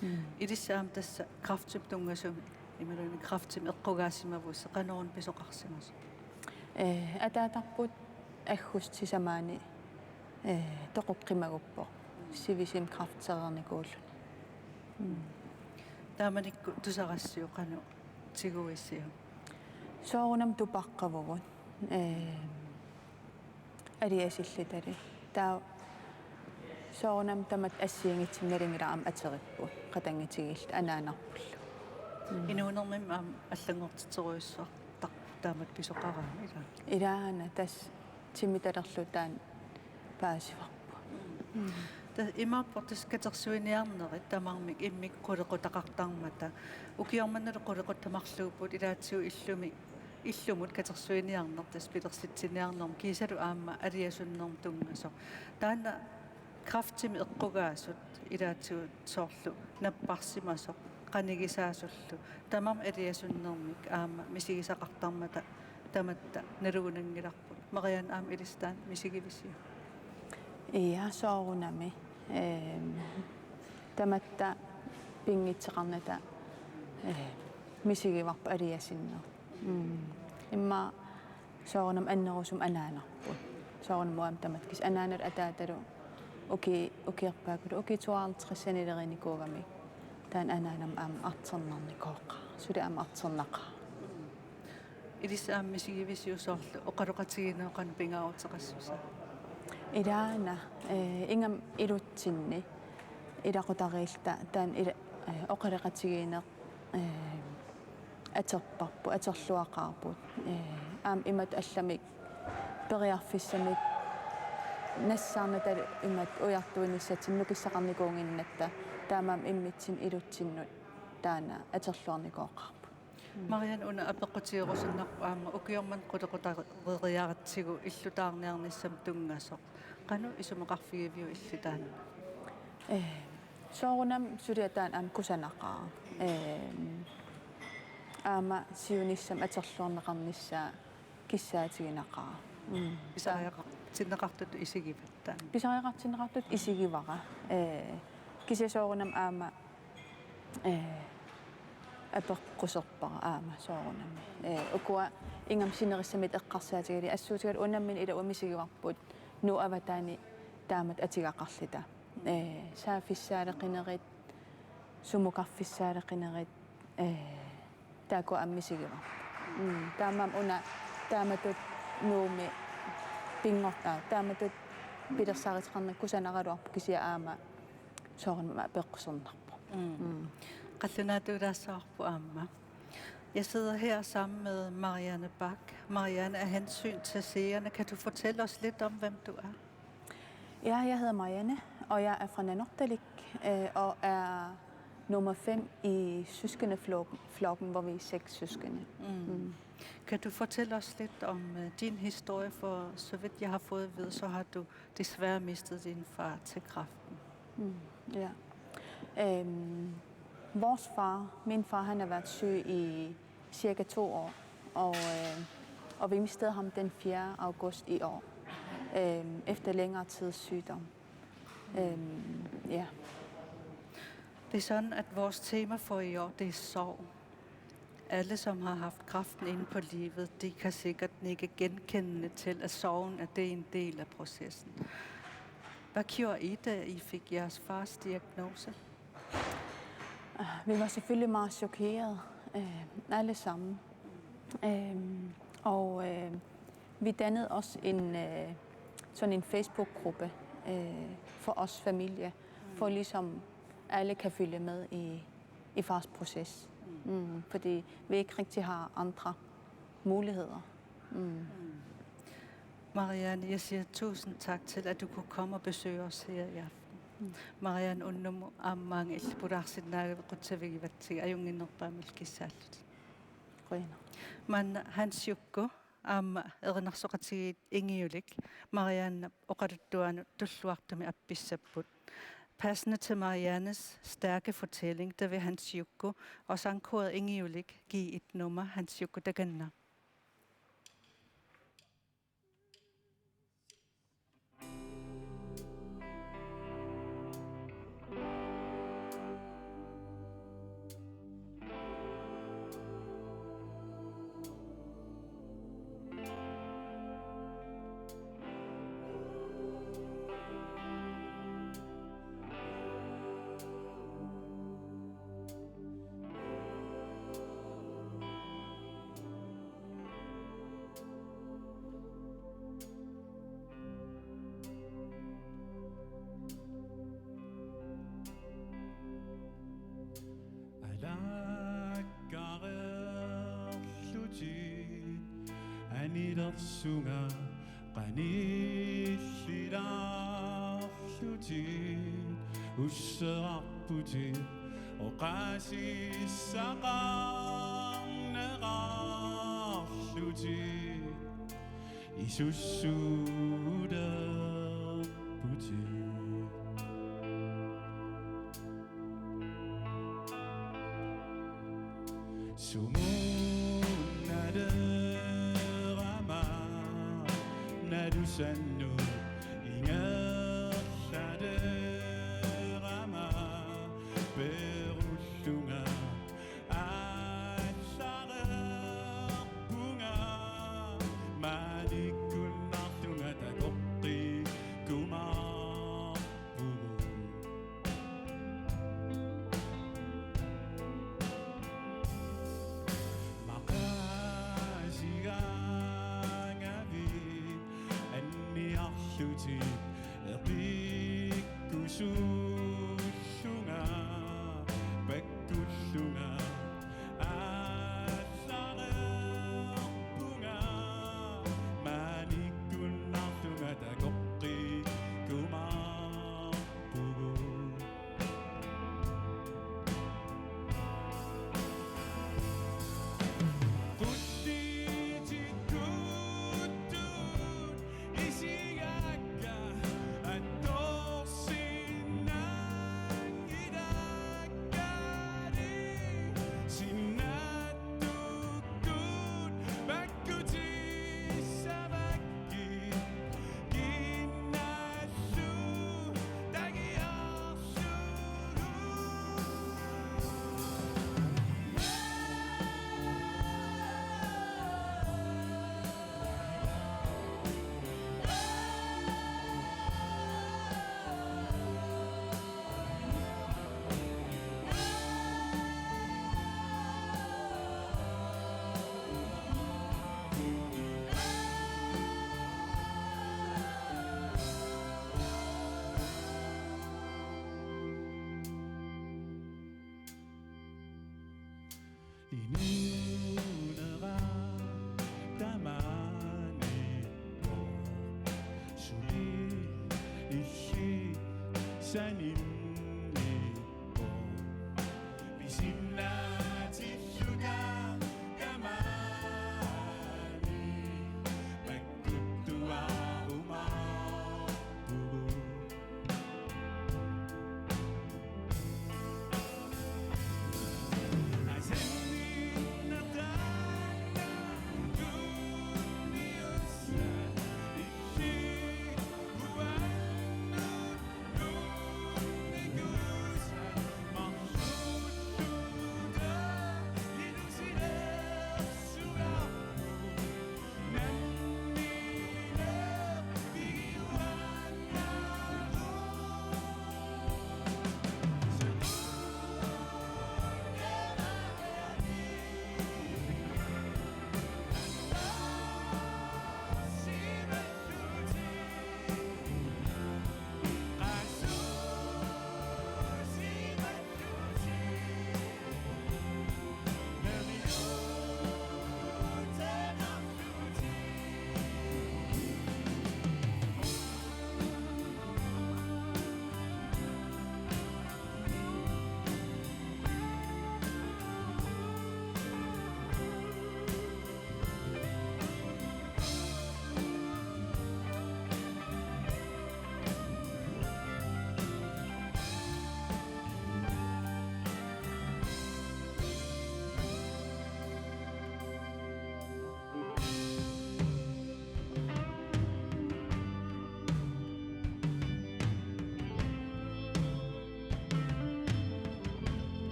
Mm. Ilissi aamma tassa kræftimut tunngasumik, imaluunniit kræftimik eqqugaasimavusi, qanoruna pisoqarsimasoq? Ee, ataatarput aggustip sisamaani, ee, toqoqqimaguppoq. Sivisip kræftereernikuulluni. Mm. Taamanikkut tusarassiuk qanoq tiguisiuk? Soorunami tupaqqavugut. Ee, aliasillutali. Taava soorunami tamatta assigiinngitsunik nalunngilara aamma ateripput. Qatanngutigiilluta anaanarpullu. Mm. Inuunermimmi aamma allanngortitserujussuartarpoq taamatut pisoqaraangat, ilaa? Ilaana, tassa timitalerlugu taanna paasivarput. Mm. Tassa imaappoq tassa katersuiniarnerit tamarmik immikkut qulequtaqartarmata. Ukioq mannalu qulequttat marluupput, ilaatigut illumi, illumut katersuiniarneq tassa pilersitsiniarnermut kiisalu aamma aliasunnermut tunngasoq. Taanna kræftimik eqqugaasut ilaatigut soorlu napparsimasoq qanigisaasullu tamarmik aliasunnermik aamma misigisaqartarmata tamatta nalugunanngilarput. Marianne, aamma ilissi taanna misigivisiuk? Ja, soorunami. Ehm, tamatta pinngitsoqarnata, eh, misigivarput aliasunneq. Mm. Immaqa soorunami annerusumik anaanarput. Soorunami uanga tamatta kisianni anaanalu ataatalu uki-, ukiorpaakkulu ukiut tooghalvtredsinik ilerinikuugamik. Taanna anaanama aamma artornarnikooqaaq. Suli aamma artornaqaaq. Ilissi aamma misigivisiuk soorlu oqaloqatigiinneq qanoq pingaaruteqassusaa? Ilaana, eh, ingammik ilutsinni ilaqutariilluta taanna ila-, eh, oqaloqatigiinneq, eh, atorparput, atorluaqaarput. Eh, aamma imatut allamik periarfissamik nassaarnatalu imatut ujartuinissatsinnut nukissaqarnikuunnginnatta, taamaammat immitsinnut ilutsinnut taanna atorluarnikooqaarput. Marianne, una apeqqutigerusunnarpoq aamma ukioq manna qulequtareriaratsigu illutaarniarnissamut tunngasoq. Qanoq isumaqarfigiviuk illit taanna? Eh, soorunami suliaq taanna aamma kusanaqaaq. Eh, aamma siunissami atorluarneqarnissaa kissaatiginaqaaq. Mm. Pisariaqartinneqartutut isigivat taanna? Pisariaqartinneqartutut isigivara. Eh, kisianni soorunami aamma eh, apeqquserpara aamma soorunami. Eh, ukua ingammik sinerissamittut eqqarsaatigalugit assuutigalugu unammineq ila uanga misigivarput Nuup avataani taamatut atugaqarluta. Eh, saaffissaaleqinerit, sumukarfissaaleqinerit, eh, taakku aamma misigivarput. Mm, taamaammat una taamatut Nuummi pinngortaa, taamatut pilersaaruteqarneq kusanaraluarpoq kisianni aamma soorunami apeqqusernarpoq. Mm. Mm. Qallunaatuulaassavarput aamma. Jeg sidder her sammen med Marianne Bak. Marianne, af hensyn til seerne, kan du fortælle os lidt om, hvem du er? Ja, jeg hedder Marianne, og jeg er fra Nanortalik, øh, og er nummer fem i søskendeflokken, flokken, hvor vi er seks søskende. Mm. Mm. Kan du fortælle os lidt om øh, din historie? For så vidt jeg har fået at vide, så har du desværre mistet din far til kræften. Mm, ja. Øhm, vores far, min far, han har været syg i cirka to år, og, øh, og vi mistede ham den fjerde august i år, øhm, efter længere tids sygdom. Øhm, ja. Det er sådan, at vores tema for i år, det er sorg. Alle, som har haft kræften inde på livet, de kan sikkert nikke genkendende til, at sorgen er det en del af processen. Hvad gjorde I, da I fik jeres fars diagnose? Vi var selvfølgelig meget chokeret, øh, alle sammen. Øhm, og øh, vi dannede også en, øh, sådan en Facebook-gruppe øh, for os familie, for ligesom alle kan følge med i, i fars proces. Mm, fordi vi ikke rigtig har andre muligheder. Mm. Marianne, jeg siger tusind tak til, at du kunne komme og besøge os her i aften. Mm. Marianne Unnum, aamma illit pulaarsinnaagavit qutsavigivatsigu, ajunnginnerpaamik kissaallutit. Qujanaq. Maanna Hans Jukku, aamma erinarsoqatigiit Ingiulik, Marianne oqaluttuanut tulluartumik appissapput. Passende til Mariannes stærke fortælling, der vil Hans Jukku og sangkoret Ingiulik give et nummer. Hans Jukku, takanna. Alakkareerlutit anilersunga qanillilaarlutit, usserarputit oqaasissaqarneqarlutit, isussuulerputit. Sumunnaleerama nalusannut ingerlaleerama peerullunga aallareerpunga, maanikkunnarlunga takoqqikkumaarpugut. Maqaasigaangavit anniarlutit eqikkusuullunga pakkullunga aallareerpunga, maanikkunnarlunga takoqqikkumaarpugut. Qulliitikkuttut isigaakka attorsinnaanngilakkaluarsinnaattukkut pakkutissavakkit. Inuunera tamaaniippoq, suli illit saninniippoq. Pisinnaatilluta tamaani.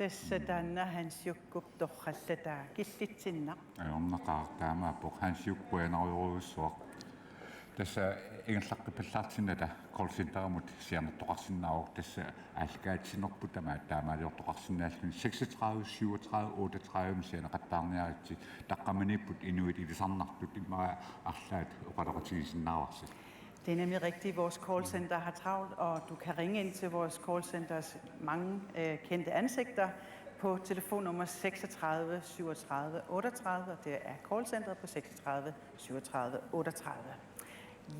Tassa taanna Hans Jukkup torrallataa killitsinnaq. Ajornaqaaq, taamaappoq. Hans Jukku, qujanarujussuaq. Tassa ingerlaqqippallaartinnata callcenterimut sianertoqarsinnaavoq, tassa aallakaatitsinerput tamaat taamaaliortoqarsinnaalluni. Seksogtredive syvogtredive otteogtredive sianeqattaarniaritsi, taqqamaniipput inuit ilisarnartut, immaqa arlaat oqaloqatigisinnaavarsi. Det er nemlig rigtigt. Vores callcenter har travlt, og du kan ringe ind til vores callcenters mange øh, kendte ansigter på telefonnummer seksogtredive syvogtredive otteogtredive, og det er callcenteret på seksogtredive syvogtredive otteogtredive.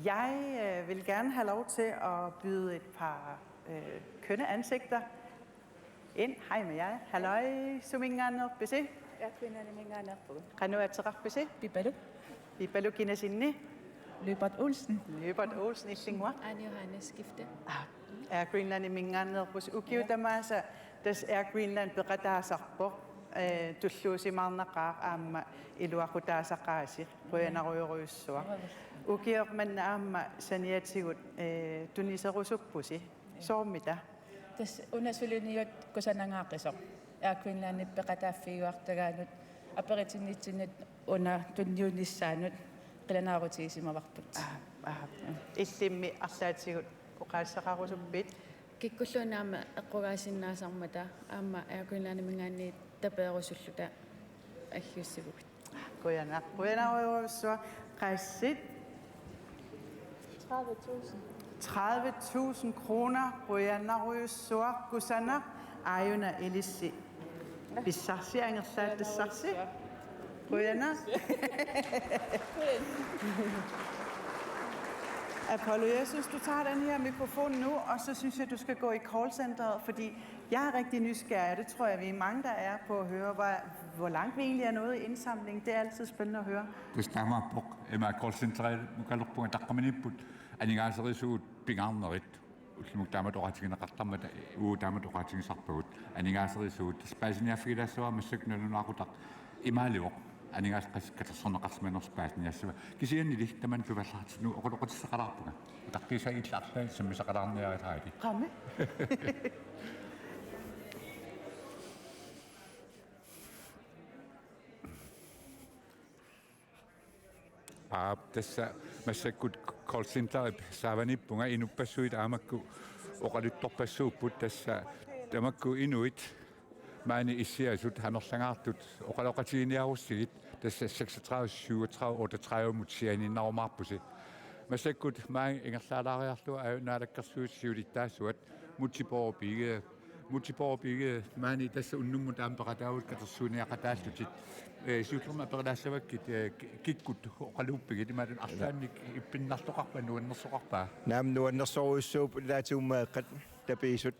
Jeg øh, vil gerne have lov til at byde et par øh, kønne ansigter ind. Hej med jer. Halløj, suminngaanneerpisi? Air Greenlandiminngaanneerpugut. Qanoq ateqarpisi? Pipaluk. Pipaluk, kinasinni? Lybert Olsen. Lybert Olsen, illinnguaq? Ane Johanne Skifte. Ah, Air Greenlandiminngaanneerpusi. Ukiut tamaasa tassa Air Greenland peqataasarpoq. Øh, tulluusimaarnaqaaq aamma iluaqutaasaqaasi. Qujanarujorujussuaq. Ukioq manna aamma saniatigut øh, tuniserusuppusi. Soormita? Tassa una suliniut kusanangaaqisoq. Air Greenlandip peqataaffigiuartagaanut aperitinnitsinni una tunniunnissaanut qilanaarutigisimavarput. Aa, aa. Illimmi arlaatigut oqaaseqarusuppit? Kikkulluunniit aamma eqqugaasinnaasarmata aamma Air Greenlandiminngaanniit tapeerusulluta aggiussivugut. Qujanaq, qujanarujussuaq. Qassit? Tredive tusind. Tredive tusind kroner. Qujanarujussuaq, kusanaq. Aajuna ilissi pissarsi angerlaatassarsi. Qujanaq. Apollo, jeg synes, du tager den her mikrofon nu, og så synes jeg, du skal gå i callcenteret, fordi jeg er rigtig nysgerrig, og det tror jeg, vi er mange, der er på at høre, hvor, hvor langt vi egentlig er nået i indsamlingen. Det er altid spændende at høre. Tassa taamaappoq, ima callcenteri mukalerpunga, taqqamaniipput aningaaserisugut pingaarnerit. Ullumikkut taamatut oqaatigineqartarmata, uu, taamatut oqaatigisarpagut. Aningaaserisugut, tassa paasiniaaffigilaassavara massakkut nalunaaqutaq imaalivoq. Aningaasat qassit katersorneqarsimanersut paasiniaassavaat. Kisiannili tamanna tuvallaartinnut oqaloqatissaqalaarpunga. Utaqqiisa, illit arlaat sammisaqalaarniaritsi. Qami. Aap, tassa massakkut callcenterip saavaniippunga, inuppassuit aamma makku oqaluttorpassuupput, tassa tamakku inuit maani issiasut amerlangaartut oqaloqatiginiarussigit, tassa seksogtredive syvogtredive otteogtredive-mut sianiinnarumaarpusi. Massakkut maani ingerlaalaariarlugu aajuna Naalakkersuisut siulittaasuat Múte Bourup Egede. Múte Bourup Egede, maani tassa unnummut aamma peqataavutit katersuiniaqataallutit. Ee, siullermik aperilaassavakkit, ee, ki-, kikkut oqaluuppigit, imaluunniit arlaannik ippinnartoqarpa, nuannersoqarpa? Naamik, nuannersorujussuupput, ilaatigut meeqqat tapiisut.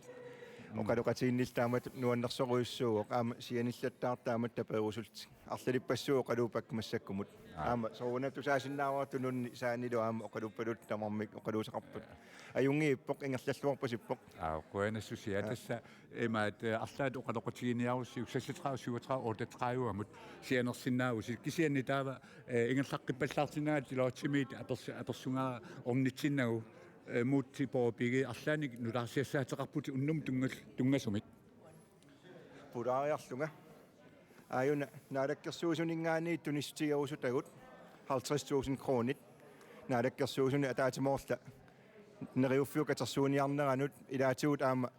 Mm. Oqaloqatiginnillit taamatut nuannersorujussuuvoq, aamma sianillattaartut taamatut tapeerusullutik. Arlalippassuit oqaluuppakka massakkumut. Aa. Aamma soorunami tusaasinnaavara tununni saanilu aamma oqaluuppaluuttut tamarmik oqaluusaqarput. Ajunngiippoq, ingerlalluarpasippoq. Aa, qujanassusia. Aa. Tassa imaat, eh, arlaat oqaloqatiginiarussiuk seksogtredive syvogtredive otteogtredive-mut sianersinnaavusi. Kisianni taava, eh, ingerlaqqippallaartinnagit, Lottimiit apers-, apersugaara ornitsinnagu, eh, Múte Bourup Egede, arlaannik nutaarsiassaateqarputit unnummut tunngal-, tunngasumik? Pulaariarlunga. Aajuna Naalakkersuisuninngaanniit tunissutigerusutagut halvtreds tusind kronit. Naalakkersuisuni ataatsimoorluta Neriuffiup katersuiniarneranut ilaatigut aamma,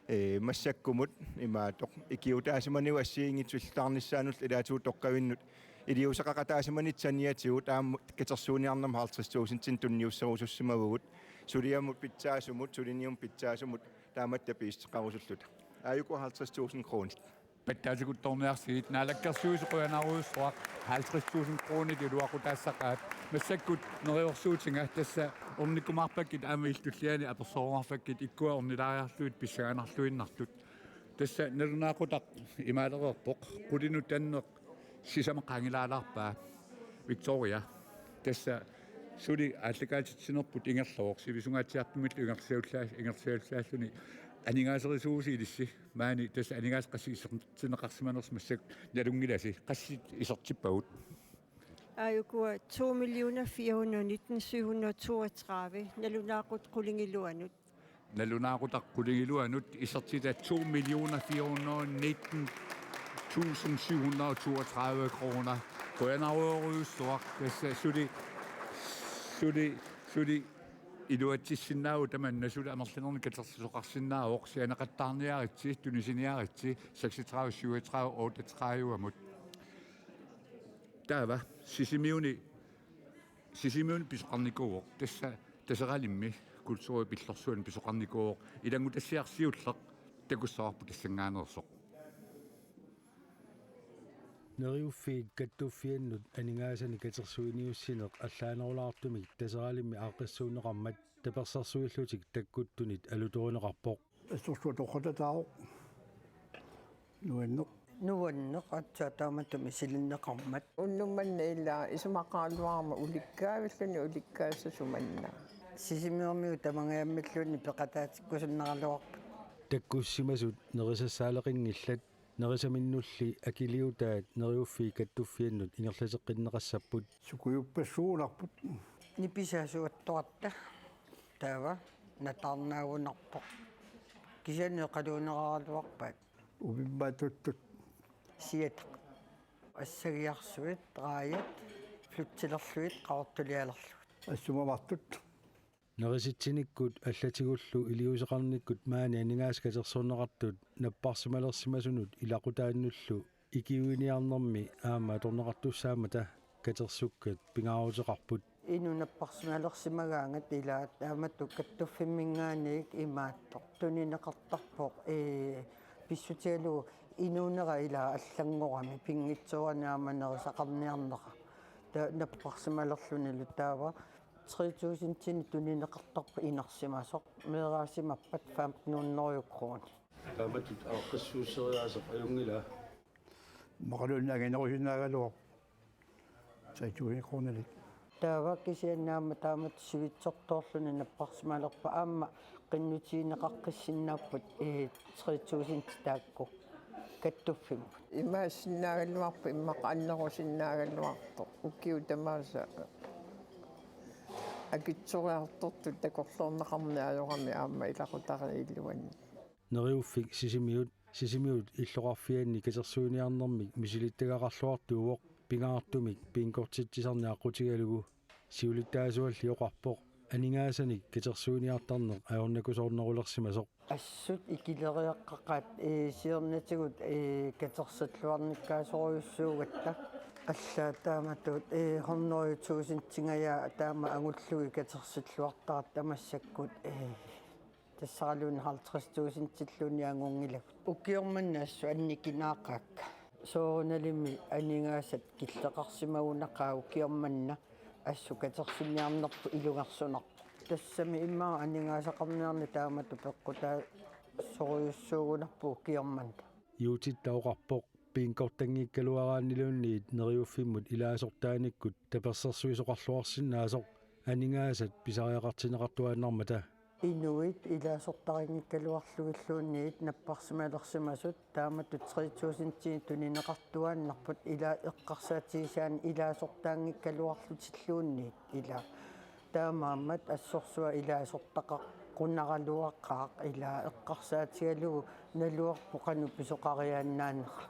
ee, massakkumut imaattoq ikiuutaasimanigut assigiinngitsut illoqarnissaannullu ilaatigut toqqavinnut iliuuseqaqataasimanit saniatigut aamma katersuiniarnermut halvtreds tusindinik tunniusserusussimavugut. Suliamut pitsaasumut, suliniumut pitsaasumut taamatut tapiissuteqarusulluta. Aajuku halvtreds tusind kronit. Pattaatikuttorniarsigit, Naalakkersuisut qujanarujussuaq, halvtreds tusind kronit iluaqutaassaqaat. Massakkut neriorsuutiga, tassa ornikkumaarpakkit aamma illit tulliani apersoorumaarpakkit ikkua ornilaariarlugit pissanganarluinnartut. Tassa nalunaaqutaq imaalereerpoq, qulinut tanneq sisamat qaangilaalaarpaa, Victoria. Tassa suli aallakaatitsinerput ingerlavoq, sivisungaatsiartumillu ingerlasiullaa-, ingerlasiullaalluni. Aningaaserisuuvusi ilissi? Maani tassa aningaasat qassit isertinneqarsimanersut massakkut nalunngilasi. Qassit isertippagut? Aajukua to millioner fire hundrede nitten syv hundrede toogtredive, nalunaaqutaq qulingiluanut. Nalunaaqutaq qulingiluanut isertitat to millioner fire hundrede nitten tusind syv hundrede og toogtredive kroner. Qujanarujorujussuaq, tassa suli, suli, suli iluatsissinnaavoq tamanna, suli amerlanernik katersusoqarsinnaavoq. Sianeqattaarniaritsi, tunisiniaritsi, seksogtredive syvogtredive otteogtredive-mut. Taava Sisimiuni, Sisimiuni pisoqarnikuuvoq, tassa Taseralimmi kulturip pillorsuani pisoqarnikuuvoq. Ilanngutassiaq siulleq takussavarput tassanngaanneersoq. Neriuffiit Kattuffiannut aningaasanik katersuiniussineq allaanerulaartumik Taseralimmi aaqqissuunneqarmat tapersersuillutik takkuttunit alutorineqarpoq. Assorsuaq torratataavoq. Nuanneq. Nuanneq, aatsaat taamatut misilinneqarmat. Unnuk manna ilaa isumaqaraluarama ulikkaavilluni, ulikkaassasoq manna. Sisimiormiut tamangajammillunnik peqataatikkusunnaraluarput. Takkussimasut nerisassaaleqinngillat, nerisaminnulli akiliutaat Neriuffiit Kattuffiannut ingerlateqqinneqassapput. Sukujuppassuugunarput. Nipisaasuattoratta. Taava nataarnaagunarpoq. Kisianni oqaluuneraraluarpaat. Uvimmaatuttut. Siataq. Assagiarsuit, raajat, flyttilerlugit, qaqortulialerlugit. Assumamartut. Nerisitsinikkut allatigullu iliuuseqarnikkut maani aningaasat katersorneqartut napparsimalersimasunut ilaqutaannullu ikiuiniarnermi aamma atorneqartussaammata katersukkat pingaaruteqarput. Inuk napparsimalersimagaangat ilaa taamatut Kattuffimminngaanniit imaattoq tunineqartarpoq, ee, pissutigalugu inuunera ilaa allanngorami pinngitsoorani aamma nerisaqarniarnera. Ta-, napparsimalerlunilu taava tre tusindinik tunineqartarpoq inersimasoq, meeraasimappat femten hundrede kroner. Taamatut aaqqissuusseriaaseq ajunngilaa. Immaqaluunniit anginerusinnaagaluarpoq tre tusind kronilik. Taava kisianni aamma taamatut sivitsortoorluni napparsimalerpat aamma qinnutigineqaqqissinnaapput, ee, tre tusind taakku Kattuffimmut. Imaassinnaagaluarpoq immaqa annerusinnaagaluartoq. Ukiut tamaasa akitsoriartortut takorloorneqarneq ajorami aamma ilaqutariit iluanni. Neriuffik Sisimiut, Sisimiut illoqarfianni katersuiniarnermik misilittagaqarluartuuvoq, pingaartumik bingortitsisarneq aqqutigalugu. Siulittaasualli oqarpoq aningaasanik katersuiniartarneq ajornakusoornerulersimasoq. Assut ikileriaqqaqaat, ee, siornatigut, ee, katersilluarnikkaasorujussuugatta. Allaat taamatut, ee, hundrede tusindingajaat taama angullugit katersilluartaratta massakkut, ee, tassaraluunniit halvtreds tusindilluunniit angunngilagut. Ukioq manna assut annikinaaqaakka. Soorunalimi aningaasat killeqarsimagunaqaat ukioq manna assut katersinniarnerput ilungersunarpoq. Tassami immaqa aningaasaqarniarneq taamatut peqqutaasorujussuugunarpoq ukioq manna. Juutitta oqarpoq bingortanngikkaluaraanniluunniit Neriuffimmut ilaasortaanikkut tapersersuisoqarluarsinnaasoq aningaasat pisariaqartinneqartuaannarmata. Inuit ilaasortarinngikkaluarlugilluunniit napparsimalersimasut taamatut tre tusindinik tunineqartuaannarput, ilaa eqqarsaatigisaannik ilaasortaanngikkaluarlutilluunniit ilaa. Taamaammat assorsuaq ilaasortaqaqqunaraluaqaaq ilaa eqqarsaatigalugu naluarpoq qanoq pisoqariaannaanera.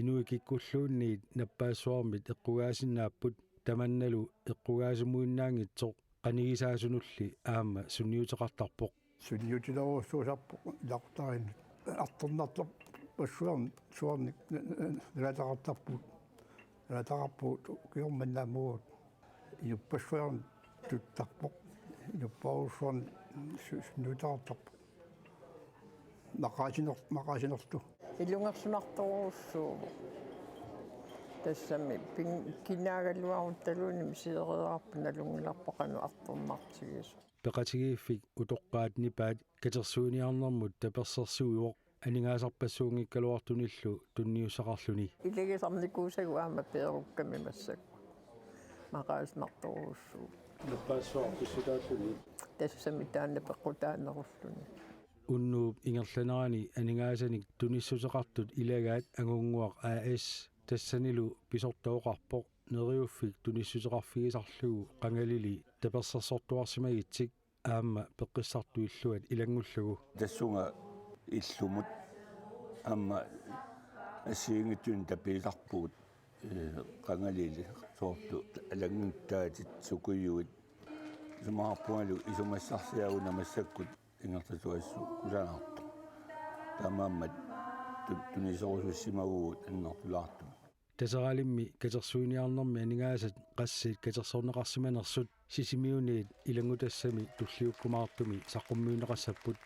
Inuit kikkulluunniit nappaassuarmit eqqugaasinnaapput, tamannalu eqqugaasimuinnaanngitsoq qanigisaasunulli aamma sunniuteqartarpoq. Sunniutilerujussuusarpoq ilaqutariinnut. Artornartorpassuarnik suarnik nalaataqartarpugut. Nalaataqarpugut ukioq manna aamma uagut. Inuppassuarnik tuttarpoq. Inupparujussuarnik su-, sunniuteqartarpoq. Maqaasinar-, maqaasinerlu. Ilungersunartorujussuuvoq. Tassami pin-, kinaagaluaruttaluunniit misigereerarput nalunngilarput qanoq artornartigisoq. Peqatigiiffik utoqqaat nipaat katersuiniarnermut tapersersuivoq aningaasarpassuunngikkaluartunillu tunniussaqarluni. Ilagisarnikuusagut aamma peerukkami massakkut. Maqaasinertorujussuuvoq. Nappaassuaq pissutaalluni. Tassami taanna peqqutaanerulluni. Unnuup ingerlanerani aningaasanik tunissuteqartut ilagaat Angunnguaq A/S, tassanilu pisortaq oqarpoq Neriuffik tunissuteqarfigisarlugu qangalili tapersersortuarsimagitsik. aamma peqqissartut illuat ilanngullugu. Tassunga illumut aamma assigiinngitsunik tapiisarpugut, ee, qangalili soorlu alannguttaatit, sukujuit, isumaqarpungalu isumassarsiagut massakkut ingerlasuassut kusanartoq. Taamaammat tu-, tuniserusussimavugut annertulaartumik. Taseralimmi katersuiniarnermi aningaasat qassit katersorneqarsimanersut Sisimiuniit ilanngutassami tulliukkumaartumi saqqummiunneqassapput.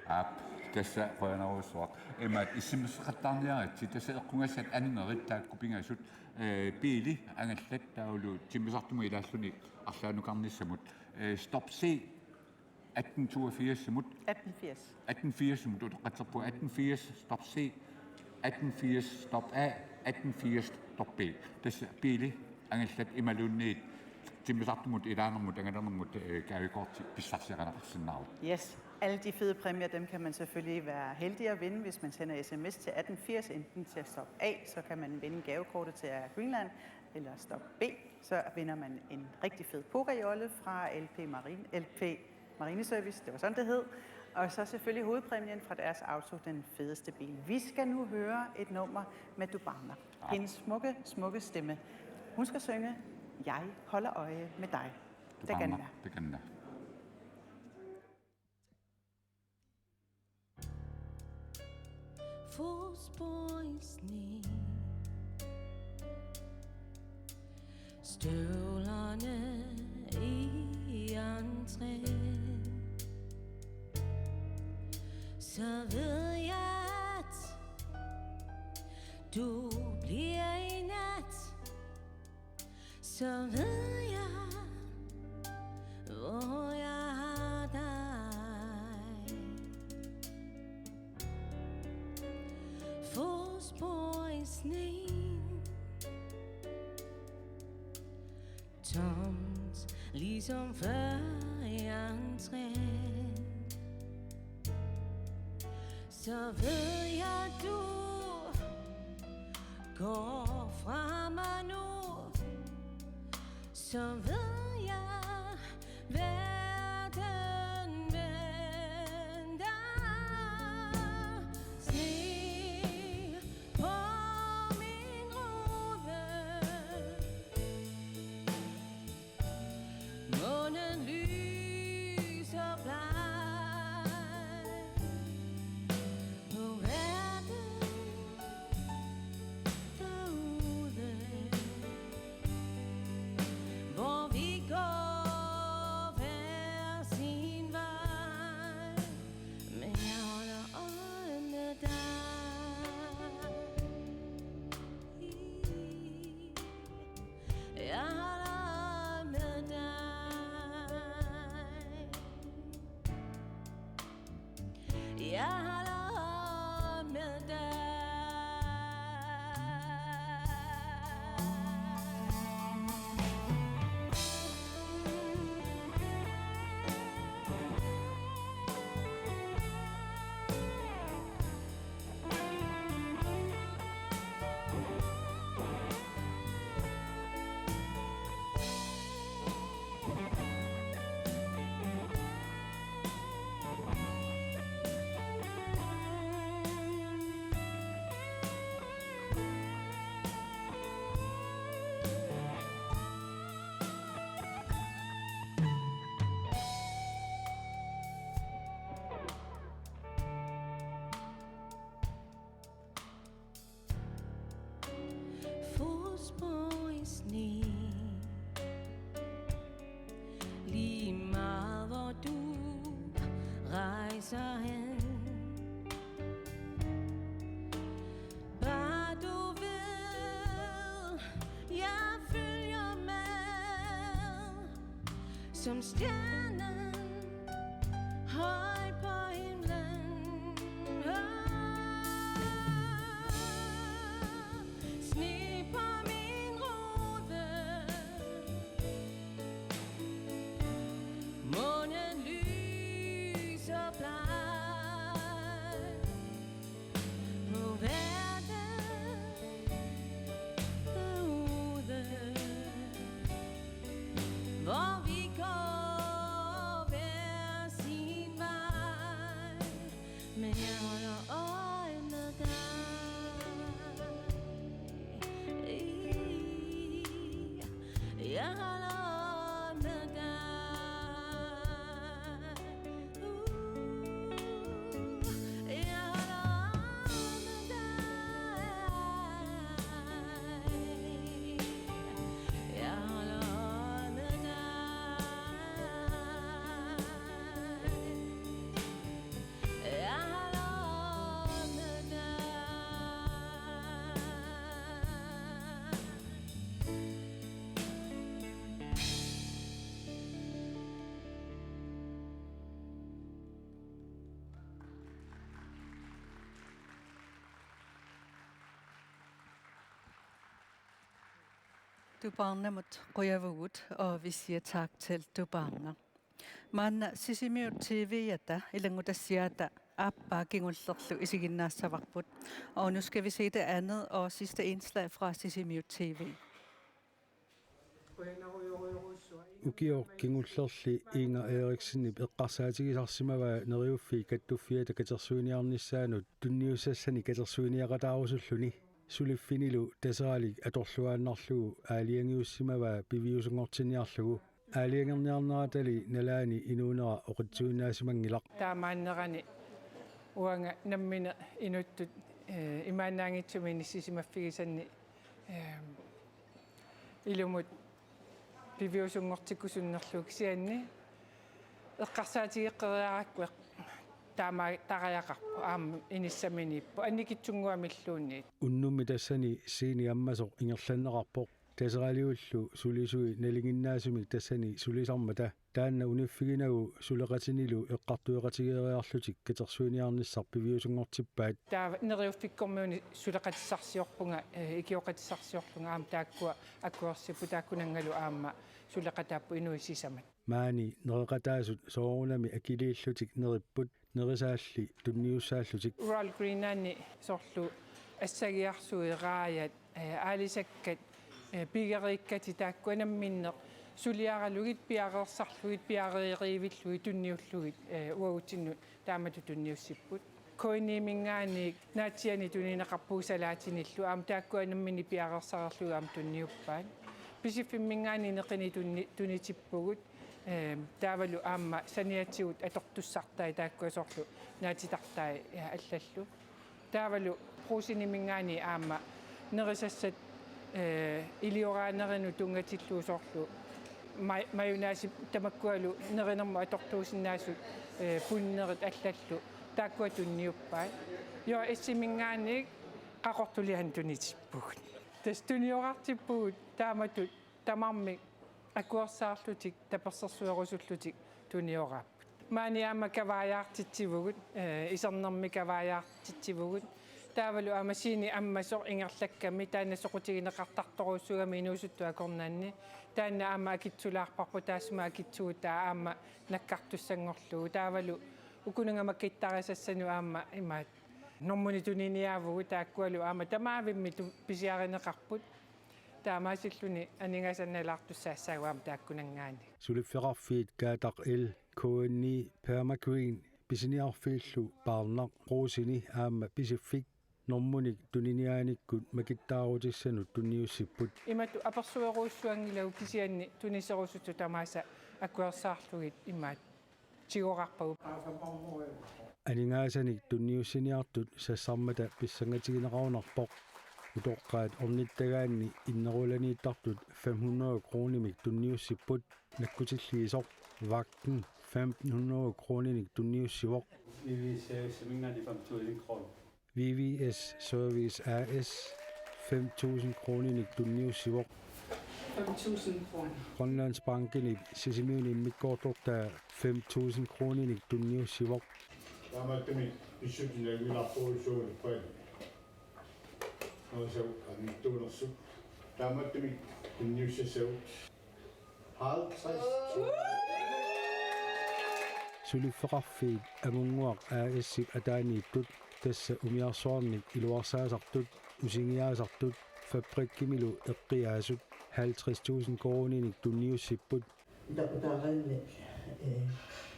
Aap, tassa qujanarujussuaq. Imaat isummersoqattaarniaritsi, tassa eqqugassat annerit taakku pingasut, ee, Biili angallat taavalu timmisartumut ilaalluni arlaanukarnissamut. Ee, Stop C atten toogfirs-imut. Atten firs. Atten firs-imut utoqqatserpunga, atten firs stop C, atten firs stop A, atten firs stop B. Tassa Biili angallat imaluunniit timmisartumut ilaanermut angalanermut, ee, gavekorti pissarsiarineqarsinnaavoq. Yes. Alle de fede præmier, dem kan man selvfølgelig være heldig at vinde, hvis man sender sms til atten firs, enten til Stop A, så kan man vinde gavekortet til Air Greenland, eller Stop B, så vinder man en rigtig fed pokerjolle fra L P Marine, L P Marineservice, det var sådan, det hed. Og så selvfølgelig hovedpræmien fra Deres Auto, den fedeste bil. Vi skal nu høre et nummer med Dubana. Hendes smukke, smukke stemme. Hun skal synge Jeg holder øje med dig. Dubana, Dubana. Fodspor i sne. Støvlerne i entré. Så ved jeg, at du bliver i nat. Så ved jeg, hvor jeg har dig. Fodspor i sne. Tomt, ligesom før i entré. Så ved jeg, du går fra mig nu. Så ved jeg, verden venter. Sne på min rude. Månen lyser bleg på verden derude, hvor vi går hver sin vej. Men jeg holder øje med dig. Jeg holder med dig. Jeg holder med dig. Fodspor i sne. Lige meget, hvor du rejser hen. Bare du ved, jeg følger med som stjernen højt på himlen. Sne på min rude. Månen lyser bleg på verden. Tupaarnamut qujavugut, og vi siger tak til Tupaarna. Maanna Sisimiut T V-ata ilanngutassiaata aappaa kingullerlu isiginnaassavarput. Og nu skal vi se det andet og sidste indslag fra Sisimiut T V. Ukioq kingullerli Inger Eriksenip eqqarsaatigisarsimavaa Neriuffiit Kattuffiata katersuiniarnissaanut tunniussassanik katersuiniaqataarusulluni. Suliffinilu Taseralik atorluaannarlugu aalajangiussimavaa piviusunngortinniarlugu. Aalajangerniarneratali nalaani inuunera oqitsuinnaasimanngilaq. Taamaannerani uanga nammineq inuttut, eh, imaannaanngitsumik inissisimaffigisanni, eh, ilumut piviusunngortikkusunnerlugu, kisianni eqqarsaatigeqqeriarakku taamaattariaqarpoq, aamma inissaminiippoq annikitsunnguamilluunniit. Unnummi tassani scene ammasoq ingerlanneqarpoq. Taseraliullu sulisui nalinginnaasumik tassani sulisarmata. Taanna uniffiginagu suleqatinilu eqqartueqatigeeriarlutik katersuiniarnissaq piviusunngortippaat. Taava Neriuffikkormiuni suleqatissarsiorpunga, eh, ikioqatissarsiorlunga aamma taakkua akuersipput, taakkunanngalu aamma suleqataapput inuit sisamat. Maani nereqataasut soorunami akiliillutik neripput, nerisaalli tunniussaallutik. Royal Greenlandi soorlu assagiarsuit, raajat, eh, aalisakkat, eh, pigeriikkatik, taakkua namminneq suliaralugit, piareersarlugit, piareeriivillugit, tunniullugit, eh, uagutsinnut taamatut tunniussipput. K N I-minngaanniit naatsiianik tunineqarpugut salaatinillu, aamma taakkua namminneq piareersareerlugit aamma tunniuppaat. Pisiffimminngaanniit neqinik tunni-, tunitippugut. Ehm, taavalu aamma saniatigut atortussartai, taakkua soorlu naatitartai, ja, allallu. Taavalu Brugseniminngaanniit aamma nerisassat, eh, ilioraaneranut tunngatillugu soorlu ma-, mayonnaise tamakkualu nerinermut atortuusinnaasut, eh, punnerit allallu, taakkua tunniuppaat. Jo, S-iminngaanniit qaqortulianik tunitippugut. Tassa tuniorartippugut taamatut tamarmik akuersaarlutik, tapersersuerusullutik tunioraapput. Maani aamma kavaajaartitsivugut, eh, isernermi kavaajaartitsivugut. Taavalu aamma scene ammasoq ingerlakkami, taanna soqutigineqartartorujussuugami inuusuttut akornanni. Taanna aamma akitsulaarparput, taassuma akitsugut taava aamma nakkartussanngorlugu. Taavalu ukununnga makittarisassanut aamma imaat normunik tuniniaavugut, taakkualu aamma tamaavimmik tu-, pisiarineqarput. Taamaasilluni aningaasannalaartussaassaagut aamma taakkunanngaanniit. Suliffeqarfiit Kaataq L, K N I, Permagreen, pisiniarfiillu Paarnaq, Brugseni aamma Pisiffik normunik tuniniaanikkut makittaarutissanut tunniussipput. Imatut apersuerujussuanngilagut, kisianni tuniserusutut tamaasa akuersaarlugit imaat tigorarpagut. Aningaasanik tunniussiniartut sassarmata pissangatigineqarunarpoq. Utoqqaat ornittagaanni innerulaniittartut fem hundrede kronimik tunniussipput. Nakkutilliisoq Vagten femten hundrede kroninik tunniussivoq. V V S Serviceminngaanniit fem tusind kroner. V V S Service A/S fem tusind kroninik tunniussivoq. Fem tusind kroner. Grønlandsbankenip Sisimiuni immikkoortortaa fem tusind kroninik tunniussivoq. Taamaattumik pissutinik angilaartorujussuuvoq. Aasau anngittuunersut. Taamaattumik tunniussassagut. Halvtreds tusind. Suliffeqarfiit Angunnguaq A/S-ip ataaniittut, tassa umiarsuarnik iluarsaasartut, usingiaasartut, fabrikkimilu eqqiaasut, halvtreds tusind kroninik tunniussipput. Itaqutaarinnik, eh,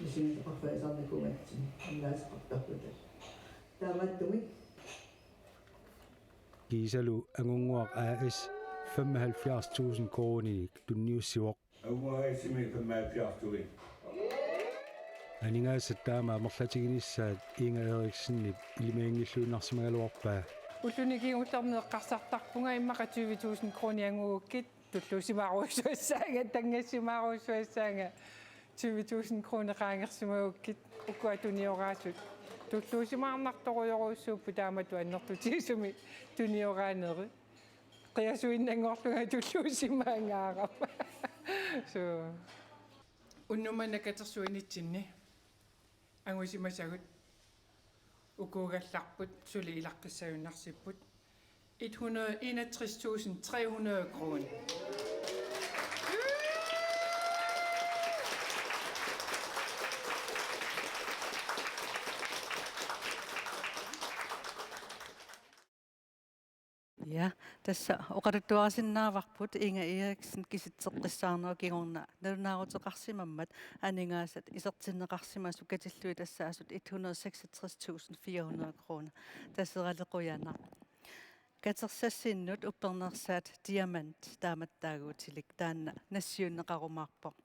misigineqarfigisarnikuugatsinnik annaasaqartarputa. Taamaattumik kiisalu Angunnguaq A/S femoghalvfjerds tusind kroninik tunniussivoq. Angunnguaq A/S-imi femoghalvfjerds tusind. Aningaasat taama amerlatiginissaat Inger Eriksenip ilimaginngilluinnarsimagaluarpaa. Ulluni kingullerni eqqarsartarpunga immaqa tyve tusind kroni angugukkit. Tulluusimaarujussuassaanga, tanngassimaarujussuassaanga, tyve tusind kroner qaangersimagukkit, ukua tunioraasut. Tulluusimaarnartorujorujussuupput taamatut annertutigisumik tunioraanerit. Qiasuinnanngorlunga tulluusimaangaarama. So. Unnuk manna katersuinitsinni angusimasagut ukuugallarput, suli ilaqqissagunarsipput, et hundrede enogtres tusind tre hundrede kroner. Ja, tassa oqaluttuarisinnaavarput Inger Eriksen kisitseqqissaarnerup kingorna nalunaaruteqarsimammat aningaasat isertinneqarsimasut katillugit tassaasut et hundrede seksogtres tusind fire hundrede kroner. Taseralik qujanaq. Katersassinnut uppernarsat Diamant taamattaaguutilik taanna nassiunneqarumaarpoq.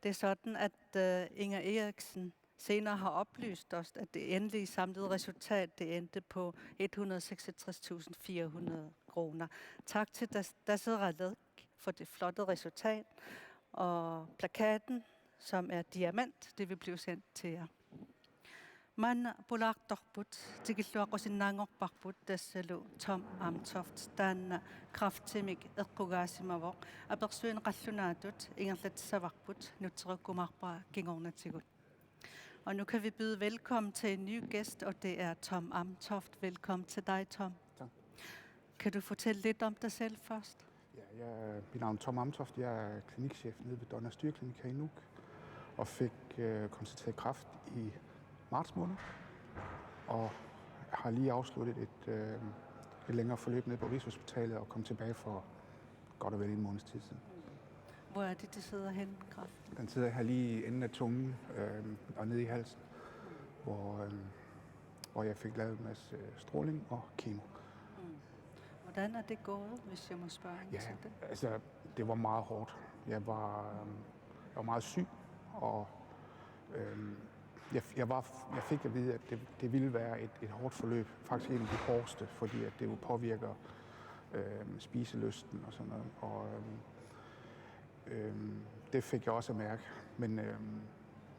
Det er sådan, at øh, Inger Eriksen senere har oplyst os, at det endelige samlede resultat, det endte på et hundrede seksogtres tusind fire hundrede kroner. Tak til Das- Taseralik for det flotte resultat, og plakaten, som er diamant, det vil blive sendt til jer. Maanna pulaartorput tikilluaqqusinnaanngorparput tassalu Tom Amtoft, taanna kræftimik eqqugaasimavoq, apersuineq qallunaatut ingerlatissavarput, nutserukkumaarpara kingornatigut. Og nu kan vi byde velkommen til en ny gæst, og det er Tom Amtoft. Velkommen til dig, Tom. Tak. Kan du fortælle lidt om dig selv først? Ja, jeg, mit navn er Tom Amtoft. Jeg er klinikchef nede ved Donna Styrklinik her i Nuuk, og fik øh, konstateret kræft i marts måned, og har lige afsluttet et, øh, et længere forløb nede på Rigshospitalet og kom tilbage for godt og vel en måneds tid siden. Hvor er det, det sidder henne, kræften? Den sidder her lige i enden af tungen øh, og nede i halsen, hvor, øh, hvor jeg fik lavet en masse øh, stråling og kemo. Hvordan er det gået, hvis jeg må spørge ind Ja, til det? Altså, det var meget hårdt. Jeg var, øh, jeg var meget syg, og øh, jeg, jeg, var, jeg fik at vide, at det, det ville være et, et hårdt forløb. Faktisk en af de hårdeste, fordi at det jo påvirker øh, spiselysten og sådan noget. Og øh, øh, det fik jeg også at mærke. Men øh,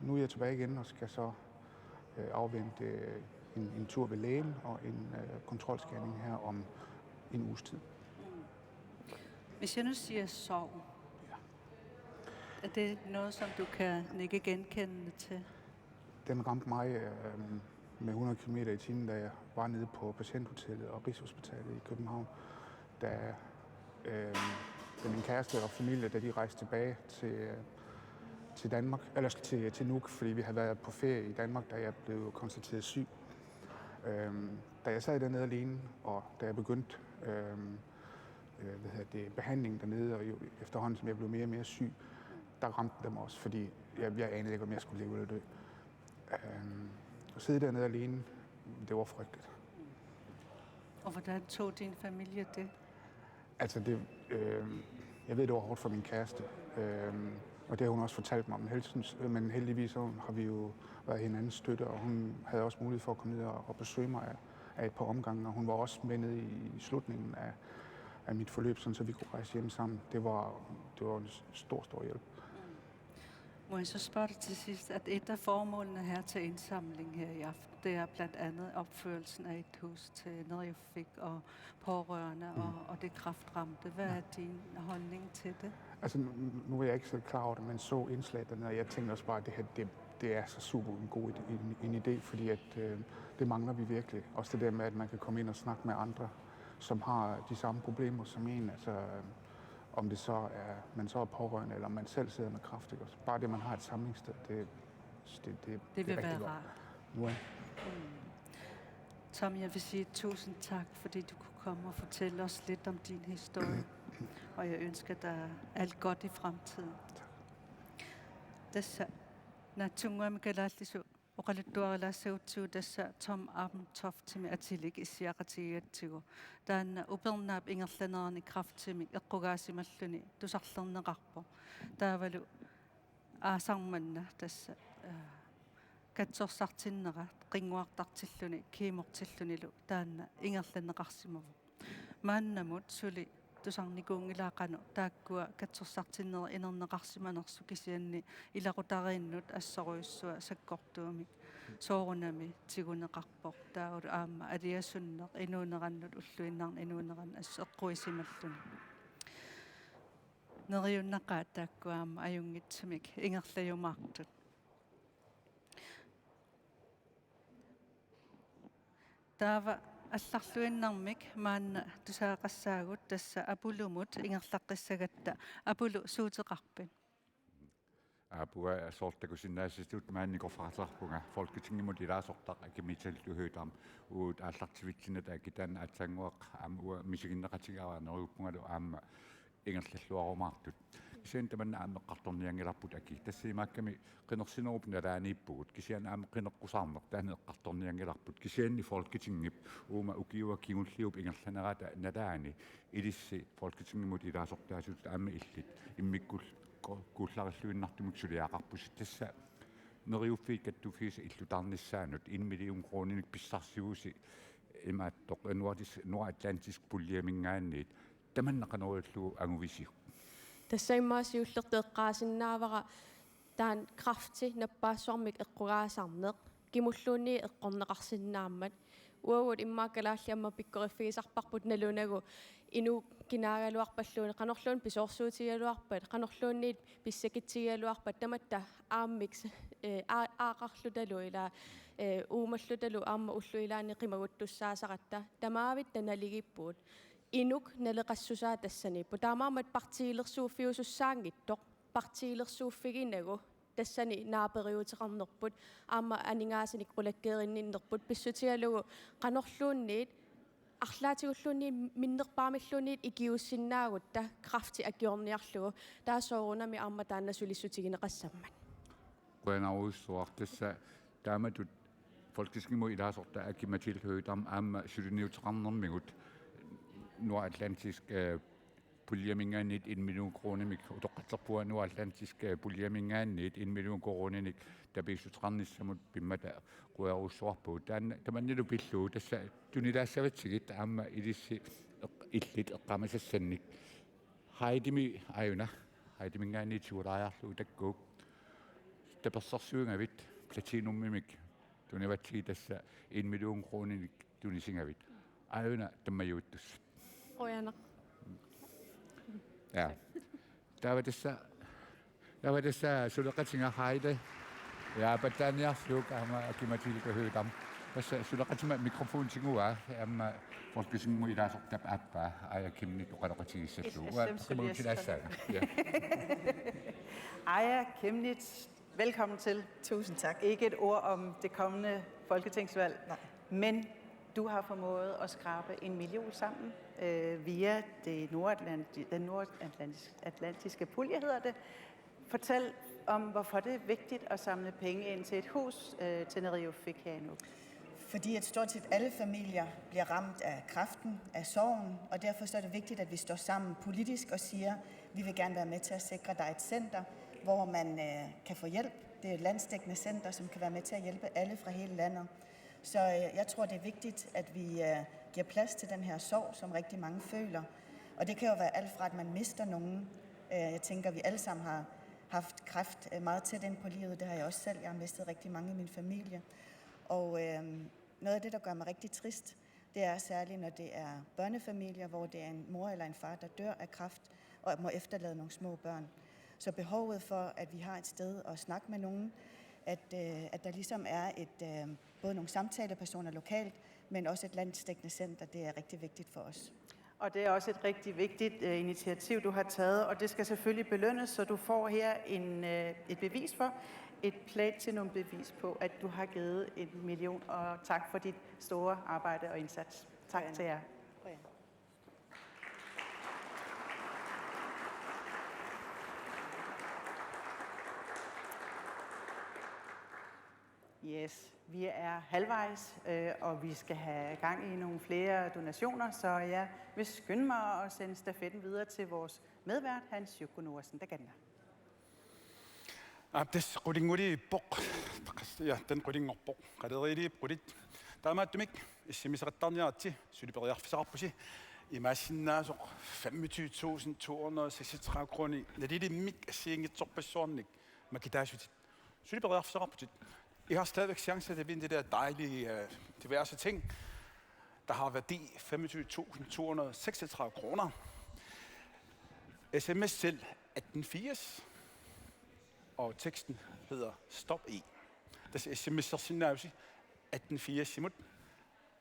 nu er jeg tilbage igen og skal så øh, afvente øh, en, en tur ved lægen og en øh, kontrolscanning her om en uges tid. Hvis jeg nu siger sorg, Ja. Er det noget, som du kan nikke genkendende til? Den ramte mig øh, med hundrede kilometer i timen, da jeg var nede på Patienthotellet og Rigshospitalet i København. Da, øh, da min kæreste og familie, da de rejste tilbage til, øh, til Danmark, eller til, til Nuuk, fordi vi havde været på ferie i Danmark, da jeg blev konstateret syg. Øh, da jeg sad dernede alene, og da jeg begyndte øh, øh, hvad hedder det, behandling dernede, og jo, efterhånden som jeg blev mere og mere syg, der ramte dem også, fordi jeg, jeg anede ikke, om jeg skulle leve eller dø. Øh, at sidde dernede alene, det var frygteligt. Og hvordan tog din familie det? Altså, det, øh, jeg ved, det var hårdt for min kæreste, øh, og det har hun også fortalt mig om. Heldigvis, men heldigvis så har vi jo været hinandens støtte, og hun havde også mulighed for at komme ned og, og besøge mig af, af et par omgange, og hun var også med nede i, i slutningen af, af mit forløb, sådan, så vi kunne rejse hjem sammen. Det var, det var en stor, stor hjælp. Må jeg så spørge dig til sidst, at et af formålene her til indsamling her i aften, det er blandt andet opførelsen af et hus til Neriuffik og pårørende og, og det kræftramte. Hvad er din holdning til det? Altså, nu, nu er jeg ikke så klar over det, men så indslaget dernede, og jeg tænkte også bare, at det her, det, det er så super en god ide- en, en idé, fordi at, øh, det mangler vi virkelig. Også det der med, at man kan komme ind og snakke med andre, som har de samme problemer som en. Altså, øh, om det så er, man så er pårørende, eller om man selv sidder med kræft. Ikke? Også bare det, man har et samlingssted, det, det, det, Det vil er rigtig være godt. Rart. Nu er Tom, jeg vil sige tusind tak, fordi du kunne komme og fortælle os lidt om din historie. Og jeg ønsker dig alt godt i fremtiden. Tassa naatsunnguamik kalaallisut oqaluttuarilaassagutsigu, tassa Tom Amtoftimi atilik issiaqatigigatsigu. Taanna upernaap ingerlanerani kræftimik eqqugaasimalluni tusarlerneqarpoq. Taavalu aasaq manna tassa, øh, katsorsartinnera qinnguartartilluni kemortillunilu taanna ingerlanneqarsimavoq. Maannamut suli tusarnikuunngilaa qanoq taakkua katsorsartinnerit inerneqarsimanersut, kisianni ilaqutariinnut assorujussuaq sakkortuumik soorunami tiguneqarpoq. Taavalu aamma aliasunneq inuunerannut, ulluinnarni inuunerannut assut eqquisimalluni. Neriunnaqaaq taakkua aamma ajunngitsumik ingerlajumaartut. Taava allarluinnarmik maanna tusagaqassaagut, tassa Apolumut ingerlaqqissagatta. Apollo, suuteqarpit? Aappaa, soorlu takusinnaasatut maani nikorfaqateqarpunga Folketingimut ilaasortaq Aki-Matilda Høegh-Dam uagut aallartivitsinnata akitaani. Aatsaannguaq aamma uanga misiginneqatigaara, neriuppungalu aamma ingerlalluarumaartut. Kisianni tamanna aamma eqqartornianngilarput, Aki. Tassa imaakkami qinersinerup nalaaniippugut. Kisianni aamma qineqqusaarneq taanna eqqartornianngilarput. Kisianni Folketingip uuma ukiua kingulliup ingerlanerata nalaani ilissi Folketingimut ilaasortaasutut aamma illit immikkut ku-, kuullarilluinnartumik suliaqarpusi. Tassa Neriuffiit Kattuffiisa illutaarnissaanut en million kroninik pissarsivusi imaattoq Nordisk, Nordatlantisk Puljeminngaanniit, tamanna qanoq ilillugu anguvisiuk? Tassa immaqa siullertut eqqaasinnaavara taanna kræfti nappaassuarmik eqqugaasarneq, kimulluunniit eqqorneqarsinnaammat. Uagut immaqa kalaallit aamma pikkoriffigisarparput nalunagu inuup kinaagaluarpalluunniit, qanorluunniit pisoorsuutigigaluarpat, qanorluunniit pissakitsigigaluarpat, tamatta aammik, eh, aa-, aaqarlutalu ilaa, eh, uumallutalu aamma ullut ilaanni qimaguttussaasaratta, tamaavitta naligiippugut. Inuk naleqassusaa tassaniippoq. Taamaammat partiilersuuffiusussaanngitsoq, partiilersuuffiginagu tassani naaperiuteqarnerput, aamma aningaasanik qulakkeerinninnerput, pissutigalugu qanorluunniit arlaatigulluunniit minnerpaamilluunniit ikiuussinnaagutta kræfti akiorniarlugu, taava soorunami aamma taanna sulissutigineqassammat. Qujanarujussuaq. Tassa taamatut Folketingimut ilaasortaq Aki-Matilda Høegh-Dam aamma suliniuteqarnermigut Nordatlantisk, eh, Puljeminngaanniit en million kronimik utoqqatserpunga, Nordatlantisk, eh, Puljeminngaanniit en million kroninik tapiissuteqarnissamut pimmata qujarujussuarpugut. Taanna tamannalu pillugu tassa tunilaassavatsigit aamma ilissi eq-, illit eqqaamasassannik. Heidimi aajuna, Heidiminngaanniit siulariarlugu takkuk tapersersuigavit, Platinumimik tunivatsigit, tassa en million kroninik tunisingavit. Aajuna tammajuittussat. Qujanaq. Ja. Taava tassa, taava tassa suleqatiga Heidi. Ja, pattaaniarsiuk aamma Aki-Matilda Høegh-Dam. Tassa suleqatima mikrofoni tiguaa, aamma Folketingimut ilaasortap aappaa, Aaja Chemnitz oqaloqatigiissallugu. Yes, yes, yes. Uanga qimagutsilaassaanga. Ja. Aaja Chemnitz, velkommen til. Tusind tak. Ikke et ord om det kommende folketingsvalg, nej, men du har formået at skrabe en million sammen, øh, via det Nordatlanti-, den nordatlantiske pulje, hedder det. Fortæl om, hvorfor det er vigtigt at samle penge ind til et hus, øh, til Neriuffik her i Nuuk. Fordi at stort set alle familier bliver ramt af kræften, af sorgen, og derfor så er det vigtigt, at vi står sammen politisk og siger, vi vil gerne være med til at sikre dig et center, hvor man, øh, kan få hjælp. Det er et landsdækkende center, som kan være med til at hjælpe alle fra hele landet. Så, øh, jeg tror, det er vigtigt, at vi, øh, giver plads til den her sorg, som rigtig mange føler. Og det kan jo være alt fra, at man mister nogen. Øh, jeg tænker, vi alle sammen har haft kræft, øh, meget tæt ind på livet. Det har jeg også selv. Jeg har mistet rigtig mange i min familie. Og, øh, noget af det, der gør mig rigtig trist, det er særligt, når det er børnefamilier, hvor det er en mor eller en far, der dør af kræft og må efterlade nogle små børn. Så behovet for, at vi har et sted at snakke med nogen, at, øh, at der ligesom er et, øh, både nogle samtalepersoner lokalt, men også et landsdækkende center, det er rigtig vigtigt for os. Og det er også et rigtig vigtigt, øh, initiativ, du har taget, og det skal selvfølgelig belønnes, så du får her en, øh, et bevis for, et platinumbevis på, at du har givet en million, og tak for dit store arbejde og indsats. Tak til jer. Yes, vi er halvvejs, øh, og vi skal have gang i nogle flere donationer, så jeg vil skynde mig at sende stafetten videre til vores medvært, Hans Jukko Noersen Daganda. Aap, tassa qulinngoriippoq. Ja, taanna qulinngorpoq. Qaleriiliippulit. Taamaattumik S M S-eqattaarniaritsi, suli periarfissaqarpusi imaassinnaasoq femogtyve tusind to hundrede og seksogtredive kroner nalilimmik assigiinngitsorpassuarnik makitaassutit. Suli periarfissaqarputit. I har stadigvæk chance til at vinde det der dejlige, øh, diverse ting, der har værdi femogtyve tusind to hundrede og seksogtredive kroner. S M S til atten firs, og teksten hedder Stop E. Tassa S M S-ersinnaavusi atten firs-imut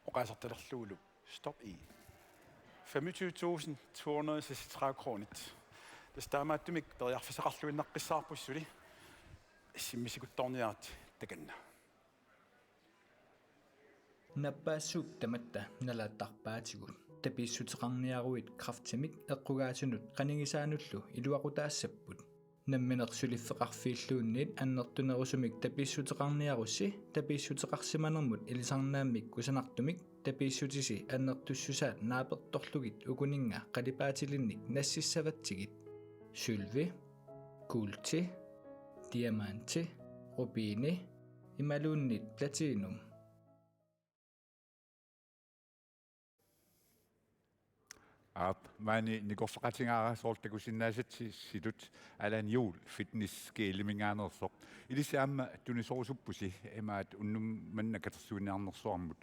oqaasertalerlugulu Stop E. Femogtyve tusind to hundrede og seksogtredive kronit. Tassa taamaattumik periarfissaqarluinnaqqissaarpusi suli. simmisikuttorniarit takanna. Nappaassuup tamatta nalaattarpaatigut tapiissuteqarniaruit kræftimik eqqugaasunut qanigisaanullu iluaqutaassapput. Nammineq suliffeqarfiilluunniit annertunerusumik tapiissuteqarniarussi tapiissuteqarsimanermut ilisarnaammik kusanartumik tapiissutisi annertussusaat naapertorlugit ukuninnga qalipaatilinnik nassissavatsigit: sølvi, kuulti, diamanti, rubini imaluunniit platinum. Aap, maani nikorfaqatigaara soorlu takusinnaasatsisitut Allan Juhl Fitness G L-iminngaanneersoq. Ilissi aamma tunisorusuppusi imaat unnuk manna katersuiniarnersuarmut.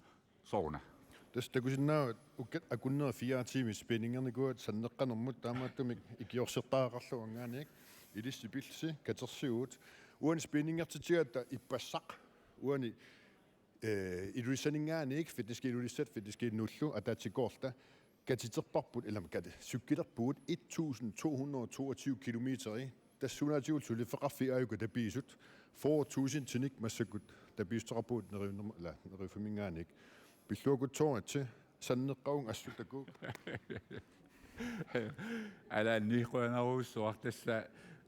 Sooruna? Tassa takusinnaavat ukkat akunneri fire tiimit spinningernikuuat sanneqqanermut, taamaattumik ikiorsertariaqarlugu anngaanniit. Ilissi pilsi katersugut. Uani spinningertitsigatta ippassaq. Uani eh, Ilulissaninngaanniit Fitness G L Ilulissat, Fitness G L Nuullu ataatsikkoorluta katiterparput, ilami kati-, cyklerpugut et tusind to hundrede og toogtyve kilometeri. Tassa sunaatigut suliffeqarfiit aajuku tapiisut fyrre tusindinik massakkut tapiissuteqarpugut Neriunnerma-, ila, Neriuffimminngaanniit. Pilluakkutsoorassi, sanneqqavunga assut takuuk. Allan, qujanarujussuaq, tassa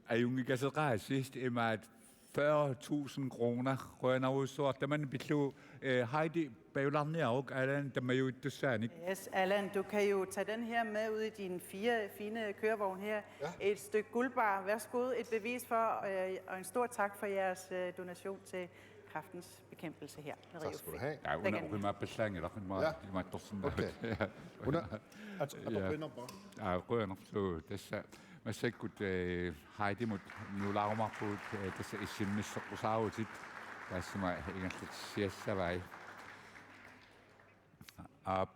ajunngikkaseqaasi imaat fyrre tusind kroner. Qujanarujussuaq. Tamanna pillugu, eh, Heidi, pajularniaruk Allan tammajuittussaanik. Yes, Allan, du kan jo tage den her med ud i dine fire fine kørevogn her. Ja. Et stykke guldbar. Værsgo, et bevis for, øh, og en stor tak for jeres, øh, donation til Kræftens Bekæmpelse her. Tak skal du have. Ja, una uqimaappallaanngilaq, imma-, ja, imaattorsinnaavat. Okay. Ja. Una, at, at, ja. Qujanarpaa. Ja, qujanarlu tassa. Massakkut, eh, Heidimut nuulaarumaarpugut, eh, tassa issimmisseqqusaarutit, taassuma ingerlatsiassavai. Aap,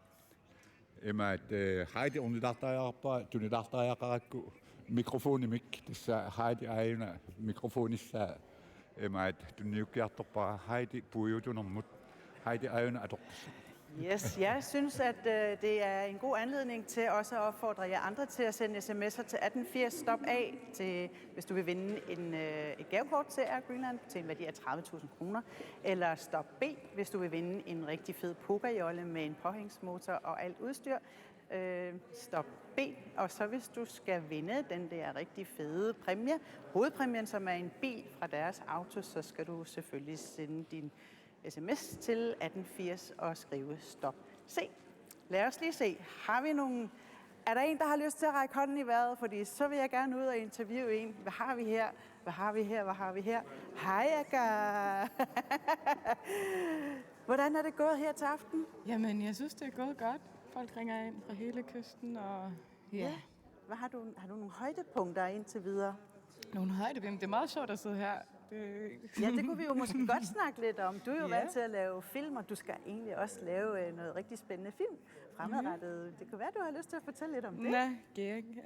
imaat, eh, Heidi ornilaartariaqarpara, tunilaartariaqarakku mikrofonimik, tassa Heidi aajuna mikrofonissaa imaat tunniukkiartorpara, Heidi puiutunermut, Heidi aajuna atortoq. Yes, jeg synes, at øh, det er en god anledning til også at opfordre jer andre til at sende sms'er til atten firs stop A, til, hvis du vil vinde en, øh, et gavekort til Air Greenland til en værdi af tredive tusind kroner, eller stop B, hvis du vil vinde en rigtig fed pokerjolle med en påhængsmotor og alt udstyr. Øh, stop B, og så hvis du skal vinde den der rigtig fede præmie, hovedpræmien, som er en bil fra deres auto, så skal du selvfølgelig sende din sms til atten firs og skrive stop C. Lad os lige se. Har vi nogen... Er der en, der har lyst til at række hånden i vejret? Fordi så vil jeg gerne ud og interviewe en. Hvad har vi her? Hvad har vi her? Hvad har vi her? Hej, Aga. Hvordan er det gået her til aften? Jamen, jeg synes, det er gået godt. Folk ringer ind fra hele kysten, og ja. Ja. Hvad har du, har du nogle højdepunkter indtil videre? Nogle højdepunkter. Det er meget sjovt at sidde her. Det... Ja, det kunne vi jo måske godt snakke lidt om. Du er jo, ja, vant til at lave film, og du skal egentlig også lave øh, noget rigtig spændende film fremadrettet. Mm. Det kunne være, du har lyst til at fortælle lidt om det. Nej, det er ikke.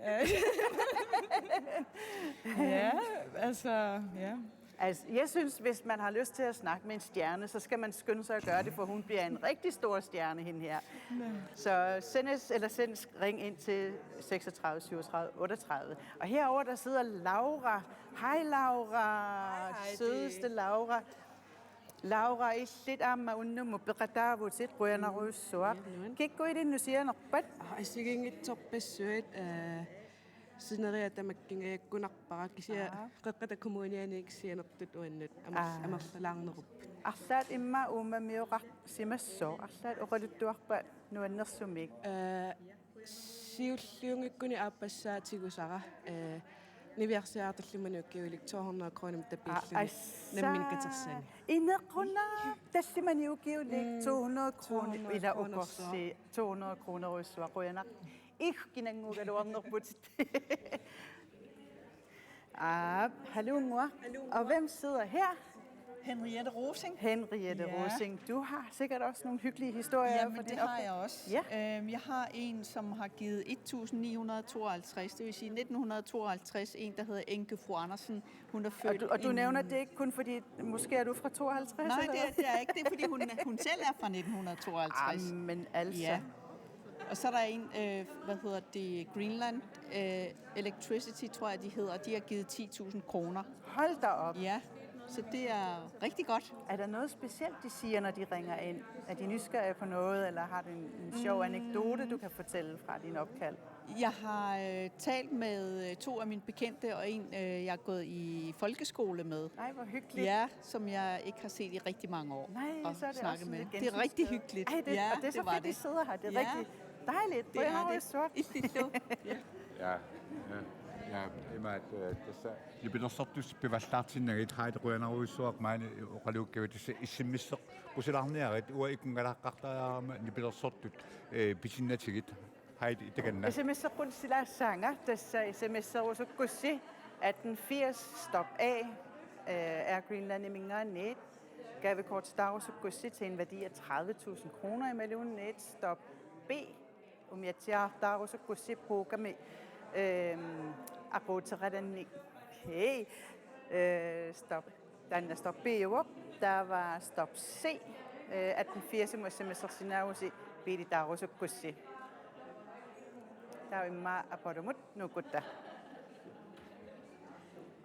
Ja, altså, ja. Altså, jeg synes, hvis man har lyst til at snakke med en stjerne, så skal man skynde sig at gøre det, for hun bliver en rigtig stor stjerne, hende her. Så send os, eller send, ring ind til seksogtredive syvogtredive otteogtredive. Og herover der sidder Laura. Hej, Laura. Hej, Heidi. Sødeste Laura. Laura, illit aamma unnummut peqataavutit, qujanarujussuaq. Ja, nuan. Kikkut ilinnut sianerpat? Assigiinngitsorpassuit, eh, sineriak tamakkinngajakkunarpara, kisianni, aa, Qeqqata Kommuniani sianertut uannut amers-, aa, amerlalaarnerupput. Arlaat immaqa uummamioqarsimassooq, arlaat oqaluttuarpa nuannersumik? Eh, siulliunngikkuni aappassaa tigusara, eh, niviarsiaraq tallimanik ukiulik to hundrede kronimik tapiilluni, aa, assa, nammineq katersaani. Inequnaq, tallimanik ukiulik, mm, to hundrede kroner, to hundrede, ila kroner, ukorsi, to hundrede kronerujussuaq, qujanaq. Ih, kinannguugaluarnerput. Aap, haluunnguaq. Haluunnguaq. Og hvem sidder her? Henriette Rosing. Henriette, ja, Rosing. Du har sikkert også nogle hyggelige historier. Jamen, fra din, det har opvækst. Jeg også. Ja. Øhm, jeg har en, som har givet et tusind ni hundrede og tooghalvtreds, det vil sige nitten hundrede og tooghalvtreds, en, der hedder Enke Fru Andersen. Hun er født... Og du, og du nævner det ikke kun, fordi måske er du fra tooghalvtreds, nej, eller det er, hvad? Det er ikke. Det er, fordi hun, hun selv er fra nitten hundrede og tooghalvtreds. Jamen, altså. Ja. Og så er der en, øh, hvad hedder det, Greenland, øh, Electricity, tror jeg, de hedder. De har givet ti tusind kroner. Hold da op. Ja. Så det er rigtig godt. Er der noget specielt, de siger, når de ringer ind? Er de nysgerrige på noget, eller har du en, en sjov anekdote, du kan fortælle fra din opkald? Jeg har øh, talt med øh, to af mine bekendte, og en, øh, jeg er gået i folkeskole med. Nej, hvor hyggeligt. Ja, som jeg ikke har set i rigtig mange år. Nej, og så er det snakket også med. Lidt Det er rigtig gensynsglæde. Hyggeligt. Ej, det, Ja, og det er så det var fordi, de det. Sidder her. Det er Ja. Rigtig dejligt. Det er Rønnerød det. Sort. Illit. Ja. Ja, ja, ja, imaat, øh, tassa nipilersortussat pivallaartinnagit Heidi Qujanarujussuaq maani oqaluukkavit tassa S M S-eqqusilaarniarit uanga ikunngalaqqaartariarama nipilersortut, øh, pisinnatigit Heidi takanna. S M S-eqqusilaassaanga, tassa S M S-erusukkussi atten firs stop A, øh, Air Greenlandiminngaanniit. Gavekortitaarusukkussi til en værdi af tredive tusind kroner imaluunniit stop B, umiatsiaartaarusukkussi puukami, øhm, aquuteqalanni. Hey, øh, stop. Taanna stop B-uvoq, taava stop C, øh, atten firs-imut S M S-ersinnaavusi biilitaarusukkussi. Taava immaqa Apollo-mut nuukkutta.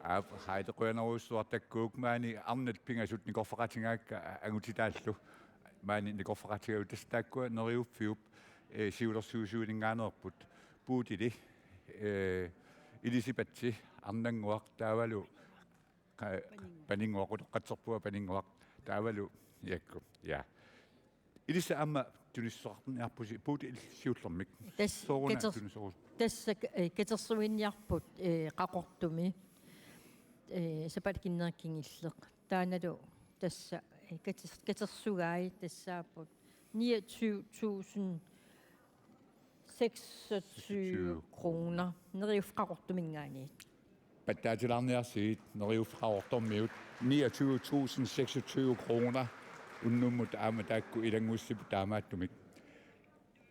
Aap, Heidi Qujanarujussuaq, takkuuk maani arnat pingasut nikorfaqatigaakka angutitaallu. Maani nikorfaqatigaakka tassa taakkua Neriuffiup, øh, siulersuisuininngaanneerput. Puutili, øh, Elisabeth Arnannguaq taavalu ka-, Paninnguaq, Utoqqatserpunga Paninnguaq taavalu Jakku. Ja. Ilissi aamma tunissuteqarniarpusi Puutilli siullermik. Tassa Sooruna kater-, tunissorus-. tassa, øh, katersuiniarput, øh, Qaqortumi, øh, sapaatip akunneri kingulleq. Taannalu tassa, øh, kater-, katersugai tassaapput niogtyve tusind seksogtyve kroner Neriuffik Qaqortuminngaanniit. Pattaatilaarniarsigit Neriuffik Qaqortormiut niogtyve tusind seksogtyve kroner unnummut aamma taakku ilanngussiput taamaattumik.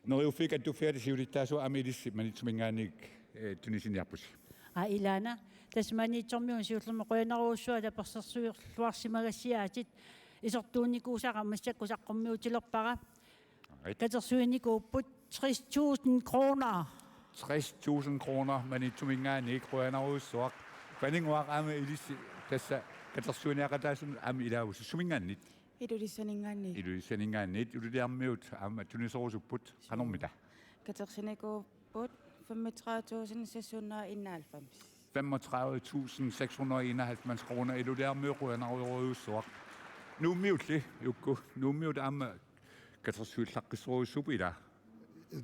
Neriuffik Kattuffiata siulittaasuat aamma ilissi Maniitsuminngaanniit, øh, tunisiniarpusi. Aa, ilaana, tassa Maniitsormiunut siullermik qujanarujussuaq tapersersuilluarsimagassiaatit, isertuunnikuusara massakkut saqqummiutilerpara. Right. Katersuinikuupput tres tusind kroner. Tres tusind kroner Maniitsuminngaanniit, qujanarujussuaq. Paninnguaq aamma ilissi tassa katersuiniaqataasunut aamma ilaavusi, suminngaanniit? Ilulissaninngaanniit. Ilulissaninngaanniit. Ululiarmiut aamma tunisorusupput, qanormita? Katersuinikuupput femogtredive tusind seks hundrede og enoghalvfems. Femogtredive tusind seks hundrede og enoghalvfems kroner. Ilulissarmiut qujanarujorujussuaq. Nuummiulli uku, Nuummiut aamma katersuillaqqissorujussuupput, ilaa?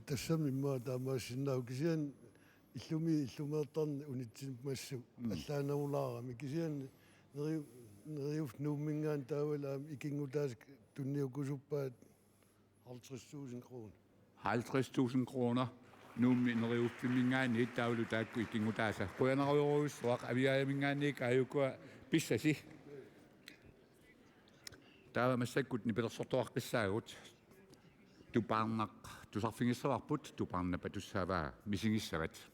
Tassami immaqa taamaassinnaavoq, kisianni illumi illumeertarneq unitsinneqarmat allaannerulaarami, kisianni Neriu-, Neriuffik Nuumminngaanniit taavalu aamma ikinngutaasut tunniukkusuppaat halvtreds tusind kroner. Halvtreds tusind kroner Nuummi Neriuffimminngaanniit, taavalu taakku ikinngutaasa. Qujanarujorujussuaq. Aviaajaminngaanniit ukua pissasi. Taava massakkut nipilersortoqaqqissaagut. Tupaarnaq tusarfigissavarput, Tupaarnap atussaavaa misigissavat.